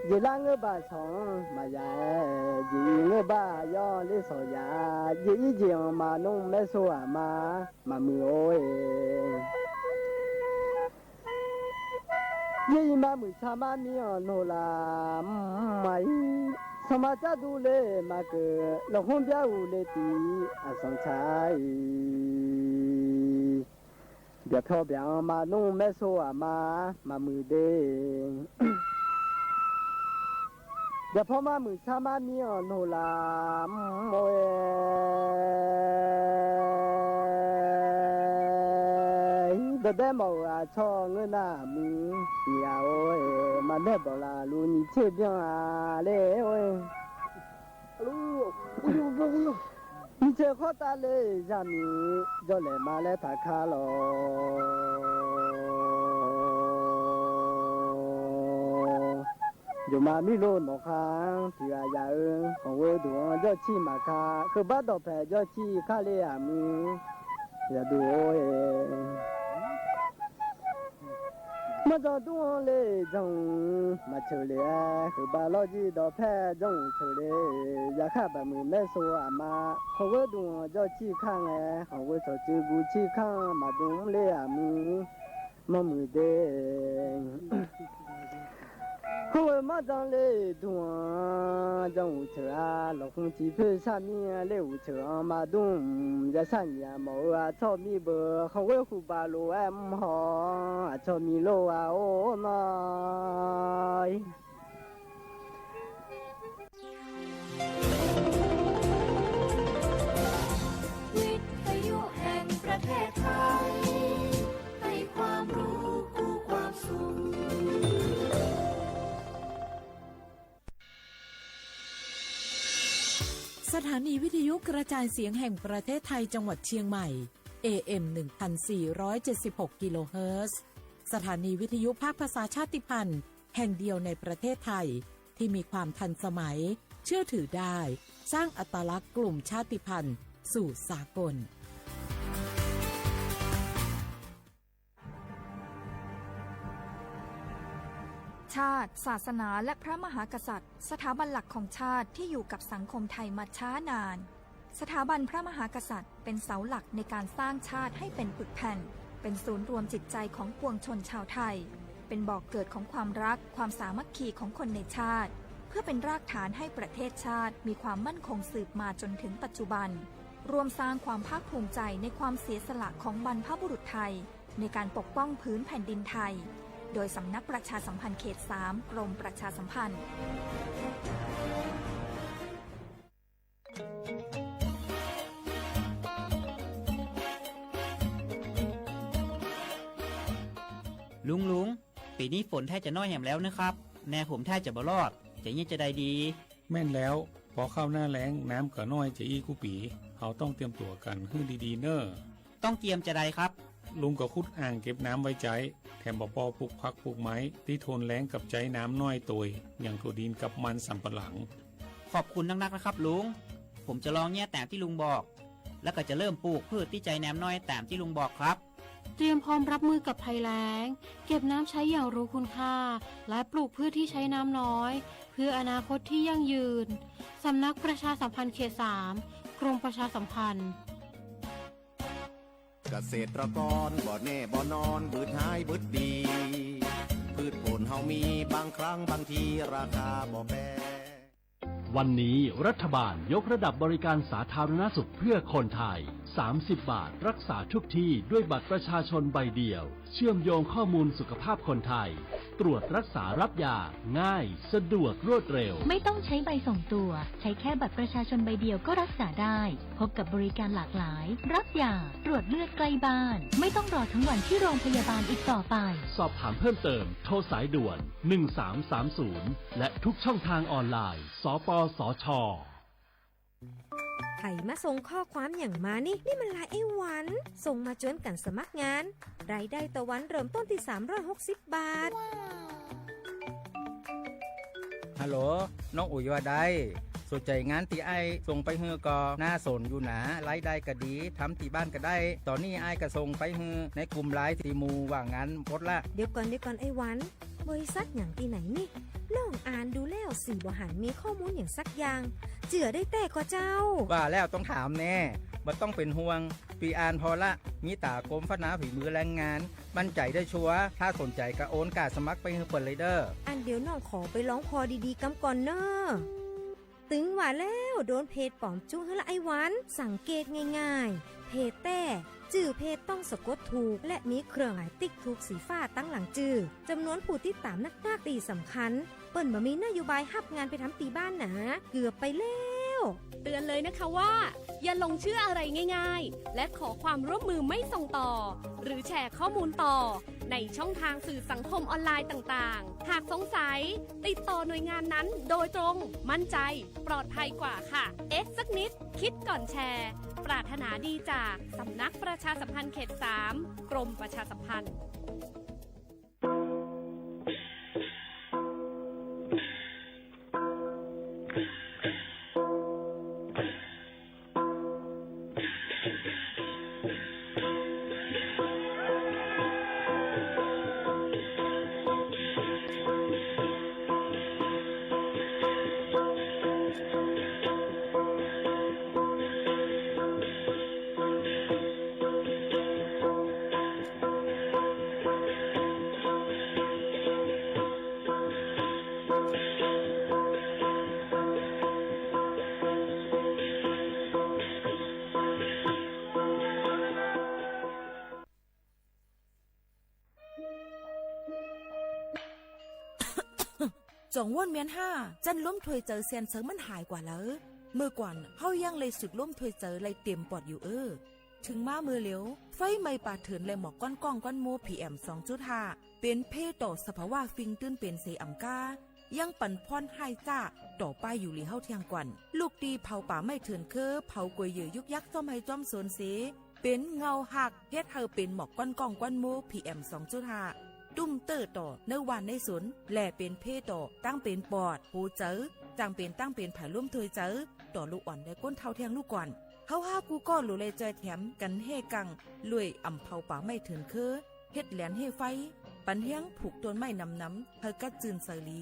ယလါငိုၼ်းဘၣ်ဆီၣ် မၤယၤ ယအံၤငိုၼ်းဘၣ်ယီၤလၢဆီၣ်ယၤ ယအံၤယံၤအီၤမၤနူၤမဲၢ်ဆိအမါ မၤမုၢ်အိၣ် ယအံၤမၤမုၢ်ဆၣ်မၤမံၤအီၤနီၢ်လၢ် မၤအံၤ စီၤမါကၠၢဒူၣ်လၢမၤကၢၤ လီၤဃိဘျးအူလ့ၤတံၢ် အစီၣ်ဆၣ်အံၤ ယဖျီဘၣ်အီၤမၤနူၤမဲၢ်ဆိအမါ မၤမုၢ်ဒ့ ယဖီမၤမုၢ်ဆၣ်မၤမံၤအီၤနီၢ်လၢ် အိၣ် ဒီးဒဲမီၢ်ဂၤဆီၣ် ငိုၼ်းနၤမုၢ် နံၤဧါအိၣ် မၤဘဲဘီၣ်လၢလူၤနံၤဆ့ၣ်ဘျီၣ်ဧါလၢ အိၣ် မံၤဆ့ၣ်ဃီတၢ်လၢ ယၤမံၤ ယီၤလဲၣ်မၤလၢထးခါလီၤ ယိုမးမီးလိာ်နီၢ်ဃၢ် ထံၣ်အယႃႇဢိူဝ်ၣ် ၶွင်ဝၢၼ်ဒူၣ် ယွၼ်ႉဆံၣ်မၢၵ်ႇၶႃႈ ဃုဘၣ်ဒီးဖဲယွၼ်ႉဆံၣ်ခႃႈလႄႈ အမုၢ် ယႃႇဒူၣ်ဢိူဝ်ၣ် မၢၵ်ႇၸေႃႇတူၼ်ႈလႄႈ ၸွင်ႇ မၢၵ်ႇၸိူဝ်ႉလႄႈ ဃုဘၣ်လီႇယိုဝ်းဒီးဖဲ ၸွင်ႇၸိူဝ်ႉလႄႈ ယႃႇၶႃႈပႃႇမုၼ်ႇမႄႈသူႇဢမႃႇ ၶွင်ဝၢၼ်ဒူၣ် ယွၼ်ႉဆံၣ်ခႃႈငႄႈ ၶွင်ဝၢၼ်သူၸိုဝ်ႈၵူႈဆံၣ်ခႃႈ မၢၵ်ႇတူၼ်ႈလႄႈ အမုၢ် မႃးမုၢ်တႄႉ ၶူဝ်းမႃးတၢင်းလႄႈ တူၼ်ႈ ၸွင်ႇဢူႈၸိူဝ်း လီႇၶုင်ႇထီႇၽိူဝ်ႇသႃႇမီး လႄႈ ဢူႈၸိူဝ်း မႃးတူၼ်ႈ ယႃႇသၢင်ႈယႃႇမေႃ ဢႃႇ ၸွင်ႇမီးပိူဝ်ႈ ၶွင်ဝႆႉၶူးပႃးလူႇ ဢမ်ႇႁေႃး ဢႃႇ ၸွင်ႇမီးလူႇ ဢႃႇ ဢူဝ်ႈၼႆႉ วิทยุแห่งประเทศไทย ให้ความรู้คู่ความสุข สถานีวิทยุกระจายเสียงแห่งประเทศไทยจังหวัดเชียงใหม่ เอ เอ็ม หนึ่งพันสี่ร้อยเจ็ดสิบหก กิโลเฮิรตซ์ สถานีวิทยุภาคภาษาชาติพันธุ์แห่งเดียวในประเทศไทย ที่มีความทันสมัย เชื่อถือได้ สร้างอัตลักษณ์กลุ่มชาติพันธุ์สู่สากล ชาติ ศาสนา และพระมหากษัตริย์ สถาบันหลักของชาติที่อยู่กับสังคมไทยมาช้านาน สถาบันพระมหากษัตริย์เป็นเสาหลักในการสร้างชาติให้เป็นปึกแผ่น เป็นศูนย์รวมจิตใจของปวงชนชาวไทย เป็นบ่อเกิดของความรัก ความสามัคคีของคนในชาติ เพื่อเป็นรากฐานให้ประเทศชาติมีความมั่นคงสืบมาจนถึงปัจจุบัน ร่วมสร้างความภาคภูมิใจในความเสียสละของบรรพบุรุษไทย ในการปกป้องผืนแผ่นดินไทย โดยสำนักประชาสัมพันธ์เขตสาม กรมประชาสัมพันธ์ ลุง ลุง ปี๋นี้ฝนแทบจะน้อยแหมแล้วนะครับ นาผมแทบจะบ่รอด จะเยียะจาใดดี แม่นแล้ว ปอเข้าหน้าแล้ง น้ำก็น้อยจะอี้กู้ปี๋ เฮาต้องเตรียมตั๋วกั๋นหื้อดีๆ เน่อ ต้องเตรียมจาใดครับ ลุงก็ขุดอ่างเก็บน้ำไว้ใจ๊ แถมบ่ปอปลูกผักปลูกไม้ ตี้ทนแล้งกับใจ๊น้ำน้อยโตย อย่างถั่วดินกับมันสำปะหลัง ขอบคุณนักๆ นะครับลุง ผมจะลองเยียะต๋ามตี้ลุงบอก แล้วก็จะเริ่มปลูกพืชตี้ใจ๊น้ำน้อยต๋ามตี้ลุงบอกครับ เตรียมพร้อมรับมือกับภัยแล้ง เก็บน้ำใช้อย่างรู้คุณค่า และปลูกพืชที่ใช้น้ำน้อย เพื่ออนาคตที่ยั่งยืน สำนักประชาสัมพันธ์เขตสาม กรมประชาสัมพันธ์ เกษตรกรบ่แน่บ่นอน บืดหายบืดดี พืชผลเฮามี บางครั้งบางที ราคาบ่แปง วันนี้รัฐบาลยกระดับบริการสาธารณสุขเพื่อคนไทย สามสิบบาท รักษาทุกที่ด้วยบัตรประชาชนใบเดียว เชื่อมโยงข้อมูลสุขภาพคนไทย ตรวจรักษารับยา ง่าย สะดวก รวดเร็ว ไม่ต้องใช้ใบส่งตัว ใช้แค่บัตรประชาชนใบเดียวก็รักษาได้ พบกับบริการหลากหลาย รับยา ตรวจเลือดใกล้บ้าน ไม่ต้องรอทั้งวันที่โรงพยาบาลอีกต่อไป สอบถามเพิ่มเติม โทรสายด่วน หนึ่งสามสามศูนย์ และทุกช่องทางออนไลน์ สปสช. ใผมาส่งข้อความหยังมานี่ นี่มันไลน์ไอ้หวัน ส่งมาจวนกั๋นสมัครงาน รายได้ต่อวันเริ่มต้นตี้ สามร้อยหกสิบบาท ฮัลโหล น้องอุ๋ยว่าใด สนใจ๋งานตี้อ้ายส่งไปหื้อก่อ น่าสนอยู่หนา รายได้ก็ดี ทำตี้บ้านก็ได้ ต๋อนนี้อ้ายก็ส่งไปหื้อในกลุ่มไลน์ตี้หมู่ว่างงานหมดละ เดี๋ยวก่อน เดี๋ยวก่อนไอ้หวัน บริษัทหยังตี้ไหนนี่ น้องอ่านดูแล้วสี่บ่หันมีข้อมูลหยังสักอย่าง เจื้อได้แต๊ก่อเจ้า ว่าแล้วต้องถามแน่ บ่ต้องเป๋นห่วง ปี้อ่านผ่อละ มีต๋ากรมพัฒนาฝีมือแรงงาน มั่นใจ๋ได้ชัวร์ ถ้าสนใจ๋ก็โอนก้าสมัครไปหื้อเปิ้นเลยเด้อ อันเดี๋ยวน้องขอไปลองผ่อดีๆ กำก่อนเน่อ ตึงว่าแล้ว โดนเพจป๋อมจุ๊หื้อละไอ้หวัน สังเกตง่ายๆ เพจแต๊ จื้อเพจต้องสะกดถูก และมีเครื่องหมายติ๊กถูกสีฟ้าตังหลังจื้อ จ๋ำนวนผู้ติดต๋ามนักๆ ตี้สำคัญ เปิ้นบ่มีนโยบายฮับงานไปทำตี้บ้านหนา เกือบไปแล้ว เตือนเลยนะคะว่า อย่าหลงเชื่ออะไรง่ายๆ และขอความร่วมมือไม่ส่งต่อ หรือแชร์ข้อมูลต่อ ในช่องทางสื่อสังคมออนไลน์ต่างๆ หากสงสัย ติดต่อหน่วยงานนั้นโดยตรง มั่นใจ ปลอดภัยกว่าค่ะ เอ๊ะสักนิด คิดก่อนแชร์ ปรารถนาดีจากสำนักประชาสัมพันธ์เขตสาม กรมประชาสัมพันธ์ จ่องว้นเมียนห้า จั้นลมถ้วยเจอแซนเซิงมันหายกว่าแล้ว เมื่อก่อนเฮายังไล่สูดลมถ้วยเจอไล่เตรียมปอดอยู่เอ้อ เถิงมาเมื่อเหลียว ไฟไหม้ป่าเถื่อนและหมอกควันก้องควันโม พีเอ็ม สองจุดห้า เป๋นภัยต่อสภาวะฟิงตื้นเป๋นเสียอ่ำก้า ยังปั๋นผลฮ้ายจ๊าต่อป้ายอยู่หลีเฮาเที่ยงก่อน ลุกตี้เผาป่าไม้เถื่อนเค้อ เผากวยเหยื่อยุกยักซ่อมไฮ่ซ่อมสวนเสีย เป๋นเงาหัก เฮ็ดหื้อเป๋นหมอกควันก้องควันโม พีเอ็ม สองจุดห้า ตุ้มเต๊อะต่อในบ้านในสวน และเป๋นภัยต่อตังเป๋นปอด หัวเจอ จั่งเป๋นตังเป๋นผายลมถ้วยเจอ ต่อลูกอ่อนและคนเฒ่าเที่ยงลูกก่อน เฮาฮ้ากู้ก้อหลูแลจอยแถมกั๋นแฮ่กัง รวยอ่ำเผาป่าไม้เถื่อนเค้อ เฮ็ดแหลนเฮ่ไฟ ปั๋นแฮงผูกต้นไม้หนำๆ หื้อกัดจื้นใสหลี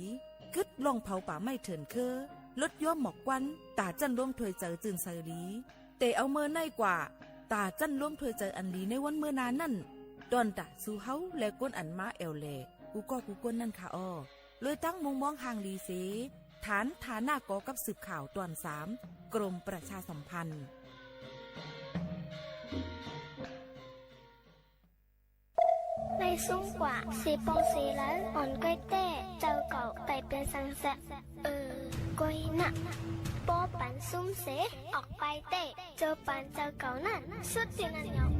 กึ๊ดล่องเผาป่าไม้เถื่อนเค้อ ลดย้อมหมอกควัน ต๋าจั้นลมถ้วยเจอจื้นใสหลี แต่เอาเมื่อไหนกว่า ต๋าจั้นลมถ้วยเจออันหลีในวันเมื่อหน้านั้น ต้อนต๋าสู่เฮาและคนอันมาแอ่วแหล่ กู้ก้อกู้คนนั้นค่ะอ้อ โดยตังมุมมองห่างหลีเส ฐานฐานะก่อกับสืบข่าวต๋อนสาม กรมประชาสัมพันธ์ ในซุ่มกว่า เสปองเสลาอ่อนก้อยแต๊ เจ้าเก่าไปเป๋นสังแสะ เออ ก้อยนะ ปอปันซุ่มเส ออกไปแต๊ เจอปันเจ้าเก่านั้น สุดตี้นั้นยอม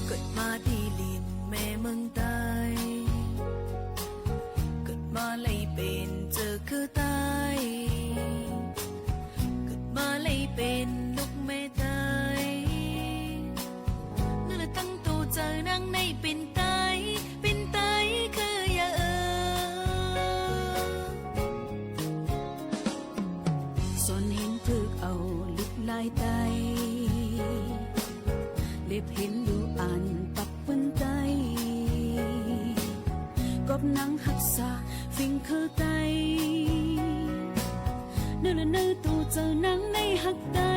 เกิดมาตี้หลินแม่เมืองใต้ เกิดมาไล่เป๋นเจ้าคือใต้ เกิดมาไล่เป๋นลูกแม่ใต้ เนื้อตั้งตั๋วเจ้านางในเป๋นใต้ เป๋นใต้คืออย่างเอ่อ สอนเห็นเผิกเอาลิกลายใต้ เล็บเห็นลู่อันปับปื้นใต้ กอบหนังฮักษาฟิงคือใต้ เนื้อละเนื้อตั๋วเจ้านางในฮักใต้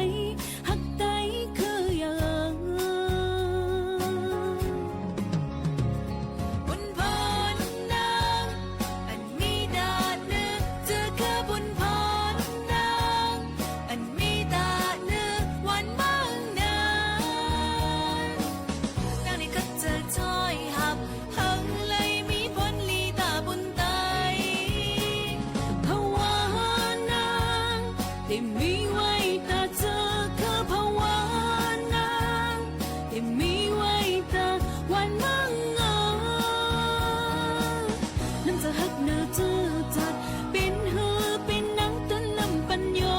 ฮักใต้คืออย่าง บุญพรนาง อันมีต๋าเนื้อ เจ้าคือบุญพรนาง อันมีต๋าเนื้อวันเมืองนาน นางนี้ก็จะจ้อยฮับ หังไล่มีผลลีต๋าบุญใต้ ภาวะนาง ตี้มีไว้ต๋าเจ้าคือภาวะนาง ตี้มีไว้ต๋าวันเมืองนาน นั้นจะฮักเนื้อเจ้าจัด เป๋นหื้อเป๋นนางต้นลำปัญญา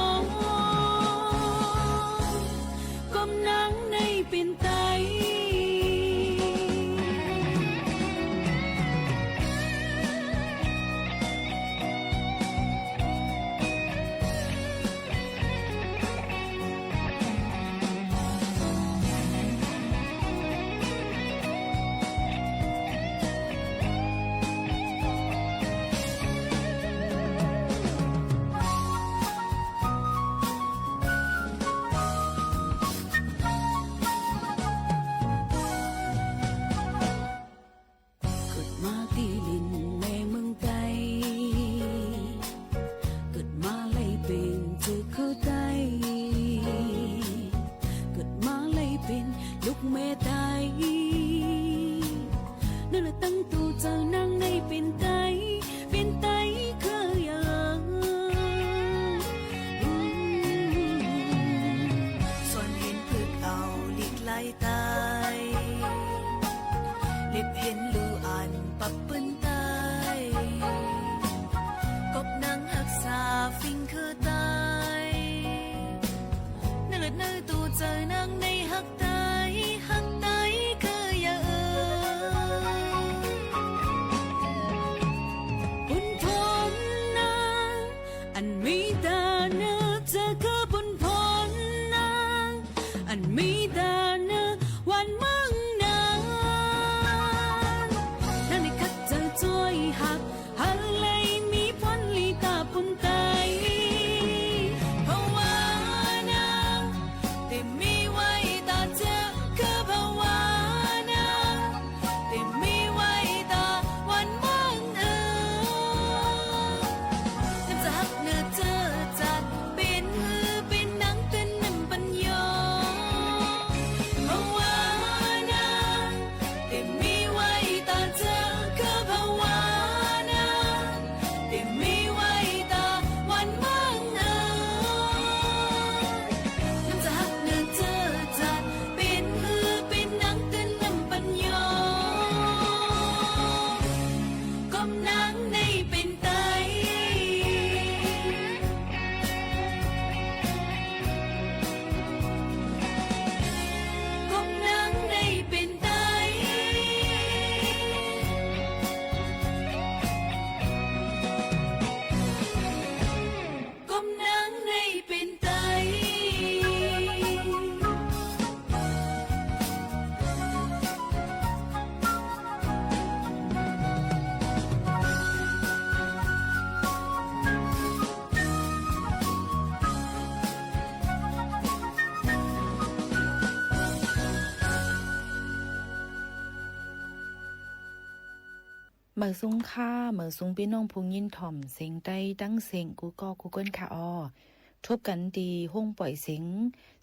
กอบหนังในเป๋นใต้ เกิดมาตี้หลินแม่เมืองใต้ เกิดมาไล่เป๋นเจ้าคือใต้ เกิดมาไล่เป๋นลูกแม่ใต้ เนื้อละตั้งตั๋วเจ้านางในเป๋นใต้ เป๋นใต้คืออย่าง สอนเห็นเผิกเอาลิกลายใต้ เล็บเห็นลู่อันปับปื้นใต้ ในเป๋นใต้ กบนางในเป๋นใต้ กบนางในเป๋นใต้ หมายสูงค่ะ หมายสูงปี้น้องผู้ยินถ่อมเสียงใต้ตังเสียงกู้ก้อกู้ก้นค่ะออ ทบกั๋นตี้ห้องป่อยเสียง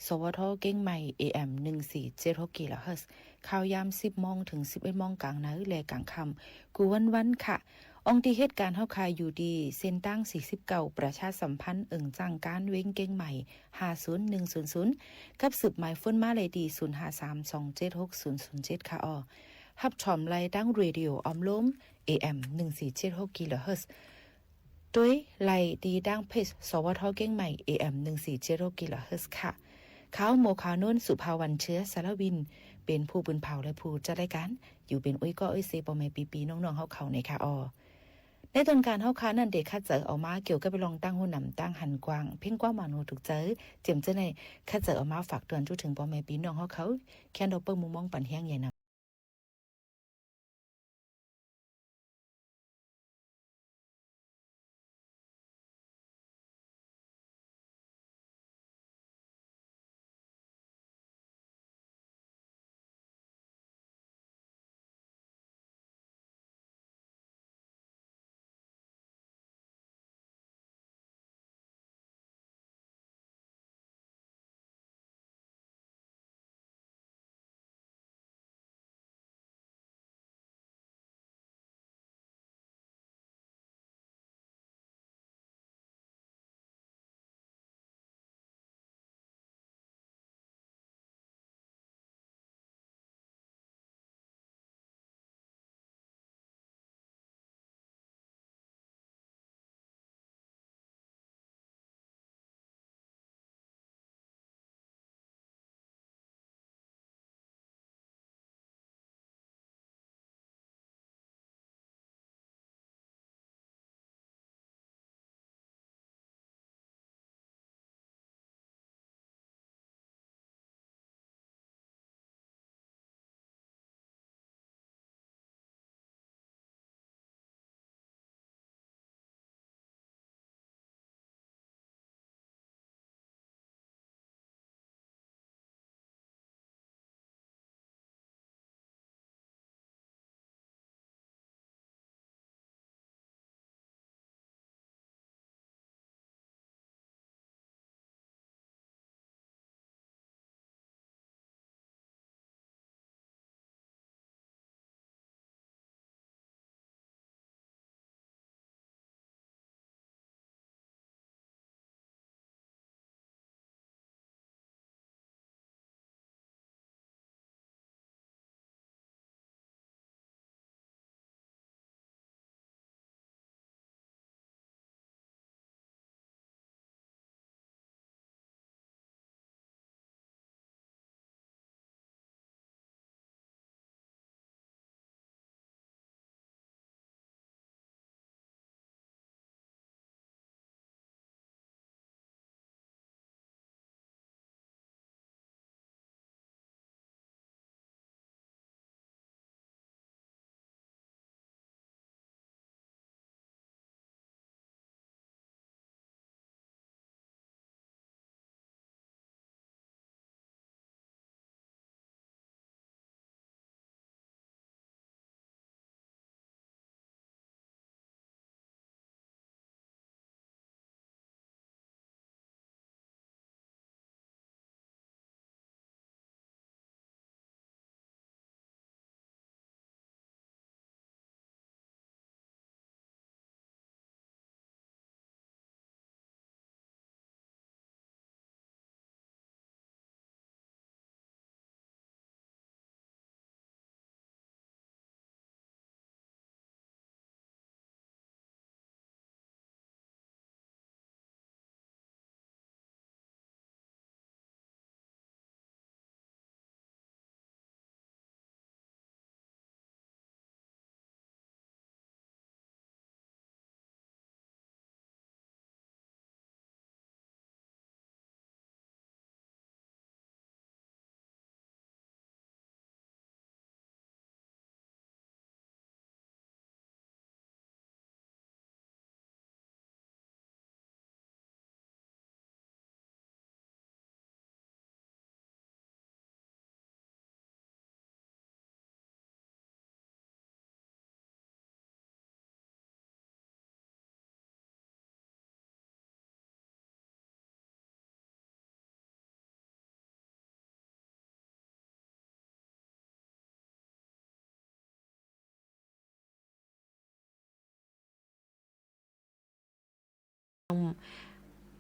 สวท เกียงใหม่ เอเอ็ม หนึ่งสี่เจ็ดหก กิโลเฮิรตซ์ ข่าวยามสิบโมงเถิงสิบเอ็ดโมงก๋างในและก๋างค่ำ กู้วันๆ ค่ะ อ่องตี้เหตุก๋ารณ์เฮาค่ะอยู่ตี้เส้นตางสี่สิบเก้า ประชาสัมพันธ์ เอิงจ้างก๋านเวียงเกียงใหม่ ห้าศูนย์หนึ่งศูนย์ศูนย์ กับสืบหมายโฟนมาเลยตี้ ศูนย์ห้าสามสองเจ็ดหกศูนย์ศูนย์เจ็ด ค่ะออ ฮับถ่อมไลน์ตางเรดิโอออมโลม เอเอ็ม หนึ่งสี่เจ็ดหก กิโลเฮิรตซ์ ตวยไลน์ตี้ตางเพจ สวท เกียงใหม่ เอเอ็ม หนึ่งสี่เจ็ดหก กิโลเฮิรตซ์ ค่ะ ข้าหมอขาวโน้น สุภาวัน เชื้อสารวิน เป๋นผู้ปืนเผาและผู้จัดรายก๋าน อยู่เป๋นอุ้ยก้ออุ้ยเซ ป้อแม่ปี้ๆ น้องๆ เฮาเขาในค่ะออ ในตอนก๋านเฮาค่ะนั้นเดะ คัดเจาะเอามาเกี่ยวกับเรื่องตางฮู้หนำตางหันกว้าง เพ่งกว้างหมานหูถูกใจ๋ เจียมเจ้าใน คัดเจาะเอามาฝากเตือนจุเถิงป้อแม่ปี้น้องเฮาเขา แค่นเอาเปิ้งมุมมองปันแฮงใหญ่นำ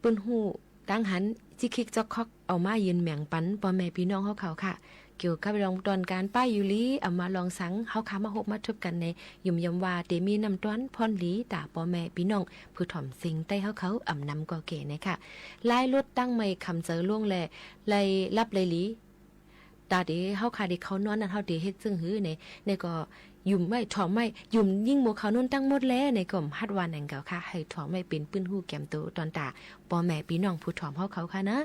ปื้นฮู้ ตางหัน จิกคิกจ๊อกคอก เอามายืนแหมงปันป้อแม่ปี้น้องเฮาเขาค่ะ เกี่ยวกับเรื่องตอนก๋านป้ายอยู่หลี อำมาลองสัง เฮาค่ะมาฮบมาทบกั๋นใน ยุ่มยำว่าเตมีน้ำต้อนพ่อนหลี ต๋าป้อแม่ปี้น้อง ผู้ถ่อมเสียงใต้เฮาเขา อำนำก่อเก๋ในค่ะ ลายลดตั้งใหม่ขำเจอล่วงแล ไล่ลับไล่หลี ต๋าเต๋เฮาค่ะเต๋เข้านอนนั้น เฮาเต๋เฮ็ดจึงหื้อใน ในก็ ยุ่มไว้ ถ่อมไว้ ยุ่มยิ่งมัวเขาโน้นตังหมดแล ในก็ฮัดว่าหนังเก่าค่ะ หื้อถ่อมไว้เป๋นปื้นฮู้แก้มโต ตอนต๋าป้อแม่ปี้น้องผู้ถ่อมเฮาเขาค่ะนะ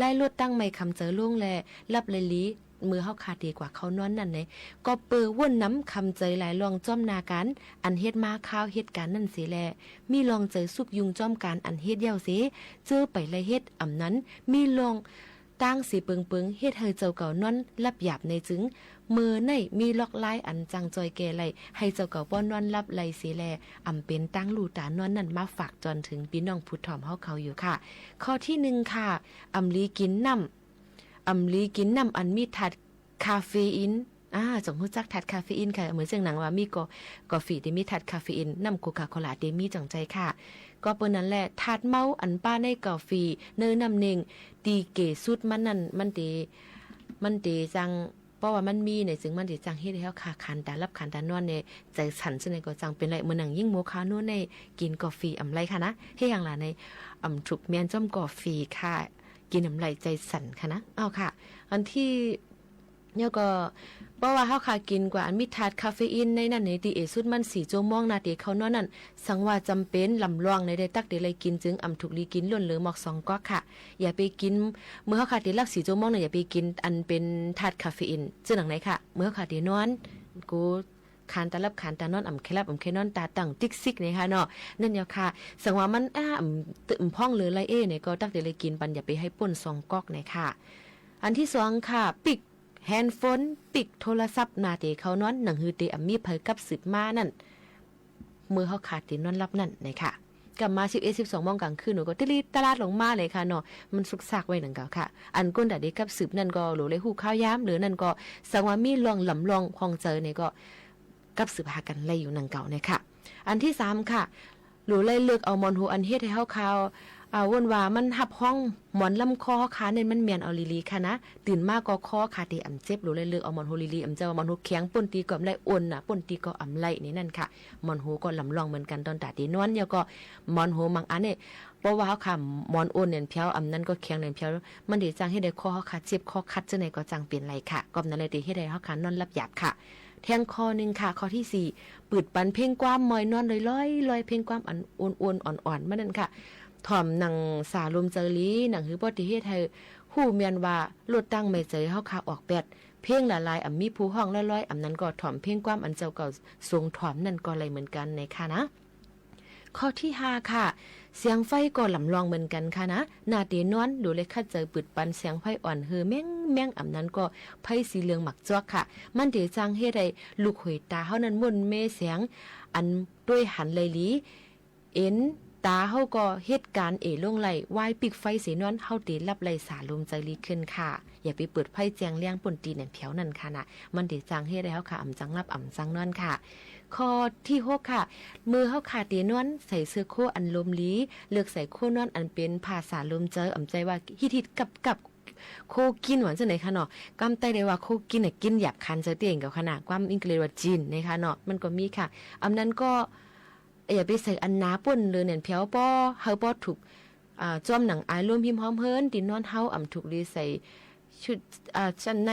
ลายลดตั้งใหม่ขำเจอล่วงแล ลับไล่หลี เมื่อเฮาค่ะเต๋กว่าเข้านอนนั้นใน ก็เปื้อว่นนำขำเจอหลายล่องจ้อมนาก๋าน อันเฮ็ดมาคาวเหตุก๋ารณ์นั้นเสียแล มีล่องเจอสุกยุงจ้อมก๋านอันเฮ็ดเย้าเสีย เจ้อไปไล่เฮ็ด อำนั้น มีล่อง ตางเสียเปิงๆ เฮ็ดหื้อเจ้าเก่านอนหลับหยาบในจึง เมื่อในมีลอกลายอันจั่งจอยแก้ไล่ หื้อเจ้าเก่าป้อนนอนหลับไล่เสียแล อำเป๋นตางลู่ตานอนนั้นมาฝากจอนเถิงปี้น้องผู้ถ่อมเฮาเขาอยู่ค่ะ ข้อตี้นึ่งค่ะ อำหลีกิ๋นน้ำ อำหลีกิ๋นน้ำอันมีธาตุคาเฟอีน อ่า จ๋องฮู้จักธาตุคาเฟอีนค่ะ เหมือนเจ้าหนังว่ามีก็ กาแฟตี้มีธาตุคาเฟอีน น้ำโคคาโคลาตี้มีจ๋องใจ๋ค่ะ ก็เปิ้นนั้นแหละ ธาตุเมาอันป้าในกาแฟ ในน้ำเน่ง ตี้เก๋สุดมันนั้น มันเต มันเตจั่ง เพราะว่ามันมีในจึงมันเตจั่งเฮ็ดหื้อเฮาค่ะ ขานต๋าหลับขานต๋านอนใน ใจ๋สั่น ซึ่งในก็จั่งเป๋นไล่ เหมือนหนังยิ่งมัวเขาโน้นใน กิ๋นกาแฟอำไล่ค่ะนะ เฮ็ดหยังล่ะใน อำถูกแม่นจ้อมกาแฟค่ะ กิ๋นอำไล่ใจ๋สั่นค่ะนะ เอาค่ะ อันตี้ แล้วก็ เพราะว่าเฮาค่ะกิ๋นกว่าอันมีธาตุคาเฟอีนในนั้นใน ตี้เอสุดมันสี่จั่วโมงนาเตเข้านอนนั้น สังว่าจ๋ำเป๋นลำลองในได้ตั๊กเตไล่กิ๋นจึง อำถูกหลีกิ๋นล้นเหลือหมอกสองก๊อกค่ะ อย่าไปกิ๋น เมื่อเฮาค่ะเตหลับสี่จั่วโมงนั้น อย่าไปกิ๋นอันเป๋นธาตุคาเฟอีน เจ้าหนังในค่ะ เมื่อเฮาค่ะเตนอน กู ขานต๋าหลับขานต๋านอน อำใค่หลับอำใค่นอน ต๋าตั้งติ๊กซิกในค่ะเนาะ นั่นเย้าค่ะ สังว่ามัน อ่า อำ อำพ่องเหลือไล่เอ้ในก็ตั๊กเตไล่กิ๋นปัน อย่าไปหื้อป้นสองก๊อกในค่ะ อันตี้สองค่ะ ปิ๊ก แฮนด์โฟน ปิ๊กโทรศัพท์นาเตเข้านอน หนังหื้อเตอำมีไผกับสืบมานั้น เมื่อเฮาค่ะเตนอนหลับนั้นในค่ะ ก่ำมาสิบเอ็ด สิบสองโมงก๋างคืน หนูก็ติลีตะลาดลงมาเลยค่ะเนาะ มันสุกซากไว้หนังเก่าค่ะ อันก้นต๋าเตกับสืบนั้นก็หลูไล่ฮู้ข่าวยาม หรือนั้นก็สังว่ามีล่องลำลองห่วงใจ๋ในก็ กับสืบหากั๋นไล่อยู่หนังเก่าในค่ะ อันตี้สามค่ะ หลูไล่เลือกเอาหมอนหัวอันเฮ็ดหื้อเฮาค่ะ อ่า ว่นว่ามันฮับฮ้องหมอนลำคอเฮาค่ะ เน้นมันแม่นเอาหลีๆ ค่ะนะ ตื่นมาก็คอค่ะเตอำเจ็บ หลูไล่เลือกเอาหมอนหัวหลีๆ อำเจ้าว่าหมอนหัวแข็งป้นตี้ก็อำไล่ อ่อนนะป้นตี้ก็อำไล่ในนั้นค่ะ หมอนหัวก็ลำลองเหมือนกั๋นตอนต๋าเตนอน แล้วก็หมอนหัวบางอันใน เพราะว่าเฮาค่ะ หมอนอ่อนแน่นแผว อำนั้นก็แข็งแน่นแผว มันเตจั่งเฮ็ดหื้อคอเฮาค่ะเจ็บคอคัด เจ้าในก็จั่งเป๋นไล่ค่ะ ก็นั้นเลยเตเฮ็ดหื้อเฮาค่ะนอนหลับหยาบค่ะ แถมข้อนึ่งค่ะ ข้อตี้สี่ เปิดปันเพลงความมอยนอนลอยๆ ลอยเพลงความอันอ่อนๆ อ่อนๆ มานั้นค่ะ ถ่อมหนังสาลมใจ๋หลี หนังหื้อป้อตี้เฮ็ดหื้อฮู้แม่นว่าลดตั้งแม่ใจ๋เฮาค่ะออกแป๊ด เพลงละลายอำมีผู้ฮ้องลอยๆ อำนั้นก็ถ่อมเพลงความอันเจ้าเก่าทรงถ่อมนั้นก็ไล่เหมือนกั๋นในค่ะนะ ข้อตี้ห้าค่ะ เสียงไฟก็ลำลองเหมือนกั๋นค่ะนะ นาเตนอน หลูไล่คัดใจ๋เปิดปันเสียงไฟอ่อนหื้อแม้งๆ อำนั้นก็ไฟสีเหลืองหมากจวักค่ะ มันเตจั่งเฮ็ดหื้อลูกหวยต๋าเฮานั้นม่วนเมแสง อันตวยหันไล่หลี เอ็นต๋าเฮาก็เหตุก๋ารณ์เอลงไล่ วายปิ๊กไฟเสนอน เฮาเตหลับไล่สาลมใจ๋หลีขึ้นค่ะ อย่าไปเปิดไฟแจ้งแลงป้นตี้แน่นแผวนั้นค่ะนะ มันเตจั่งเฮ็ดหื้อเฮาค่ะอำจั่งหลับอำจั่งนอนค่ะ ข้อตี้หกค่ะ เมื่อเฮาค่ะเตนอน ใส่เสื้อโค้อันลมหลี เลือกใส่โค้นอนอันเป๋นผ้าสาลมใจ๋ อำใจ๋ว่าฮิตๆ กับๆ โค้กินว่าจั่งใด๋ค่ะเนาะ กำใต้เรียกว่าโค้กินน่ะ กินหยาบคายใจ๋เตี้ยเก่าค่ะนะ ความอังกฤษว่าจีนในค่ะเนาะ มันก็มีค่ะ อำนั้นก็ อย่าไปใส่อันหนาป้นเลยแน่นแผว ป้อหื้อป้อถูก อ่า จ้อมหนังอายลมหิมหอมเฮิ้น ตี้นอนเฮาอำถูกหลีใส่ชุด อ่า จั้นใน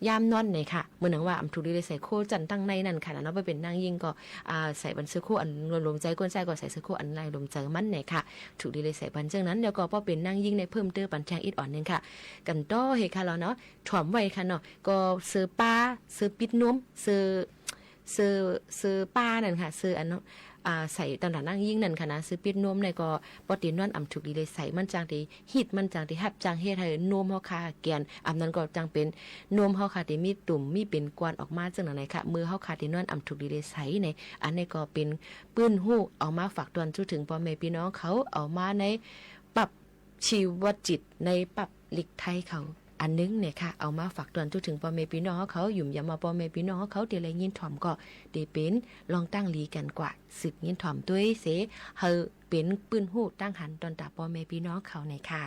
ยามนอนในค่ะ เหมือนหนังว่าอำถูกหลีใส่โค้จั้นตังในนั้นค่ะนะเนาะ ป้อเป๋นนางญิงก็ อ่า ใส่ปันเสื้อโค้อันลมใจ๋ ก้นใจ๋ก็ใส่เสื้อโค้อันลายลมใจ๋มันในค่ะ ถูกหลีใส่ปันเจ้านั้น แล้วก็ป้อเป๋นนางญิงในเพิ่มเติมปันแทงอีกอ่อนนึ่งค่ะ กั๋นต่อหื้อค่ะเฮาเนาะ ถ่อมไว้ค่ะเนาะ ก็เสื้อป้า เสื้อปิดนวม เสื้อ เสื้อ เสื้อป้านั่นค่ะ เสื้ออัน อ่า ใส่ต๋อนต๋านางญิงนั่นค่ะนะ เสื้อปิดนวมในก็ ป้อเตนอนอำถูกหลีไล่ใส่ มันจั่งเตฮิต มันจั่งเตฮับ จั่งเฮ็ดหื้อนวมเฮาค่ะแก่น อำนั้นก็จั่งเป๋นนวมเฮาค่ะเตมีตุ่ม มีเป๋นกวนออกมาจั่งนั้นในค่ะ เมื่อเฮาค่ะเตนอนอำถูกหลีไล่ใส่ใน อันนี้ก็เป๋นปื้นฮู้เอามาฝากตวนจู้เถิงป้อแม่ปี้น้องเขา เอามาในปั๊บชีวจิต ในปั๊บลิกไทยเขา อันนึ่งเนี่ยค่ะ เอามาฝากตวนทั่วเถิงป้อแม่ปี้น้องเฮาเขา หยุมยำว่าป้อแม่ปี้น้องเฮาเขาตี้ได้ยินถ่อมก็ ตี้เป๋นลองตั้งหลีกั๋นกว่า สืบยินถ่อมตวยเส หื้อเป๋นปื้นฮู้ตั้งหันตอนต๋าป้อแม่ปี้น้องเขาเนี่ยค่ะ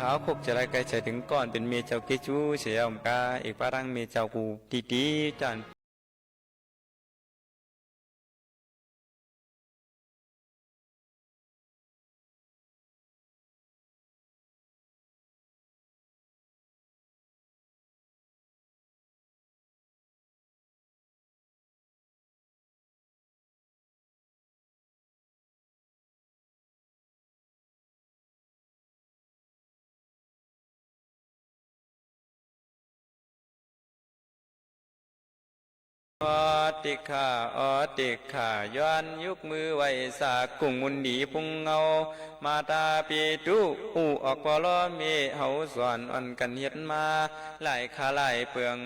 เขาคงจะได้ใกล้ใจ๋เถิงก้อนเป๋นเมียเจ้าเกจูเสียอมกา เอกปะตังเมียเจ้ากูดีๆ จั้น ออติกขา ออติกขา ย้อนยกมือไหว้สากุ่งมุนดีพุงเงา มาตาปิตุ อู้ออกปอลอเมเฮาสอนอ่อนกั๋นเฮ็ดมา หลายคาหลายเปือง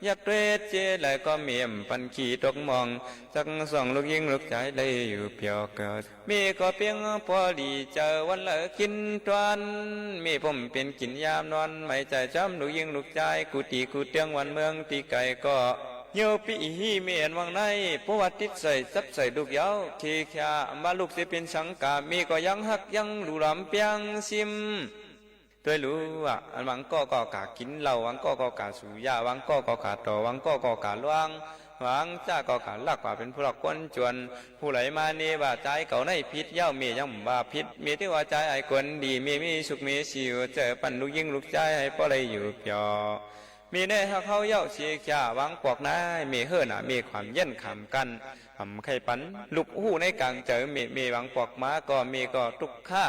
ยักษ์เตรดเจไหลก็เมมปันขี้ตกหม่อง จักส่องลูกญิงลูกจายได้อยู่เปียวเกิด เมก็เปียงปอดีเจอวันเหลอกิ๋นตวน เมป้อมเป๋นกิ๋นยามนอน ไหมใจ๋จ้ำลูกญิงลูกจาย กู้ตี้กู้เตื้องวันเมืองตี้ไก๋ก็ เหี่ยวปี้อี้เมอันวังใน เพราะว่าติดใส่จับใส่ลูกเยาว์ เคขยา ว่าลูกเสียเป๋นสังกา เมก็ยังฮักยังหลู่หลามเปียงซิม ตวยหลูอ่ะ อันบางก้อก็ก๋ากิ๋นเหล้า บางก้อก็ก๋าสูบยา บางก้อก็ก๋าต่อ บางก้อก็ก๋าล่วง บางจ๊ะก็ก๋าลักว่าเป๋นผู้ลักคนจน ผู้ใดมาเน่ว่าจายเก่าในผิด เย้าเมยังบ่ว่าผิด เมถือว่าจายอ้ายคนดี เมมีสุขเมสีหัวใจ๋ ปันลูกญิงลูกจายหื้อปอได้อยู่เปียว เมแน่ฮักเฮาเย้าเสียขยา บางปอกนาย เมเหินหน้า เมความเย็นขามกั๋น อำใค่ปัน ลูกฮู้ในกางใจ๋ เม เมบางปอกมาก็ เมก็ตุ๊กข์ ข้า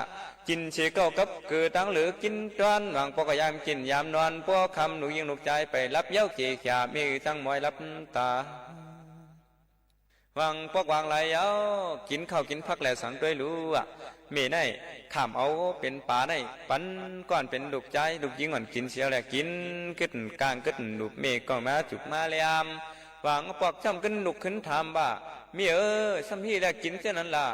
กิ๋นเสียเก้ากับเกือตังเหลือกิ๋นตวน บางปอกก็ยามกิ๋นยามนอน ปอค่ำลูกญิงลูกจายไปหลับ เย้าเกขยา เมจั่งมอยหลับต๋า บางปอกบางไหลเย้า กิ๋นข้าวกิ๋นผักแลสังตวยหลูอ่ะ เมในข้ามเอาเป๋นป๋าใน ปันก้อนเป๋นลูกจายลูกญิงอ่อนกิ๋นเสียแล กิ๋นกึ๊ดก้างกึ๊ดลูบ เมก็มาจุบมาแลม บางปอกจ้ำกึ๊ดลุกขึ้นถามว่า เมเอ๋ย ส่ำฮี้แลกิ๋นเจ้านั้นล่ะ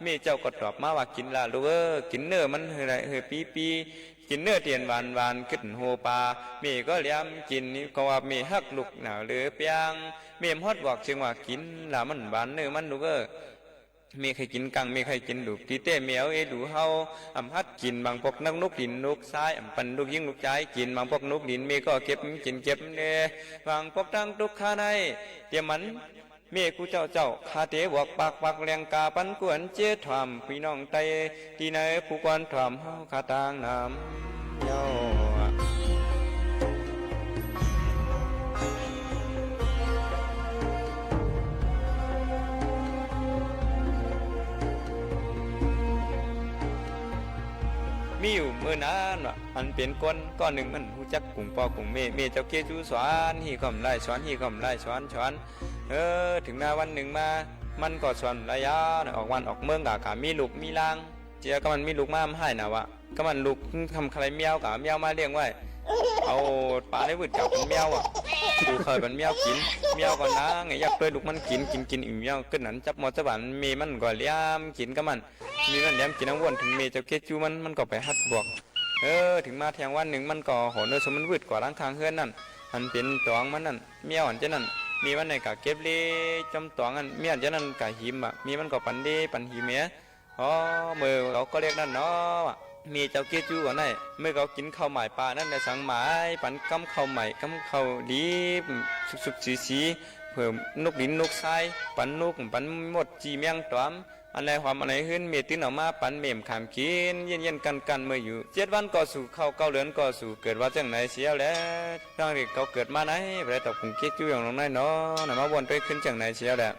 เมเจ้าก็ตอบมาว่า กิ๋นละลูกเอ๋ย กิ๋นเนื้อมันหื้อได้หื้อปี้ๆ กิ๋นเนื้อตี้หวานๆ กึ๊ดโฮปา เมก็แลมกิ๋น ก็ว่าเมฮักลูกหน้าเหลือเปียง เมฮอดบอกเชิงว่า กิ๋นละมันหวานเนื้อมันลูกเอ๋ย เมใค่กิ๋นก้าง เมใค่กิ๋นลูบ ตี้เต้เมเอาเอหลูเฮา อำหัดกิ๋น บางปอกนักนกหลินนกซาย อำปันลูกญิงลูกจายกิ๋น บางปอกนกหลิน เมก็เก็บกิ๋นเก็บแน่ บางปอกตังตุ๊กข์ ข้าในเตรียมมัน เมกู้เจ้าเจ้า ข้าเต๋บอกปากปากแหล่งกาปันกวนเจ้ถ่อมปี้น้องไต้ ตี้ในผู้กวนถ่อมเฮาข้าตางนำเย้า มีอยู่เมื่อนานว่า อันเป๋นคนก้อนนึ่งมันฮู้จักกุ่งปอกุ่งเม เมเจ้าเกจูสอนฮี้ก็บ่ได้ สอนฮี้ก็บ่ได้ สอน สอน เออ เถิงนาวันนึ่งมา มันก็สอนบ่ได้ยาวนะ ออกบ้านออกเมืองก็ ก็มีลูกมีหล้าง เจียก็มันมีลูกมามันฮ้ายหน้าว่ะ ก็มันลูกทำใคร่แมวก็เอาแมวมาเลี้ยงไว้ เอาป๋าในวืดก็เป๋นแมวอ่ะ กูเขยเป๋นแมวกิ๋น แมวก็หน้าไง อยากตวยลูกมันกิ๋น กิ๋น กิ๋นอิ่มแมวกึ๊ดนั้น จับหม้อจับบ่าน เมมันก็แลมกิ๋นก็มัน เมมันแลมกิ๋นอังวน เถิงเมเจ้าเกจูมัน มันก็ไปหัดบอก เออ เถิงมาแทงวันนึ่ง มันก็หอนเออ สมมันวืดกว่าหลังข้างเฮือนนั่น อันเป๋นตองมันนั่น แมวอันเจ้านั้น เมมันในก็เก็บเล่จ๋อมตองอัน แมวอันเจ้านั้นก็หิมอ่ะ เมมันก็ปันเล่ปันหิมเหีย อ๋อ เมื่อเขาก็เรียกนั่นเนาะ เมเจ้าเกจู๋ก่อนได้ เมื่อเขากิ๋นข้าวหม่ายป๋านั่นแหละ สังหม่ายปันกำข้าวใหม่กำข้าวดิบ สุกๆ สีๆ เพิ่มนกหลินนกซาย ปันนกปันมดจี้แมงต๋อม อันใดหอมอันใดหื้น เมตื้นเอามาปัน เมบ่ขามกิ๋น เย็นๆ กั้นๆ เมื่ออยู่ เจ็ดวันก็สู่เข้า เก้าเดือนก็สู่เกิด ว่าจั่งใดเสียแล้ว ตั้งแต่เขาเกิดมาในบ่ได้ตอบกุ่งเกจู๋อย่างลงน้อยเนาะ น่ะมาวนตวยขึ้นจั่งใดเสียแล้ว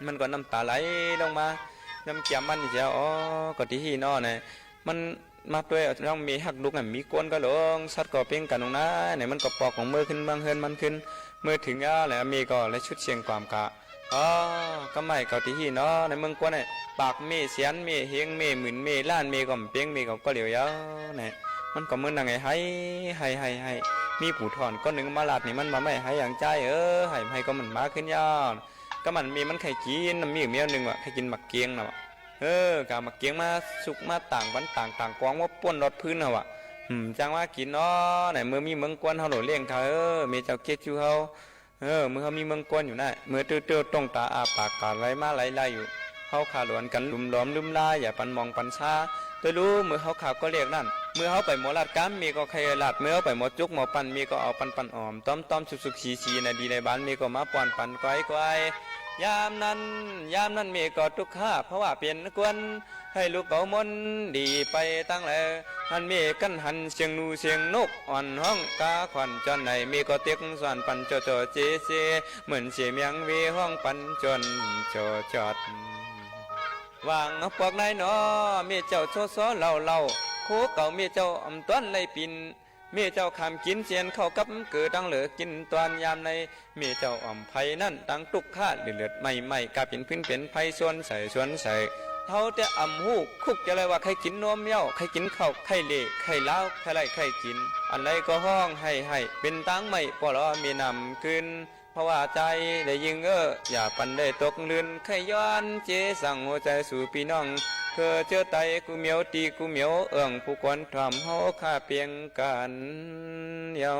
มันก็น้ำต๋าไหลลงมา น้ำแก้มมันเสีย อ๋อ ก็ตี้ฮี้เนาะเนี่ย มันมาตวยเอาน้องเมฮักลูกอันมีก้นก็หลง สัตว์ก็เป่งกั๋นลงนา เนี่ย มันก็ปอกของเมือขึ้นเมืองเฮือนมันขึ้น เมื่อเถิงยาแล้วเมก็เลยชุดเสียงความกะ อ๋อ กำไมก็ตี้ฮี้เนาะ ในเมืองกวนเนี่ย ปากเมแสน เมเฮง เมหมื่น เมล้าน เมก็บ่เป่ง เมก็ ก็เหลียวยาวเนี่ย มันก็เมือนนั่งไห้ ไห้ ไห้ ไห้ มีผู้ถ่อนก้อนนึ่งมาลาดนี่ มันบ่าไม้ไห้อย่างจ้าย เออ ไห้ ไห้ก็มันมาขึ้นยาว ก็มันมี มันใค่กิ๋น มีอยู่แมวนึ่งว่ะ ใค่กิ๋นหมากเก๋งน่ะว่ะ เออ ก็เอาหมากเก๋งมาสุกมาต่างปัน ต่างๆ กองมาป้นรอดพื้นน่ะว่ะ อืม จั่งว่ากิ๋นเนาะ ไหนเมื่อมีเมืองกวนเฮาโหลเลี้ยงค่ะ เออ เมเจ้าเกจู๋เฮา เออ เมื่อเฮามีเมืองกวนอยู่น่ะ เมื่อเตื้อๆ ต้องต๋าอ้าปากกาไหลมาไหลไหลอยู่ เฮาข้าหลวนกั๋นหลุมหลอมลืมลา อย่าปันหมองปันซา ตวยหลู เมื่อเฮาข้าก็เรียกนั่น เมื่อเฮาไปหมอลาดกล้าม เมย์ก็ใค่ลาด เมื่อเฮาไปหมอจุ๊กหมอปั่น เมย์ก็เอาปั่นๆ อ้อม ต้อมๆ สุกๆ สีๆ นาดีในบ้าน เมย์ก็มาป้อนปันก๋อยๆ ยามนั้น ยามนั้นเมย์ก็ตุ๊กข์ เพราะว่าเป๋นกวน หื้อลูกเป๋ามนต์ดีไปตังไหล หันเมย์กั๋นหันเสียงหนูเสียงนกอ่อนฮ้อง กาขวัญจรไหน เมย์ก็เต็กสวนปันจ่อๆ เจเจ เหมือนเสียงเมียงเวฮ้องปันจนจ่อจอด ว่าอั้นปอกไหนหนอ เมย์เจ้าซ้อๆ เล่าๆ ครูเก่าเมย์เจ้าอ่ำต้อนไล่ปิ่น เมย์เจ้าข้ามกิ๋นเจียนข้าวกับเกือ ตังเหลือกิ๋นตอนยามใน เมย์เจ้าอ่อมไพนั้น ตังตุ๊กข์เลือดๆ ไหม้ๆ กาเป๋นพื้นเป๋นไพ สวนใสสวนใส เฮาแต่อ่ำฮู้ คุกจะไล่ว่าใค่กิ๋นนมเย้า ใค่กิ๋นข้าว ใค่เล่ ใค่ล้าว ใค่ไล่ ใค่กิ๋น อันใดก็ฮ้องไห้ๆ เป๋นตางไหม้ ป้อลอเมย์นำกลืน เพราะว่าจายได้ยิ่งเอ้อ อย่าปันได้ตกลื่น ใค่ย้อนเจสั่งหัวใจ๋สู่ปี้น้อง เพื่อเจื้อไตกู้เหมียว ตี้กู้เหมียว เอื้องผู้ควรถ่อมเฮาข้าเปียงกั๋นเย้า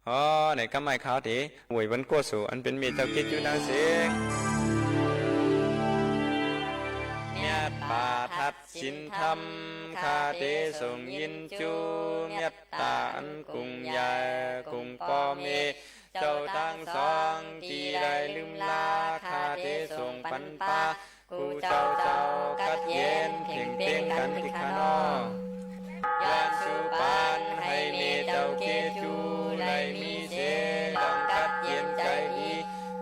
อ๋อ ในกำไม้ขาวเต๋ อวยวันโกสุ อันเป๋นเมย์เจ้าเกจูนางเสง เมตต๋าตัดสินธรรม ข้าเต๋ส่งยินจู เมตต๋าอันกุ้งใหญ่ กุ้งป้อเมย์ เจ้าตังสอง ตี้ได้ลืมลา ข้าเต๋ส่งปันปา กู้เจ้าเจ้ากัดเย็นเพ่งเป้งกั๋นติขะนอ ย้อนสู่ปานหื้อเมย์เจ้าเกจู ได้มีเส ต้องกัดเย็นใจ๋ดี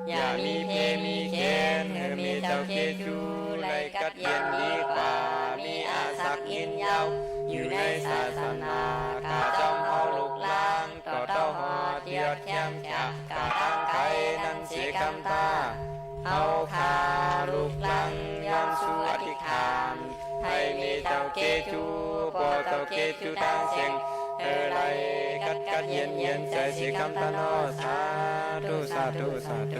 อย่ามีเพมีเข็ญ หื้อเมย์เจ้าเกจู ได้กัดเย็นดีกว่า มีอาศักดิ์ยืนยาว อยู่ในศาสนา ข้าจ้อมเฮาลูกหลาน ต่อเต้าฮอดเตียดแคมแขก กาตั้งไขนั้นเสียกำตา เฮาข้าลูกหลานย้อนสู่อธิษฐาน หื้อเมย์เจ้าเกจู ป้อเจ้าเกจูตังเสง หื้อได้กัดกัดเย็นเย็นใจ๋เสียกำตาเนาะ สาธุ สาธุ สาธุ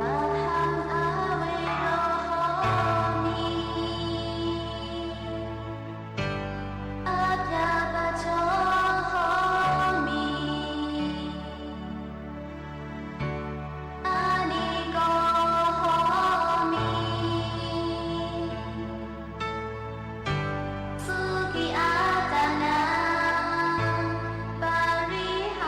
Ahaṃ avero homi, ajjapajjo homi, anīgho homi, sukhī attānaṃ parihāmi.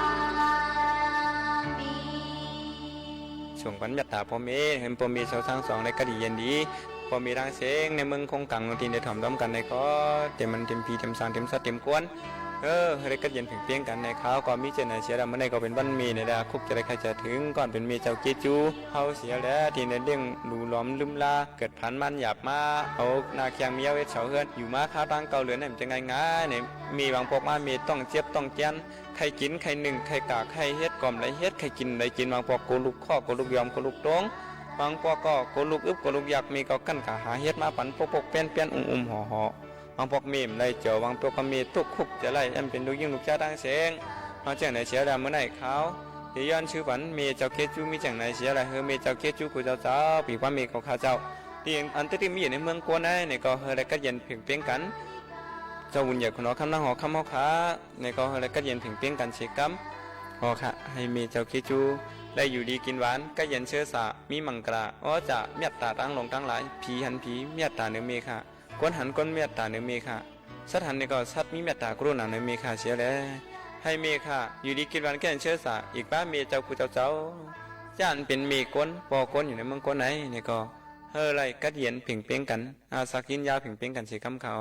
ส่งปันเมตต๋าป้อเมย์ หื้อป้อเมย์เจ้าตังสองได้กัดเย็นดี ป้อเมย์ตังเสง ในเมืองคงกังตี้ได้ถ่อมดอมกั๋นในก็ เต๋มมันเต๋มผีเต๋มสางเต๋มสัตว์เต๋มกวน เออ หื้อได้กัดเย็นเพ่งเป้งกั๋นใน ข้าวก็มีเจ้าไหนเสียแล้ว มื้อนี้ก็เป๋นวันเมย์ในละ คุกจะได้ใค่จะเถิง ก่อนเป๋นเมย์เจ้าเกจู เฮาเสียแล้ว ตี้ได้เลี้ยงหลู่หลอมลืมลา เกิดผานมานหยาบมา เอาหน้าแข้งเมียเวทเสาเฮือน อยู่มาข้าวตังเก้าเดือนนี่ มันจะง่ายๆ เนี่ย เมย์บางปอกมา เมย์ต้องเจ็บต้องแจ๊น ใค่กิ๋น ใค่นึ่ง ใค่ก๋า ใค่เฮ็ด ก็บ่ได้เฮ็ด ใค่กิ๋น ได้กิ๋น บางปอกโกลุกข้อ โกลุกยอม โกลุกตง บางปอกก็โกลุกอึบ โกลุกอยาก เมย์ก็กั๋นก๋าหาเฮ็ดมาปัน ปกๆ เปียนๆ อุ้มๆ ห่อๆ บางปอกเมย์บ่ได้เจียว บางปอกก็เมย์ตุ๊กข์คุกจะไล่ อันเป๋นลูกญิงลูกจายตังเสง เฮาเจียงไหนเสียแล้ว มื้อนี้ข้าว ตี้ย้อนจื้อปันเมย์เจ้าเกจู มีเจียงไหนเสียแล้ว หื้อเมย์เจ้าเกจู กู้เจ้าเจ้า ปี๋กว่าเมย์ก็ข้าเจ้า ตี้อันตี้ตี้มีอยู่ในเมืองโกนใน นี่ก็หื้อได้กัดเย็นเพ่งเป้งกั๋น เจ้าบุญใหญ่คุณหอคำ นางหอคำเฮาข้า นี่ก็หื้อได้กัดเย็นเพ่งเป้งกั๋นเสียกำ อ๋อข้า หื้อเมย์เจ้าเกจู ได้อยู่ดีกิ๋นหวาน กัดเย็นเซอะสะ มีมังคละ อ๋อจะเมตต๋าตังหลงตังหลาย ผีหันผี เมตต๋าเหนือเมย์ข้า คนหันคน เมตต๋าเหนือเมย์ข้า สัตว์หันนี่ก็สัตว์มีเมตต๋ากรุณาเหนือเมย์ข้าเสียแล หื้อเมย์ข้า อยู่ดีกิ๋นหวาน กัดเย็นเซอะสะ อีกป้าเมย์เจ้ากู้เจ้าเจ้า จะอันเป๋นเมย์คน ป้อคน อยู่ในเมืองคนใน นี่ก็ หื้อได้กัดเย็นเพ่งเป้งกั๋น อาศักดิ์ยืนยาวเพ่งเป้งกั๋นเสียกำข้าว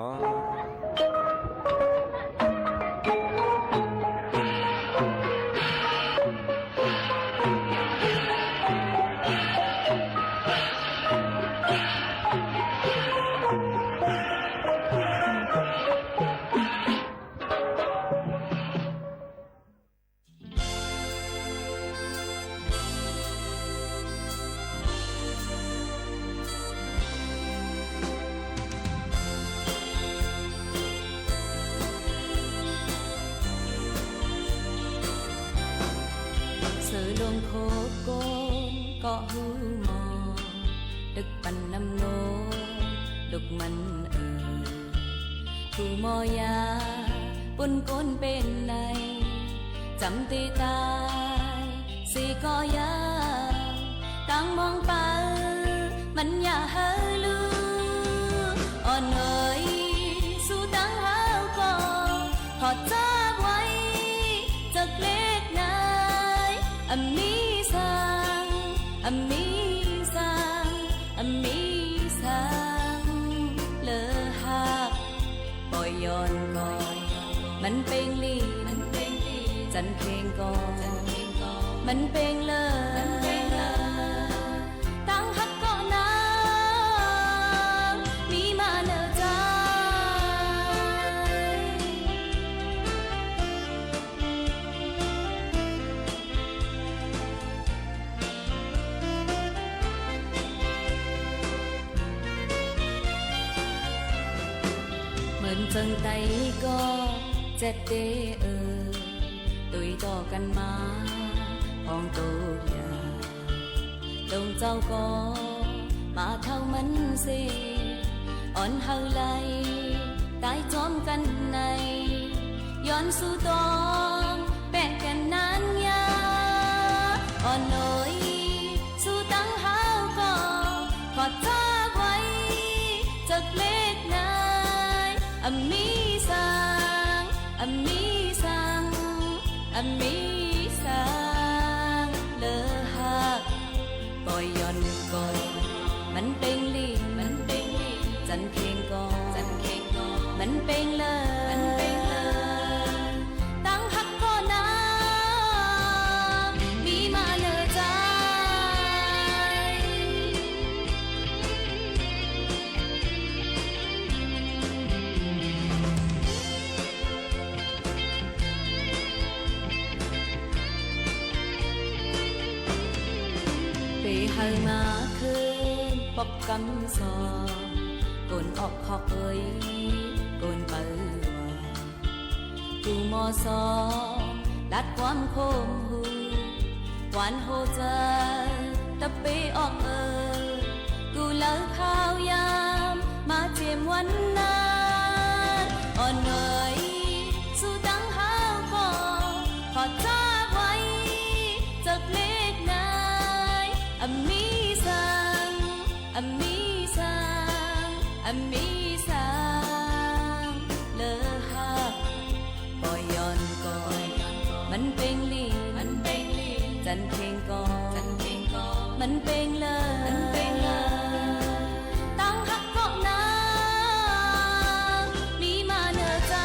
เซอหลวงโคโกนก็ฮู้หมอ ตึกปันน้ำโน ลุกมันเอ่ย ฮู้หมอยา ปุ้นโกนเป๋นใน จ๋ำเตต๋าย เสียก็ยาว ตั้งมองไป มันอย่าหื้อลู้ อ่อนเอ่ อะมีสัง อะมีสัง อะมีสัง เหลือหัก บ่ย้อนก่อ มันเป่งหลิ้น มันเป่งหลิ้น จันเข่งก่อ จันเข่งก่อ มันเป่งเหลือ มันเป่งเหลือ ตังหักเกาะนา มีมาเหนือใจ๋ เหมือนเจิงไตก็เจ็ดเดอเออ ตุยต่อกั๋นมา พ้องโตอย่าง ลงเจ้าก็มาเท่ามันเส อ่อนเฮาไหล ต๋ายจ้อมกั๋นใน ย้อนสู่ต้อง แปะกั๋นนานยา อ่อนหน่อย สู่ตังเฮาก็ ขอจากไว้ จักเล็กน้อย อะมีสัง อะมีสัง อะมีสัง เหลือหัก บ่ย้อนก่อ มันเป่งหลิ้น มันเป่งหลิ้น จันเข่งก่อ จันเข่งก่อ มันเป่งเหลือ มันเป่งเหลือ ตังหักเกาะนา มีมาเหนือใจ๋ เป๋เฮามาคืนปอกกำสอง โกนออกคอกเอย โกนไปว่า กู่หมอสอง ลัดความโคมหู หวานโฮเจอ ตะเปออกเออ กู่เหลาข้าวยาม มาเจียมวันนา อ่อนหน่อย สู่ตังเฮาก็ ขอจากไว้ จักเล็กน้อย อะมีสัง อะมีสัง อะมีสัง เหลือหัก บ่ย้อนก่อ มันเป่งหลิ้น มันเป่งหลิ้น จันเข่งก่อ จันเข่งก่อ มันเป่งเหลือ มันเป่งเหลือ ตังหักเกาะนา มีมาเหนือใจ๋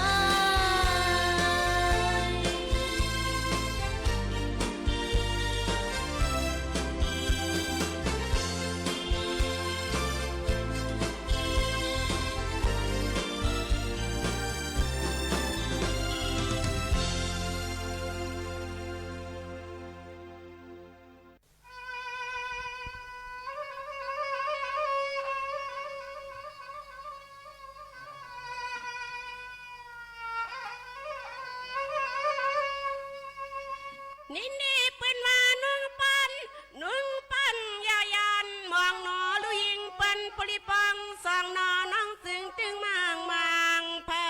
นี่นี่เปิ้นว่านึ่งปัน นึ่งปันอย่าย่าน มองหนอลูกหญิงเปิ้นปริปอง สองหนอน้องจึงตึงมางมางเผอ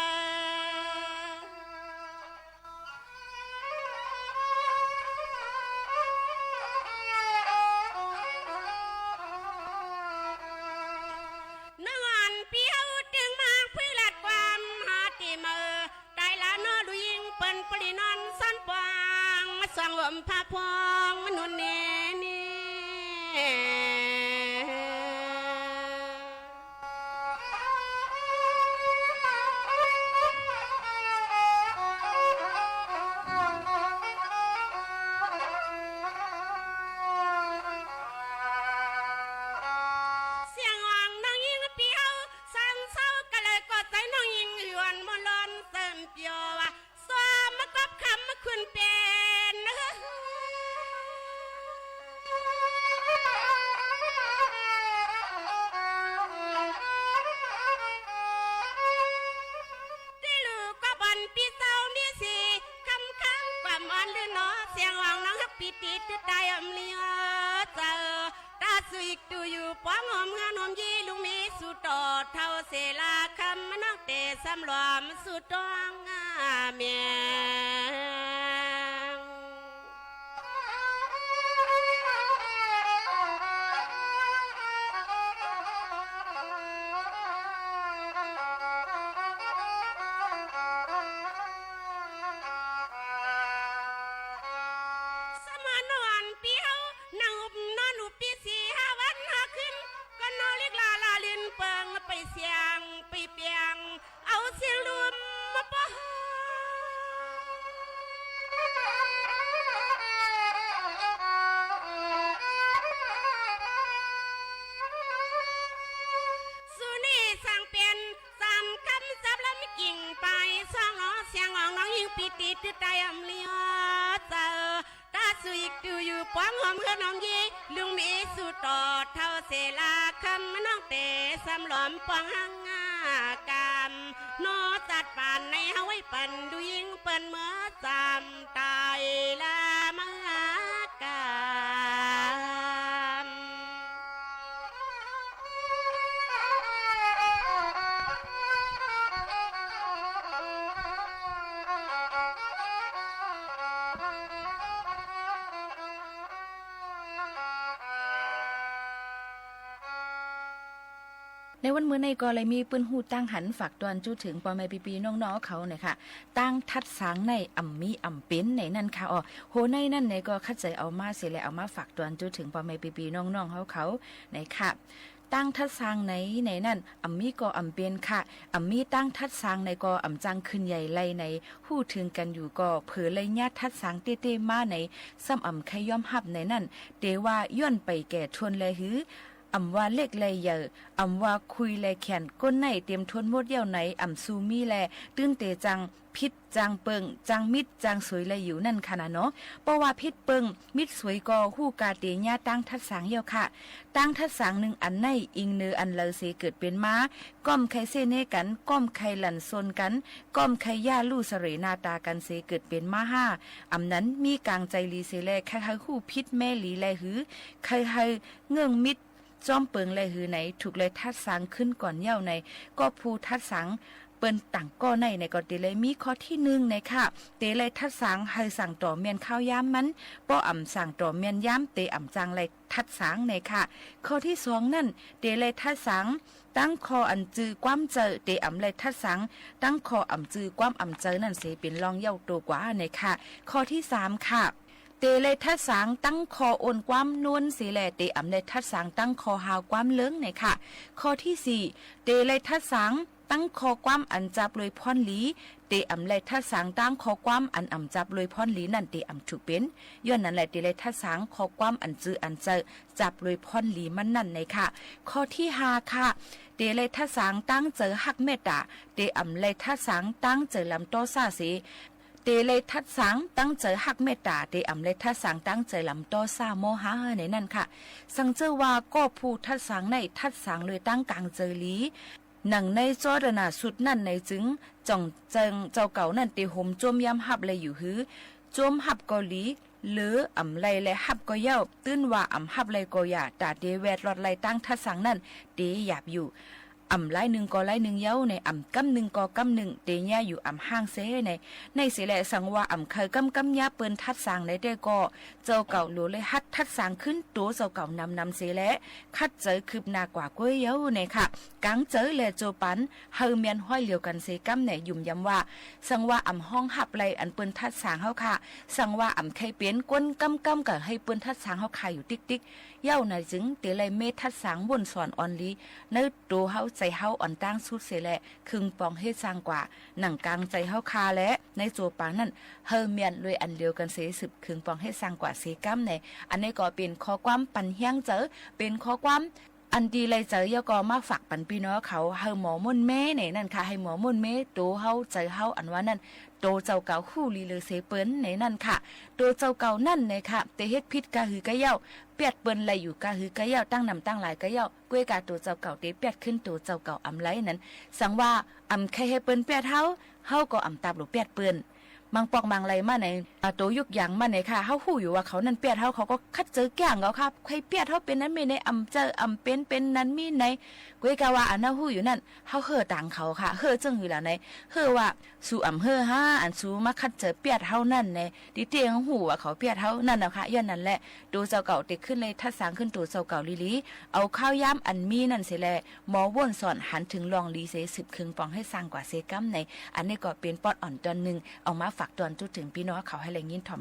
นึ่งอันปี้เฮาตึงมาเปื้อลัดความหาตี้เมอ ต๋ายละเนาะลูกหญิงเปิ้นปรินอนซ่อนปวาง มาส่องห่มผ้าพองมนุษย์เนนี่ เสียงฮ้องน้องญิงเปียว สังเซากะเลยก็ใจ๋น้องญิงหยวนมวนลอนเสิร์นเปียวว่า สวมมากอบคำมาขึ้นเป๋น ตี้ลูกก็บ่อนปี้เจ้านี้สิ คำค้างความอ่อนลือหนอ เสียงฮ้องน้องฮักปี้ติดตื้อต๋ายอำเลียวเจ้า ต๋าสุอิกตูอยู่ป้องหอมงานหอมยี่ลุงมีสู่ต่อเท่าเสลาคำน้องเต๋สำรวมสู่ต้องเมียง สมานว่า ปองหอมเฮือนหอมยี ลุงมีสู่ต่อเฒ่าเสลาคำ น้องเต๋สำหลอมปองหังงากาม โนจัดปานในเฮาไว้ปันดูยิ่งเปิ้นเมื่อสามตายละมากาม ในวันมื้อนี้ก็เลยมีปื้นฮู้ตางหันฝากตวนจู้เถิงป้อแม่ปี้ๆ น้องๆ เขาเนี่ยค่ะ ตางทัดสางในอ่ำมีอ่ำเป๋นในนั้นค่ะ อ้อ หัวในนั้นในก็คัดใจ๋เอามาเสียและเอามาฝากตวนจู้เถิงป้อแม่ปี้ๆ น้องๆ เฮาเขาในค่ะ ตางทัดสางในในนั้นอ่ำมีก็อ่ำเป๋นค่ะ อ่ำมีตางทัดสางในก็อ่ำจังขึ้นใหญ่ไล่ใน ฮู้เถิงกั๋นอยู่ก็เผยไล่ญาติทัดสางเต๊ๆ มาใน ซ้ำอ่ำใค่ยอมฮับในนั้น เต๋ว่าย้อนไปแก่ทนแลหือ อ่ำว่าเล็กแลใหญ่ อ่ำว่าคุยแลแขน ก้นในเต๋มทนหมดเย้าใน อ่ำสู่มีแล ตื้นเต๋จังผิดจังเปิง จังมิดจังสวยแลอยู่นั่นค่ะนะเนาะ เปราะว่าผิดเปิง มิดสวยก็ฮู้กาเต๋ญาติตางทัดสางเย้าค่ะ ตางทัดสางนึ่งอันในอิงเนออันเลอเสเกิดเป๋นมา ก้อมใค่เส้นเน่กั๋น ก้อมใค่หลั่นซนกั๋น ก้อมใค่ย่าลู่เสร่หน้าต๋ากั๋นเสเกิดเป๋นมาห้า อ่ำนั้นมีก๋างใจ๋หลีเสแล ใค่หื้อฮู้ผิดแม้หลีแลหือ ใค่หื้อเงิ่งมิด จ้อมเปิงแลหือใน ถูกแลทัดสางขึ้นก่อนเย้าใน ก็ผู้ทัดสางเปิ้นต่างก้อในในก็เต๋เลยมีข้อตี้นึ่งในค่ะ เต๋เลยทัดสางหื้อส่างต่อแม่นข้าวยามมัน ป้ออ่ำส่างต่อแม่นยามเต๋อ่ำจังเลยทัดสางในค่ะ ข้อตี้สองนั้น เต๋เลยทัดสาง ตั้งข้ออันจื้อความเจอ เต๋อ่ำเลยทัดสาง ตั้งข้ออ่ำจื้อความอ่ำเจอนั้นเสเป๋นรองเย้าโตกว่าในค่ะ ข้อตี้สามค่ะ เต๋เลยทัดสางตั้งข้ออ่อนความนวลเสแล เต๋อ่ำเลยทัดสางตั้งข้อฮาวความเลิงในค่ะ ข้อตี้สี่ เต๋เลยทัดสางตั้งข้อความอันจับโดยพ่อนหลี เต๋อ่ำเลยทัดสางตั้งข้อความอันอ่ำจับโดยพ่อนหลีนั่น เต๋อ่ำถูกเป๋น ย้อนนั้นแล เต๋เลยทัดสางข้อความอันจื้ออันเจอ จับโดยพ่อนหลีมันนั่นในค่ะ ข้อตี้ห้าค่ะ เต๋เลยทัดสางตั้งเจอฮักเมตต๋า เต๋อ่ำเลยทัดสางตั้งเจอลำต้อซ่าเส เต๋เลยทัดสางตั้งเจอฮักเมตต๋า เต๋อ่ำเลยทัดสางตั้งเจอลำต้อซ่าโมหะในนั้นค่ะ สังเจ้าว่าก็ผู้ทัดสางในทัดสางโดยตั้งก๋างเจอหลี หนังในจอดนาสุดนั่นในจึง จ่องเจิงเจ้าเก่านั่นเต๋โหมโจ้มยำฮับเลยอยู่หื้อ โจ้มฮับก็หลี หรืออ่ำเลยแลฮับก็เย้า ตื้นว่าอ่ำฮับเลยก็อย่า ต๋าเต๋แวดลอดไล่ตั้งทัดสางนั่น เต๋หยาบอยู่ อ่ำลายนึ่งก็ลายนึ่งเย้าใน อ่ำกำนึ่งก็กำนึ่ง เต๋เยียะอยู่อ่ำห้างเสใน ในเสแล สังว่าอ่ำใค่กำกำเยียะเปิ้นทัดสางในแต๊ก็ เจ้าเก่าหลูเลยหัดทัดสางขึ้นโตเจ้าเก่านำๆ เสแล คัดเจอคืบหน้ากว่าก้วยเย้าในค่ะ ก๋างเจอแลโจปัน หื้อแม่นฮ้อยเหลียวกั๋นเสกำใน ยุ่มยำว่า สังว่าอ่ำฮองฮับไล่อันเปิ้นทัดสางเฮาค่ะ สังว่าอ่ำใค่เป๋นก้นกำกำกั๋นหื้อเปิ้นทัดสางเฮาค่ะอยู่ติ๊กๆ เย้าในจึง เต๋เลยเมทัดสางว่นสอนอ่อนหลี ในโตเฮาใจ๋เฮาอ่อนตางสุดเสแล เคิงปองเฮ็ดสร้างกว่า หนังก๋างใจ๋เฮาค่ะแล ในโจปันนั่น หื้อแม่นโดยอันเดียวกั๋นเส สืบเคิงปองเฮ็ดสร้างกว่าเสกำใน อันนี้ก็เป๋นข้อความปันแฮงเจอ เป๋นข้อความอันดีไล่เจอ แล้วก็มาฝากปันปี้น้องเขา หื้อหมอม่วนแม้ในนั้นค่ะ หื้อหมอม่วนแม้ โตเฮาใจ๋เฮาอันว่านั่น โตเจ้าเก่าฮู้หลีเหลือเสเปิ้นในนั้นค่ะ โตเจ้าเก่านั่นในค่ะ เต๋เฮ็ดผิดกาหือกาเย้า เปียดเปิ้นไล่อยู่กาหือกาเย้า ตั้งนำตั้งหลายกาเย้า ก้วยกาโตเจ้าเก่าเต๋เปียดขึ้นโตเจ้าเก่าอ่ำไล่นั้น สังว่าอ่ำใค่หื้อเปิ้นเปียดเฮา เฮาก็อ่ำตับหลูเปียดเปิ้น บางปอกบางไล่มาใน อ่า โตยุกอย่างมาในค่ะ เฮาฮู้อยู่ว่าเขานั่นเปียดเฮา เขาก็คัดเจอแก้งเอาค่ะ ใค่เปียดเฮาเป๋นนั้นมีใน อ่ำเจออ่ำเป๋นเป๋นนั้นมีใน ก้วยกาว่าอันเฮาฮู้อยู่นั่น เฮาหื้อตางเขาค่ะ หื้อเจิ่งหื้อหละใน หื้อว่า สูอ่ำหื้อฮา อันสูมาคัดเจอเปียดเฮานั่นใน ตี้เตี้ยงฮู้ว่าเขาเปียดเฮานั่นนะค่ะ ย้อนนั้นแหละ โตเจ้าเก่าเต๋ขึ้นเลยทัดสางขึ้นโตเจ้าเก่าหลีๆ เอาข้าวยามอันมีนั่นเสแล หมอว่นสอนหันเถิงลองหลีเส สืบเคิงปองเฮ็ดสร้างกว่าเสกำใน อันนี้ก็เป๋นปอดอ่อนตอนนึ่ง เอามาฝากตอนจุดเถิงปี้น้องเขาหื้อแลยินถ่อม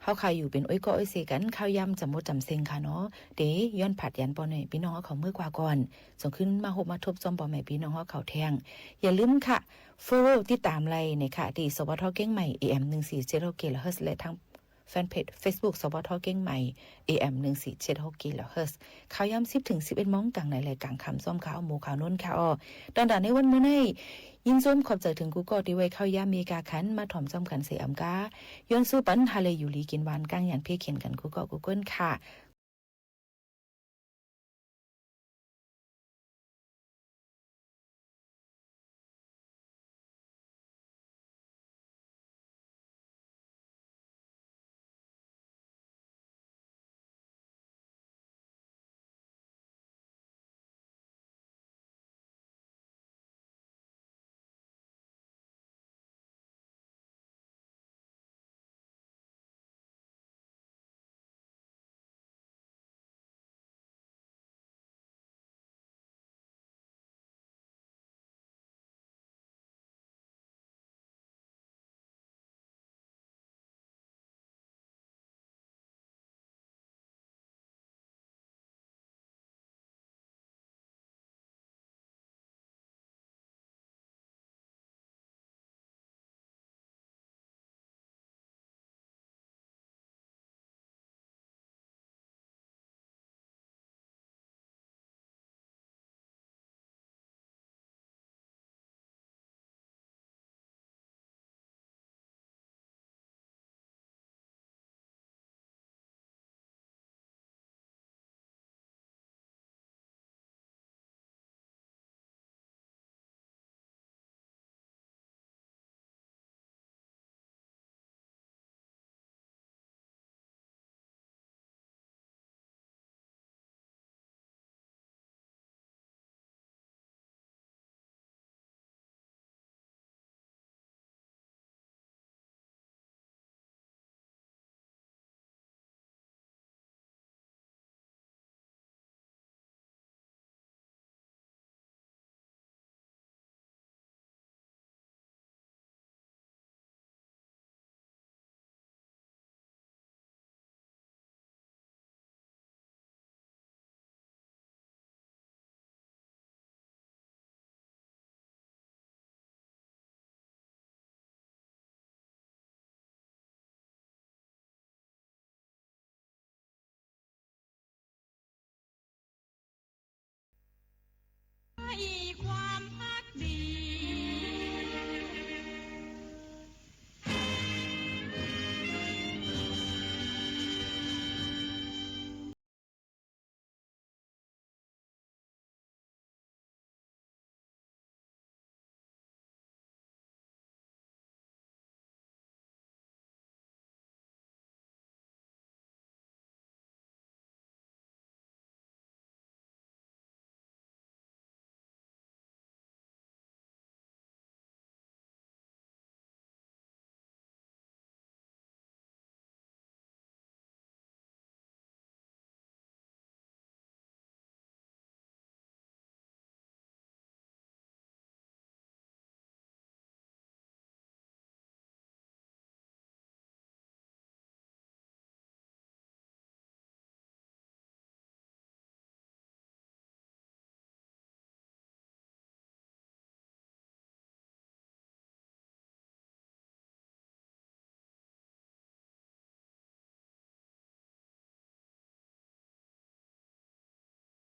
เฮาค่อยอยู่เป๋นอ้อยก้ออ้อยเซกั๋น ข้าวยามจ๋ำหมดจ๋ำเซ็งค่ะเนาะ เต๋ย้อนผาดหยันป้อแม่ปี้น้องเฮาเขาเมื่อกว่าก่อน จ๋งขึ้นมาฮบมาทบจอมป้อแม่ปี้น้องเฮาเขาแทง อย่าลืมค่ะ follow ติดต๋ามไว้เน่อค่ะ ตี้ สวท เก้งใหม่ เอเอ็ม หนึ่งสี่เจ็ดหก กิโลเฮิรตซ์ และตาง แฟนเพจ Facebook สวท เก้งใหม่ เอเอ็ม หนึ่งสี่เจ็ดหก กิโลเฮิรตซ์ ข่าวยามสิบเถิงสิบเอ็ดโมง ก๋างในและก๋างค่ำ จ้อมข่าวหมู่ข่าวหนุนค่ะอ้อ ต๋อนบ่ายในวันมื้อนี้ ยินดีขอบใจ๋เถิงกู้ก้อตี้ไว้ข้าวยามเมก๋าขัน มาถ่อมจอมกั๋นเสียอำกา ย้อนสู้ปันหาได้อยู่ดีกิ๋นหวาน ก้างหยันเพ่เข็ญกั๋นกู้ก้อกู้เกินค่ะ